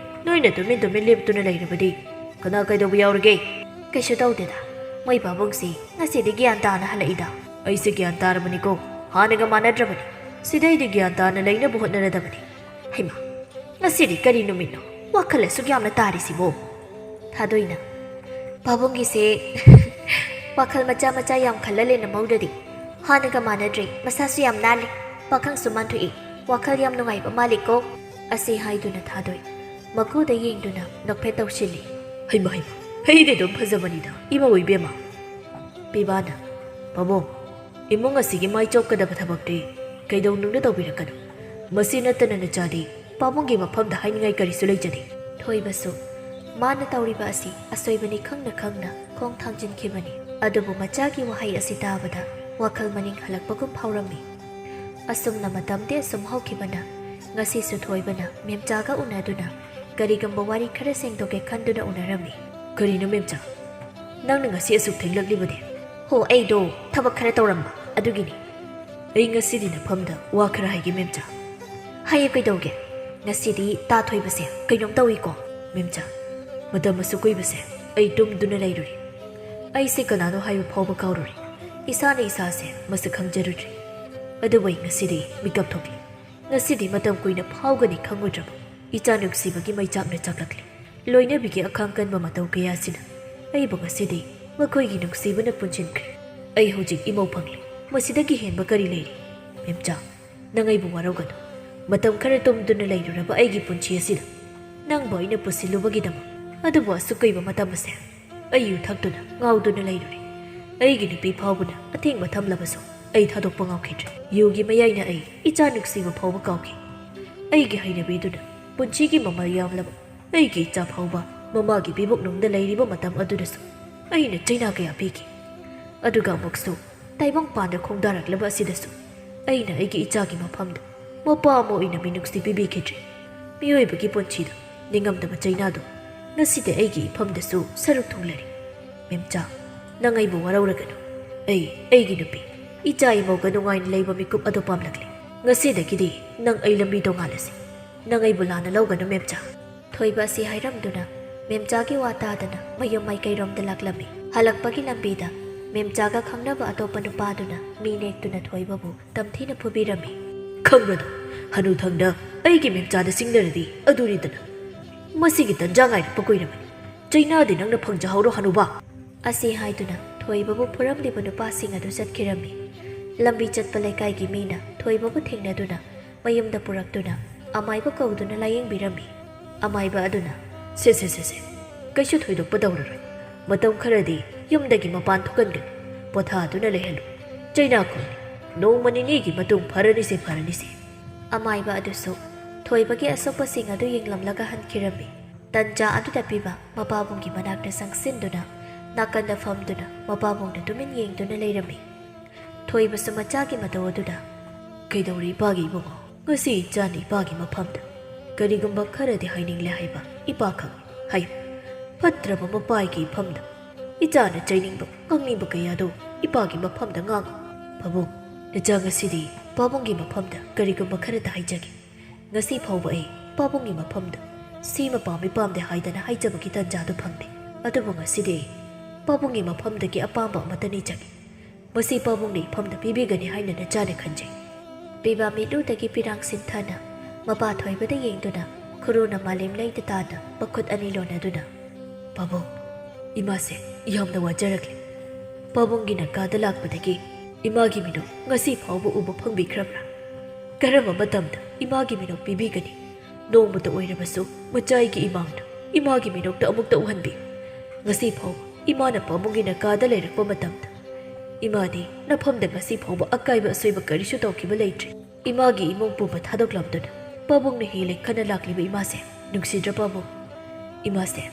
ꯅꯣꯏꯅ ꯇꯨꯃꯤꯟ ꯇꯨꯃꯤꯟ ꯂꯦꯞꯇꯨꯅ ꯂꯩꯔꯕꯗꯤ ꯀꯅꯥ ꯀꯩꯗꯧꯕ ꯌꯥꯎꯔꯒꯦ?" "ꯀꯩꯁꯨ ꯇꯧꯗꯦꯗ, ꯃꯣꯏ ꯄꯥꯕꯨꯡꯁꯤ ꯉꯁꯤꯗꯤ ꯒ꯭ꯌꯥꯟ ꯇꯥꯅ ꯍꯜꯂꯛꯏꯗ꯫" "ꯑꯩꯁꯦ ꯒ꯭ꯌꯥꯟ ꯇꯥꯔꯕꯅꯤꯀꯣ, ꯍꯥꯟꯅꯒ ꯃꯥꯟꯅꯗ꯭ꯔꯕꯅꯤ꯫ ꯁꯤꯗꯩꯗꯤ ꯒ꯭ꯌꯥꯟ ꯇꯥꯅ ꯂꯩꯅꯕ ꯍꯣꯠꯅꯔꯗꯕꯅꯤ꯫" "ꯍꯩꯃꯥ, ꯉꯁꯤꯗꯤ ꯀꯔꯤ ꯅꯨꯃꯤꯠꯅꯣ? ꯋꯥꯈꯜ ꯑꯁꯨꯛ ꯌꯥꯝꯅ ꯇꯥꯔꯤꯁꯤꯕꯣ?" ꯊꯥꯗꯣꯏꯅ, "ꯄꯥꯕꯨꯡꯒꯤꯁꯦ ꯋꯥꯈꯜ ꯃꯆꯥ ꯃꯆꯥ ꯌꯥꯝ ꯈꯜꯍꯜꯂꯦ ꯅꯃꯧꯗꯗꯤ꯫ ꯍꯥꯟꯅꯒ ꯃꯥꯟꯅꯗ꯭ꯔꯦ, ꯃꯁꯥꯁꯨ ꯌꯥꯝ ꯅꯥꯜꯂꯦ, ꯄꯥꯈꯪꯁꯨ ꯃꯥꯟꯊꯣꯛꯏ, ꯋꯥꯈꯜ ꯌꯥꯝ ꯅꯨꯡꯉꯥꯏꯕ ꯃꯥꯜꯂꯤꯀꯣ?" ꯑꯁꯤ ꯍꯥꯏꯗꯨꯅ ꯊꯥꯗꯣꯏ ꯃꯀꯨꯗ ꯌꯦꯡꯗꯨꯅ ꯅꯣꯛꯐꯦꯠ ꯇꯧꯁꯤꯜꯂꯤ꯫ "ꯍꯩꯃ ꯍꯩꯃ, ꯑꯩꯗꯤ ꯑꯗꯨꯝ ꯐꯖꯕꯅꯤꯗ ꯏꯃꯧ ꯏꯕꯦꯝꯃ꯫" ꯄꯤꯕꯥꯅ, "ꯄꯥꯕꯨꯡ, ꯏꯃꯨꯡ ꯑꯁꯤꯒꯤ ꯃꯥꯏ ꯆꯣꯞꯀꯗꯕ ꯊꯕꯛꯇꯤ ꯀꯩꯗꯧꯅꯨꯡꯗ ꯇꯧꯕꯤꯔꯛꯀꯅꯨ꯫ ꯃꯁꯤ ꯅꯠꯇꯅ ꯅꯆꯥꯗꯤ ꯄꯥꯕꯨꯡꯒꯤ ꯃꯐꯝꯗ ꯍꯥꯏꯅꯤꯡꯉꯥꯏ ꯀꯔꯤꯁꯨ ꯂꯩꯖꯗꯦ꯫" ꯊꯣꯏꯕꯁꯨ ꯃꯥꯅ ꯇꯧꯔꯤꯕ ꯑꯁꯤ ꯑꯁꯣꯏꯕꯅꯤ ꯈꯪꯅ ꯈꯪꯅ ꯈꯣꯡ ꯊꯥꯡꯖꯤꯟꯈꯤꯕꯅꯤ꯫ ꯑꯗꯨꯕꯨ ꯃꯆꯥꯒꯤ ꯋꯥꯍꯩ ꯑꯁꯤ ꯇꯥꯕꯗ ꯋꯥꯈꯜ ꯃꯅꯤꯡ ꯍꯜꯂꯛꯄꯒꯨꯝ ꯐꯥꯎꯔꯝꯃꯤ꯫ ꯑꯁꯨꯝꯅ ꯃꯇꯝꯗꯤ ꯑꯁꯨꯝ ꯍꯧꯈꯤꯕꯅ ꯉꯁꯤꯁꯨ ꯊꯣꯏꯕꯅ ꯃꯦꯝꯆꯥꯒ ꯎꯅꯗꯨꯅ ꯀꯔꯤꯒꯨꯝꯕ ꯋꯥꯔꯤ ꯈꯔ ꯁꯦꯡꯗꯣꯛꯀꯦ ꯈꯟꯗꯨꯅ ꯎꯅꯔꯝꯃꯤ꯫ "ꯀꯔꯤꯅꯣ ꯃꯦꯝꯆꯥ? ꯅꯪꯅ ꯉꯁꯤ ꯑꯁꯨꯛ ꯊꯦꯡꯂꯛꯂꯤꯕꯗꯤ?" "ꯍꯣ, ꯑꯩꯗꯣ ꯊꯕꯛ ꯈꯔ ꯇꯧꯔꯝꯕ ꯑꯗꯨꯒꯤꯅꯤ꯫" "ꯑꯩ ꯉꯁꯤꯗꯤ ꯅꯐꯝꯗ ꯋꯥ ꯈꯔ ꯍꯥꯏꯒꯦ ꯃꯦꯝꯆꯥ꯫" "ꯍꯥꯏꯌꯨ, ꯀꯩꯗꯧꯒꯦ?" "ꯉꯁꯤꯗꯤ ꯇꯥ ꯊꯣꯏꯕꯁꯦ ꯀꯩꯅꯣꯝ ꯇꯧꯏꯀꯣ꯫" "ꯃꯦꯝꯆꯥ, ꯃꯇꯝ ꯑꯁꯨꯛ ꯀꯨꯏꯕꯁꯦ ꯑꯩ ꯇꯨꯝꯗꯨꯅ ꯂꯩꯔꯨꯔꯦ꯫ ꯑꯩꯁꯦ ꯀꯅꯥꯅꯣ ꯍꯥꯏꯕ ꯐꯥꯎꯕ ꯀꯥꯎꯔꯨꯔꯦ꯫ ꯏꯁꯥꯅ ꯏꯁꯥꯁꯦ ꯃꯁꯛ ꯈꯪꯖꯔꯨꯗ꯭ꯔꯦ꯫ ꯑꯗꯨꯕꯨ ꯑꯩ ꯉꯁꯤꯗꯤ ꯃꯤꯀꯞ ꯊꯣꯛꯂꯦ꯫ ꯉꯁꯤꯗꯤ ꯃꯇꯝ ꯀꯨꯏꯅ ꯐꯥꯎꯒꯅꯤ ꯈꯪꯉꯨꯗ꯭ꯔꯕ ꯏꯆꯥ ꯅꯨꯡꯁꯤꯕꯒꯤ ꯃꯩꯆꯥꯛꯅ ꯆꯥꯛꯂꯛꯂꯦ꯫ ꯂꯣꯏꯅꯕꯤꯒꯤ ꯑꯈꯥꯡ ꯀꯟꯕ ꯃꯇꯧ ꯀꯌꯥꯁꯤꯅ ꯑꯩꯕꯨ ꯉꯁꯤꯗꯤ ꯃꯈꯣꯏꯒꯤ ꯅꯨꯡꯁꯤꯕꯅ ꯄꯨꯟꯁꯤꯟꯈ꯭ꯔꯦ꯫ ꯑꯩ ꯍꯧꯖꯤꯛ ꯏꯃꯧ ꯐꯪꯂꯦ꯫ ꯃꯁꯤꯗꯒꯤ ꯍꯦꯟꯕ ꯀꯔꯤ ꯂꯩꯔꯤ? ꯃꯦꯝꯆꯥ, ꯅꯪ ꯑꯩꯕꯨ ꯋꯥꯔꯧꯒꯅꯨ꯫ ꯃꯇꯝ ꯈꯔ ꯇꯨꯝꯗꯨꯅ ꯂꯩꯔꯨꯔꯕ ꯑꯩꯒꯤ ꯄꯨꯟꯁꯤ ꯑꯁꯤꯗ ꯅꯪꯕꯨ ꯑꯩꯅ ꯄꯨꯁꯤꯜꯂꯨꯕꯒꯤꯗꯃꯛ꯫ ꯑꯗꯨꯕꯨ ꯑꯁꯨꯛ ꯀꯨꯏꯕ ꯃꯇꯝ ꯑꯁꯦ ꯑꯩ ꯌꯨ ꯊꯛꯇꯨꯅ ꯉꯥꯎꯗꯨꯅ ꯂꯩꯔꯨꯔꯦ꯫ ꯑꯩꯒꯤ ꯅꯨꯄꯤ ꯐꯥꯎꯕꯅ ꯑꯊꯤꯡꯕ ꯊꯝꯂꯕꯁꯨ ꯑꯩ ꯊꯥꯗꯣꯛꯄ ꯉꯝꯈꯤꯗ꯭ꯔꯦ꯫ ꯌꯨꯒꯤ ꯃꯌꯥꯏꯅ ꯑꯩ ꯏꯆꯥ ꯅꯨꯡꯁꯤꯕ ꯐꯥꯎꯕ ꯀꯥꯎꯈꯤ꯫ ꯑꯩꯒꯤ ꯍꯩꯅꯕꯤꯗꯨꯅ ꯄꯨꯟꯁꯤꯒꯤ ꯃꯃꯜ ꯌꯥꯝꯂꯕ ꯑꯩꯒꯤ ꯏꯆꯥ ꯐꯥꯎꯕ ꯃꯃꯥꯒꯤ ꯚꯤꯕꯨꯛꯅꯨꯡꯗ ꯂꯩꯔꯤꯕ ꯃꯇꯝ ꯑꯗꯨꯗꯁꯨ ꯑꯩꯅ ꯆꯩꯅꯥ ꯀꯌꯥ ꯄꯤꯈꯤ꯫ ꯑꯗꯨꯒ ꯑꯃꯨꯛꯁꯨ ꯇꯥꯏꯕꯪꯄꯥꯟꯗ ꯈꯣꯡꯗꯥꯔꯛꯂꯕ ꯑꯁꯤꯗꯁꯨ ꯑꯩꯅ ꯑꯩꯒꯤ ꯏꯆꯥꯒꯤ ꯃꯐꯝꯗ ꯃꯄꯥ ꯑꯃ ꯑꯣꯏꯅ ꯃꯤꯅꯨꯡꯁꯤ ꯄꯤꯕꯤꯈꯤꯗ꯭ꯔꯦ꯫ ꯃꯤꯑꯣꯏꯕꯒꯤ ꯄꯨꯟꯁꯤꯗ ꯅꯤꯡꯉꯝꯗꯕ ꯆꯩꯅꯥꯗꯣ ꯉꯁꯤꯗꯤ ꯑꯩꯒꯤ ꯏꯐꯝꯗꯁꯨ ꯁꯔꯨꯛ ꯊꯨꯡꯂꯔꯤ꯫ ꯃꯦꯝꯆꯥ, ꯅꯪ ꯑꯩꯕꯨ ꯋꯥꯔꯧꯔꯒꯅꯨ꯫ ꯑꯩ, ꯑꯩꯒꯤ ꯅꯨꯄꯤ, ꯏꯆꯥ ꯏꯃꯧꯒ ꯅꯨꯡꯉꯥꯏꯅ ꯂꯩꯕ ꯃꯤꯀꯨꯞ ꯑꯗꯨ ꯄꯥꯝꯂꯛꯂꯦ꯫ ꯉꯁꯤꯗꯒꯤꯗꯤ ꯅꯪ ꯑꯩ ꯂꯝꯕꯤ ꯇꯣꯉꯥꯜꯂꯁꯤ꯫ ꯅꯪ ꯑꯩꯕꯨ ꯂꯥꯟꯅ ꯂꯧꯒꯅꯨ, ꯃꯦꯝꯆꯥ꯫ ꯊꯣꯏꯕ ꯑꯁꯤ ꯍꯥꯏꯔꯝꯗꯨꯅ ꯃꯦꯝꯆꯥꯒꯤ ꯋꯥ ꯇꯥꯗꯅ ꯃꯌꯨꯝ ꯃꯥꯏꯀꯩꯔꯣꯝꯗ ꯂꯥꯛꯂꯝꯃꯤ꯫ ꯍꯜꯂꯛꯄꯒꯤ ꯂꯝꯕꯤꯗ ꯃꯦꯝꯆꯥꯒ ꯈꯪꯅꯕ ꯑꯇꯣꯞꯄ ꯅꯨꯄꯥꯗꯨꯅ ꯃꯤ ꯅꯦꯛꯇꯨꯅ ꯊꯣꯏꯕꯕꯨ ꯇꯝꯊꯤꯅ ꯐꯨꯕꯤꯔꯝꯃꯤ꯫ "ꯈꯪꯕ꯭ꯔꯣ ꯅꯪ, ꯍꯅꯨꯊꯪꯗ ꯑꯩꯒꯤ ꯃꯦꯝꯆꯥꯗ ꯁꯤꯡꯅꯔꯗꯤ ꯑꯗꯨꯅꯤꯗꯅ꯫ ꯃꯁꯤꯒꯤ ꯇꯟꯖꯥ ꯉꯥꯏꯔꯛꯄ ꯀꯨꯏꯔꯕꯅꯤ꯫ ꯆꯩꯅꯥꯗꯤ ꯅꯪꯅ ꯐꯪꯖꯍꯧꯔꯣ, ꯍꯅꯨꯕꯥ!" ꯑꯁꯤ ꯍꯥꯏꯗꯨꯅ ꯊꯣꯏꯕꯕꯨ ꯐꯨꯔꯝꯂꯤꯕ ꯅꯨꯄꯥꯁꯤꯡ ꯑꯗꯨ ꯆꯠꯈꯤꯔꯝꯃꯤ꯫ ꯂꯝꯕꯤ ꯆꯠꯄ ꯂꯩꯀꯥꯏꯒꯤ ꯃꯤꯅ ꯊꯣꯏꯕꯕꯨ ꯊꯦꯡꯅꯗꯨꯅ ꯃꯌꯨꯝꯗ ꯄꯨꯔꯛꯇꯨꯅ ꯑꯃꯥꯏꯕ ꯀꯧꯗꯨꯅ ꯂꯥꯌꯦꯡꯕꯤꯔꯝꯃꯤ꯫ ꯑꯃꯥꯏꯕ ꯑꯗꯨꯅ, "ꯁꯦ, ꯁꯦ, ꯁꯦ, ꯁꯦ, ꯀꯩꯁꯨ ꯊꯣꯏꯗꯣꯛꯄ ꯇꯧꯔꯔꯣꯏ꯫ ꯃꯇꯝ ꯈꯔꯗꯤ ꯌꯨꯝꯗꯒꯤ ꯃꯄꯥꯟ ꯊꯣꯛꯍꯟꯒꯅꯨ꯫ ꯄꯣꯊꯥꯗꯨꯅ ꯂꯩꯍꯜꯂꯨ꯫ ꯆꯩꯅꯥ ꯈꯨꯜꯂꯤ꯫ ꯅꯣꯡꯃ ꯅꯤꯅꯤꯒꯤ ꯃꯇꯨꯡ ꯐꯔꯅꯤꯁꯦ, ꯐꯔꯅꯤꯁꯦ꯫" ꯑꯃꯥꯏꯕ ꯑꯗꯨꯁꯨ ꯊꯣꯏꯕꯒꯤ ꯑꯁꯣꯛꯄꯁꯤꯡ ꯑꯗꯨ ꯌꯦꯡꯂꯝꯂꯒ ꯍꯟꯈꯤꯔꯝꯃꯤ꯫ ꯇꯟꯖꯥ ꯑꯗꯨꯗ ꯄꯤꯕ ꯃꯄꯥꯕꯨꯡꯒꯤ ꯃꯅꯥꯛꯇ ꯆꯪꯁꯤꯟꯗꯨꯅ ꯅꯥꯀꯟꯗ ꯐꯝꯗꯨꯅ ꯃꯄꯥꯕꯨꯡꯗ ꯇꯨꯃꯤꯟ ꯌꯦꯡꯗꯨꯅ ꯂꯩꯔꯝꯃꯤ꯫ ꯊꯣꯏꯕꯁꯨ ꯃꯆꯥꯒꯤ ꯃꯇꯧ ꯑꯗꯨꯗ, "ꯀꯩꯗꯧꯔꯦ ꯏꯄꯥꯒꯤ ꯏꯕꯨꯡꯉꯣ? ꯉꯁꯤ ꯏꯆꯥꯅ ꯏꯄꯥꯒꯤ ꯃꯐꯝꯗ ꯀꯔꯤꯒꯨꯝꯕ ꯈꯔꯗꯤ ꯍꯥꯏꯅꯤꯡꯂꯦ ꯍꯥꯏꯕ ꯏꯄꯥ ꯈꯪꯏ꯫ ꯍꯥꯏꯌꯨ, ꯐꯠꯇ꯭ꯔꯕ ꯃꯄꯥꯒꯤ ꯏꯐꯝꯗ ꯏꯆꯥꯅ ꯆꯩꯅꯤꯡꯕ, ꯉꯥꯡꯅꯤꯡꯕ ꯀꯌꯥꯗꯣ ꯏꯄꯥꯒꯤ ꯃꯐꯝꯗ ꯉꯥꯡꯉꯨ꯫ ꯄꯥꯕꯨꯡ, ꯅꯆꯥ ꯉꯁꯤꯗꯤ ꯄꯥꯕꯨꯡꯒꯤ ꯃꯐꯝꯗ ꯀꯔꯤꯒꯨꯝꯕ ꯈꯔꯗ ꯍꯥꯏꯖꯒꯦ꯫ ꯉꯁꯤ ꯐꯥꯎꯕ ꯑꯩ ꯄꯥꯕꯨꯡꯒꯤ ꯃꯐꯝꯗ ꯁꯤꯃ ꯄꯥꯝꯃꯤ ꯄꯥꯝꯗꯦ ꯍꯥꯏꯗꯅ ꯍꯥꯏꯖꯕꯒꯤ ꯇꯟꯖꯥꯗꯨ ꯐꯪꯗꯦ꯫ ꯑꯗꯨꯕꯨ ꯉꯁꯤꯗꯤ ꯑꯩ ꯄꯥꯕꯨꯡꯒꯤ ꯃꯐꯝꯗꯒꯤ ꯑꯄꯥꯝꯕ ꯑꯃꯠꯇ ꯅꯤꯖꯒꯦ꯫ ꯃꯁꯤ ꯄꯥꯕꯨꯡꯅ ꯏꯐꯝꯗ ꯄꯤꯕꯤꯒꯅꯤ ꯍꯥꯏꯅ ꯅꯆꯥꯅ ꯈꯟꯖꯩ꯫" ꯄꯤꯕꯥ ꯃꯤꯠꯂꯨꯗꯒꯤ ꯄꯤꯔꯥꯡ ꯁꯤꯟꯊꯅ ꯃꯄꯥ ꯊꯣꯏꯕꯗ ꯌꯦꯡꯗꯨꯅ ꯈꯨꯔꯨꯅ ꯃꯥꯂꯦꯝ ꯂꯩꯗ ꯇꯥꯅ ꯃꯈꯨꯠ ꯑꯅꯤ ꯂꯣꯟꯅꯗꯨꯅ, "ꯄꯥꯕꯨꯡ, ꯏꯃꯥꯁꯦ ꯌꯥꯝꯅ ꯋꯥꯖꯔꯛꯂꯦ꯫ ꯄꯥꯕꯨꯡꯒꯤ ꯅꯥꯀꯥꯗ ꯂꯥꯛꯄꯗꯒꯤ ꯏꯃꯥꯒꯤ ꯃꯤꯅꯣꯛ ꯉꯁꯤ ꯐꯥꯎꯕ ꯎꯕ ꯐꯪꯕꯤꯈ꯭ꯔꯕ꯭ꯔꯥ? ꯀꯔꯝꯕ ꯃꯇꯝꯗ ꯏꯃꯥꯒꯤ ꯃꯤꯅꯣꯛ ꯄꯤꯕꯤꯒꯅꯤ? ꯅꯣꯡꯃꯇ ꯑꯣꯏꯔꯕꯁꯨ ꯃꯆꯥꯏꯒꯤ ꯏꯃꯥꯡꯗ ꯏꯃꯥꯒꯤ ꯃꯤꯅꯣꯛꯇ ꯑꯃꯨꯛꯇ ꯎꯍꯟꯕꯤꯌꯨ꯫ ꯉꯁꯤ ꯐꯥꯎꯕ ꯏꯃꯥꯅ ꯄꯥꯕꯨꯡꯒꯤ ꯅꯥꯀꯥꯗ ꯂꯩꯔꯛꯄ ꯃꯇꯝꯗ ꯏꯃꯥꯗꯤ ꯅꯐꯝꯗ ꯉꯁꯤ ꯐꯥꯎꯕ ꯑꯀꯥꯏꯕ ꯑꯁꯣꯏꯕ ꯀꯔꯤꯁꯨ ꯇꯧꯈꯤꯕ ꯂꯩꯇ꯭ꯔꯤ꯫ ꯏꯃꯥꯒꯤ ꯏꯃꯨꯡ ꯄꯨꯝꯕ ꯊꯥꯗꯣꯛꯂꯝꯗꯨꯅ ꯄꯥꯕꯨꯡꯅ ꯍꯦꯜꯂꯦ ꯈꯟꯅ ꯂꯥꯛꯂꯤꯕ ꯏꯃꯥꯁꯦ ꯅꯨꯡꯁꯤꯗ꯭ꯔ ꯄꯥꯕꯨꯡ? ꯏꯃꯥꯁꯦ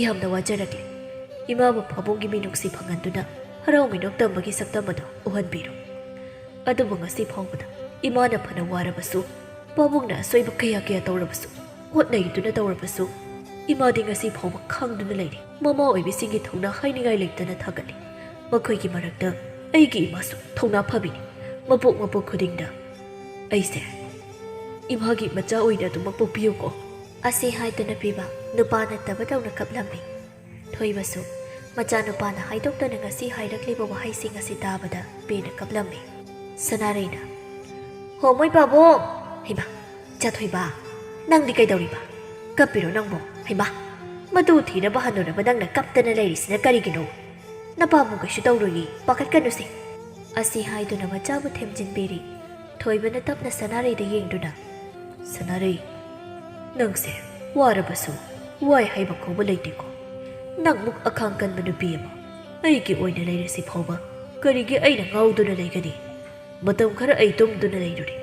ꯌꯥꯝꯅ ꯋꯥꯖꯔꯛꯂꯦ꯫ ꯏꯃꯥꯕꯨ ꯄꯥꯕꯨꯡꯒꯤ ꯃꯤꯅꯨꯡꯁꯤ ꯐꯪꯍꯟꯗꯨꯅ ꯍꯔꯥꯎ ꯃꯤꯅꯣꯛ ꯇꯝꯕꯒꯤ ꯁꯛꯇꯝ ꯑꯗꯨ ꯎꯍꯟꯕꯤꯔꯣ꯫ ꯑꯗꯨꯕꯨ ꯉꯁꯤ ꯐꯥꯎꯕꯗ ꯏꯃꯥꯅ ꯐꯅ ꯋꯥꯔꯕꯁꯨ, ꯄꯥꯕꯨꯡꯅ ꯑꯁꯣꯏꯕ ꯀꯌꯥ ꯀꯌꯥ ꯇꯧꯔꯕꯁꯨ, ꯍꯣꯠꯅꯩꯗꯨꯅ ꯇꯧꯔꯕꯁꯨ, ꯏꯃꯥꯗꯤ ꯉꯁꯤ ꯐꯥꯎꯕ ꯈꯥꯡꯗꯨꯅ ꯂꯩꯔꯤ꯫ ꯃꯃꯥ ꯑꯣꯏꯕꯤꯁꯤꯡꯒꯤ ꯊꯧꯅꯥ ꯍꯥꯏꯅꯤꯡꯉꯥꯏ ꯂꯩꯇꯅ ꯊꯥꯒꯠꯂꯤ꯫ ꯃꯈꯣꯏꯒꯤ ꯃꯔꯛꯇ ꯑꯩꯒꯤ ꯏꯃꯥꯁꯨ ꯊꯧꯅꯥ ꯐꯕꯤꯅꯤ꯫ ꯃꯄꯣꯛ ꯃꯄꯣꯛ ꯈꯨꯗꯤꯡꯗ ꯑꯩꯁꯦ ꯏꯃꯥꯒꯤ ꯃꯆꯥ ꯑꯣꯏꯅ ꯑꯗꯨꯃꯛ ꯄꯣꯛꯄꯤꯌꯨꯀꯣ꯫ ꯑꯁꯤ ꯍꯥꯏꯗꯨꯅ ꯄꯦꯕꯥ ꯅꯨꯄꯥ ꯅꯠꯇꯕꯗꯧꯅ ꯀꯞꯂꯝꯃꯤ꯫ ꯊꯣꯏꯕꯁꯨ ꯃꯆꯥꯅꯨꯄꯥꯅ ꯍꯥꯏꯗꯣꯛꯇꯅ ꯉꯁꯤ ꯍꯥꯏꯔꯛꯂꯤꯕ ꯋꯥꯍꯩꯁꯤꯡ ꯑꯁꯤ ꯇꯥꯕꯗ ꯄꯦꯟꯅ ꯀꯞꯂꯝꯃꯤ꯫ ꯁꯅꯥꯔꯩꯅ, "ꯍꯣ ꯃꯣꯏ ꯄꯥꯕꯨꯡ! ꯍꯩꯃꯥ, ꯆꯥꯊꯣꯏꯕ, ꯅꯪꯗꯤ ꯀꯩꯗꯧꯔꯤꯕ? ꯀꯞꯄꯤꯔꯣ ꯅꯪꯕꯣ? ꯍꯩꯃꯥ, ꯃꯇꯨ ꯊꯤꯔꯕ ꯍꯟꯅꯨꯔꯕ ꯅꯪꯅ ꯀꯞꯇꯅ ꯂꯩꯔꯤꯁꯤꯅ ꯀꯔꯤꯒꯤꯅꯣ? ꯅꯄꯥꯕꯨꯡ ꯀꯩꯁꯨ ꯇꯧꯔꯣꯏꯌꯦ, ꯄꯥꯈꯠꯀꯅꯨꯁꯦ"꯫ ꯑꯁꯤ ꯍꯥꯏꯗꯨꯅ ꯃꯆꯥꯕꯨ ꯊꯦꯝꯖꯤꯟꯕꯤꯔꯤ꯫ ꯊꯣꯏꯕꯅ ꯇꯞꯅ ꯁꯅꯥꯔꯩꯗ ꯌꯦꯡꯗꯨꯅ, "ꯁꯅꯥꯔꯩ, ꯅꯪꯁꯦ ꯋꯥꯔꯕꯁꯨ ꯋꯥꯏ ꯍꯥꯏꯕ ꯀꯧꯕ ꯂꯩꯇꯦꯀꯣ꯫ ꯅꯪꯃꯨꯛ ꯑꯈꯥꯡ ꯀꯟꯕ ꯅꯨꯄꯤ ꯑꯃ ꯑꯩꯒꯤ ꯑꯣꯏꯅ ꯂꯩꯔꯁꯤ ꯐꯥꯎꯕ ꯀꯔꯤꯒꯤ ꯑꯩꯅ ꯉꯥꯎꯗꯨꯅ ꯂꯩꯒꯅꯤ? ꯃꯇꯝ ꯈꯔ ꯑꯩ ꯇꯨꯝꯗꯨꯅ ꯂꯩꯔꯨꯔꯦ꯫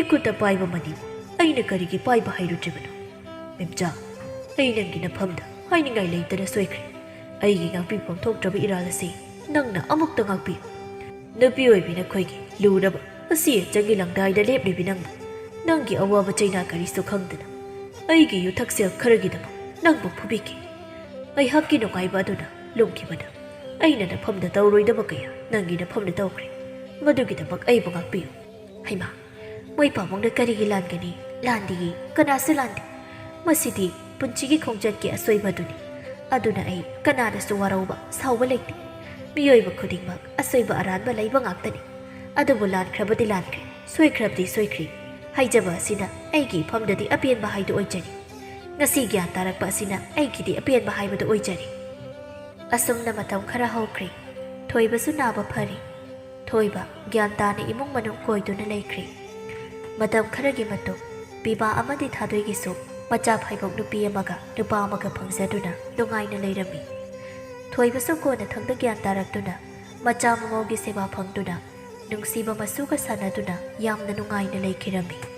ꯏꯈꯨꯠꯇ ꯄꯥꯏꯕ ꯃꯅꯤꯕꯨ ꯑꯩꯅ ꯀꯔꯤꯒꯤ ꯄꯥꯏꯕ ꯍꯩꯔꯨꯗ꯭ꯔꯤꯕꯅꯣ? ꯃꯦꯝꯆꯥ, ꯑꯩ ꯅꯪꯒꯤ ꯅꯐꯝꯗ ꯍꯥꯏꯅꯤꯡꯉꯥꯏ ꯂꯩꯇꯅ ꯁꯣꯏꯈ꯭ꯔꯦ꯫ ꯑꯩꯒꯤ ꯉꯥꯛꯄꯤꯐꯝ ꯊꯣꯛꯇ꯭ꯔꯕ ꯏꯔꯥꯜ ꯑꯁꯤ ꯅꯪꯅ ꯑꯃꯨꯛꯇ ꯉꯥꯛꯄꯤꯌꯨ꯫ ꯅꯨꯄꯤ ꯑꯣꯏꯕꯤ ꯅꯈꯣꯏꯒꯤ ꯂꯨꯔꯕ ꯑꯁꯤ ꯑꯆꯪꯒꯤ ꯂꯪꯗꯥꯏꯗ ꯂꯦꯞꯂꯤꯕꯤ ꯅꯪꯕꯨ, ꯅꯪꯒꯤ ꯑꯋꯥꯕ ꯆꯩꯅꯥ ꯀꯔꯤꯁꯨ ꯈꯪꯗꯅ ꯑꯩꯒꯤ ꯌꯨꯊꯛꯁꯦꯜ ꯈꯔꯒꯤꯗꯃꯛ ꯅꯪꯕꯨ ꯐꯨꯕꯤꯈꯤ꯫ ꯑꯩꯍꯥꯛꯀꯤ ꯅꯨꯡꯉꯥꯏꯕ ꯑꯗꯨꯅ ꯂꯨꯝꯈꯤꯕꯅ ꯑꯩꯅ ꯅꯐꯝꯗ ꯇꯧꯔꯣꯏꯗꯕ ꯀꯌꯥ ꯅꯪꯒꯤ ꯅꯐꯝꯗ ꯇꯧꯈ꯭ꯔꯦ꯫ ꯃꯗꯨꯒꯤꯗꯃꯛ ꯑꯩꯕꯨ ꯉꯥꯛꯄꯤꯌꯨ"꯫ ꯍꯩꯃꯥ, ꯃꯣꯏ ꯄꯥꯕꯨꯡꯅ ꯀꯔꯤꯒꯤ ꯂꯥꯟꯒꯅꯤ? ꯂꯥꯟꯗꯤꯌꯦ, ꯀꯅꯥꯁꯨ ꯂꯥꯟꯗꯦ꯫ ꯃꯁꯤꯗꯤ ꯄꯨꯟꯁꯤꯒꯤ ꯈꯣꯡꯆꯠꯀꯤ ꯑꯁꯣꯏꯕꯗꯨꯅꯤ꯫ ꯑꯗꯨꯅ ꯑꯩ ꯀꯅꯥꯗꯁꯨ ꯋꯥꯔꯧꯕ, ꯁꯥꯎꯕ ꯂꯩꯇꯦ꯫ ꯃꯤꯑꯣꯏꯕ ꯈꯨꯗꯤꯡꯃꯛ ꯑꯁꯣꯏꯕ ꯑꯔꯥꯟꯕ ꯂꯩꯕ ꯉꯥꯛꯇꯅꯤ꯫ ꯑꯗꯨꯕꯨ ꯂꯥꯟꯈ꯭ꯔꯕꯗꯤ ꯂꯥꯟꯈ꯭ꯔꯦ, ꯁꯣꯏꯈ꯭ꯔꯕꯗꯤ ꯁꯣꯏꯈ꯭ꯔꯦ꯫ ꯍꯥꯏꯖꯕ ꯑꯁꯤꯅ ꯑꯩꯒꯤ ꯏꯐꯝꯗꯗꯤ ꯑꯄꯦꯟꯕ ꯍꯥꯏꯗꯨ ꯑꯣꯏꯖꯔꯦ꯫ ꯉꯁꯤ ꯒ꯭ꯌꯥꯟ ꯇꯥꯔꯛꯄ ꯑꯁꯤꯅ ꯑꯩꯒꯤꯗꯤ ꯑꯄꯦꯟꯕ ꯍꯥꯏꯕꯗꯨ ꯑꯣꯏꯖꯔꯦ꯫ ꯑꯁꯨꯝꯅ ꯃꯇꯝ ꯈꯔ ꯍꯧꯈ꯭ꯔꯦ꯫ ꯊꯣꯏꯕꯁꯨ ꯅꯥꯕ ꯐꯔꯦ꯫ ꯊꯣꯏꯕ ꯒ꯭ꯌꯥꯟ ꯇꯥꯅ ꯏꯃꯨꯡ ꯃꯅꯨꯡ ꯀꯣꯏꯗꯨꯅ ꯂꯩꯈ꯭ꯔꯦ꯫ ꯃꯇꯝ ꯈꯔꯒꯤ ꯃꯇꯨꯡ ꯄꯤꯕꯥ ꯑꯃꯗꯤ ꯊꯥꯗꯣꯏꯒꯤꯁꯨ ꯃꯆꯥ ꯐꯥꯏꯕꯣꯛ ꯅꯨꯄꯤ ꯑꯃꯒ ꯅꯨꯄꯥ ꯑꯃꯒ ꯐꯪꯖꯗꯨꯅ ꯅꯨꯡꯉꯥꯏꯅ ꯂꯩꯔꯝꯃꯤ꯫ ꯊꯣꯏꯕꯁꯨ ꯀꯣꯟꯅꯊꯪꯗ ꯒ꯭ꯌꯥꯟ ꯇꯥꯔꯛꯇꯨꯅ ꯃꯆꯥ ꯃꯃꯧꯒꯤ ꯁꯦꯕꯥ ꯐꯪꯗꯨꯅ ꯅꯨꯡꯁꯤꯕ ꯃꯁꯨꯒ ꯁꯥꯟꯅꯗꯨꯅ ꯌꯥꯝꯅ ꯅꯨꯡꯉꯥꯏꯅ ꯂꯩꯈꯤꯔꯝꯃꯤ꯫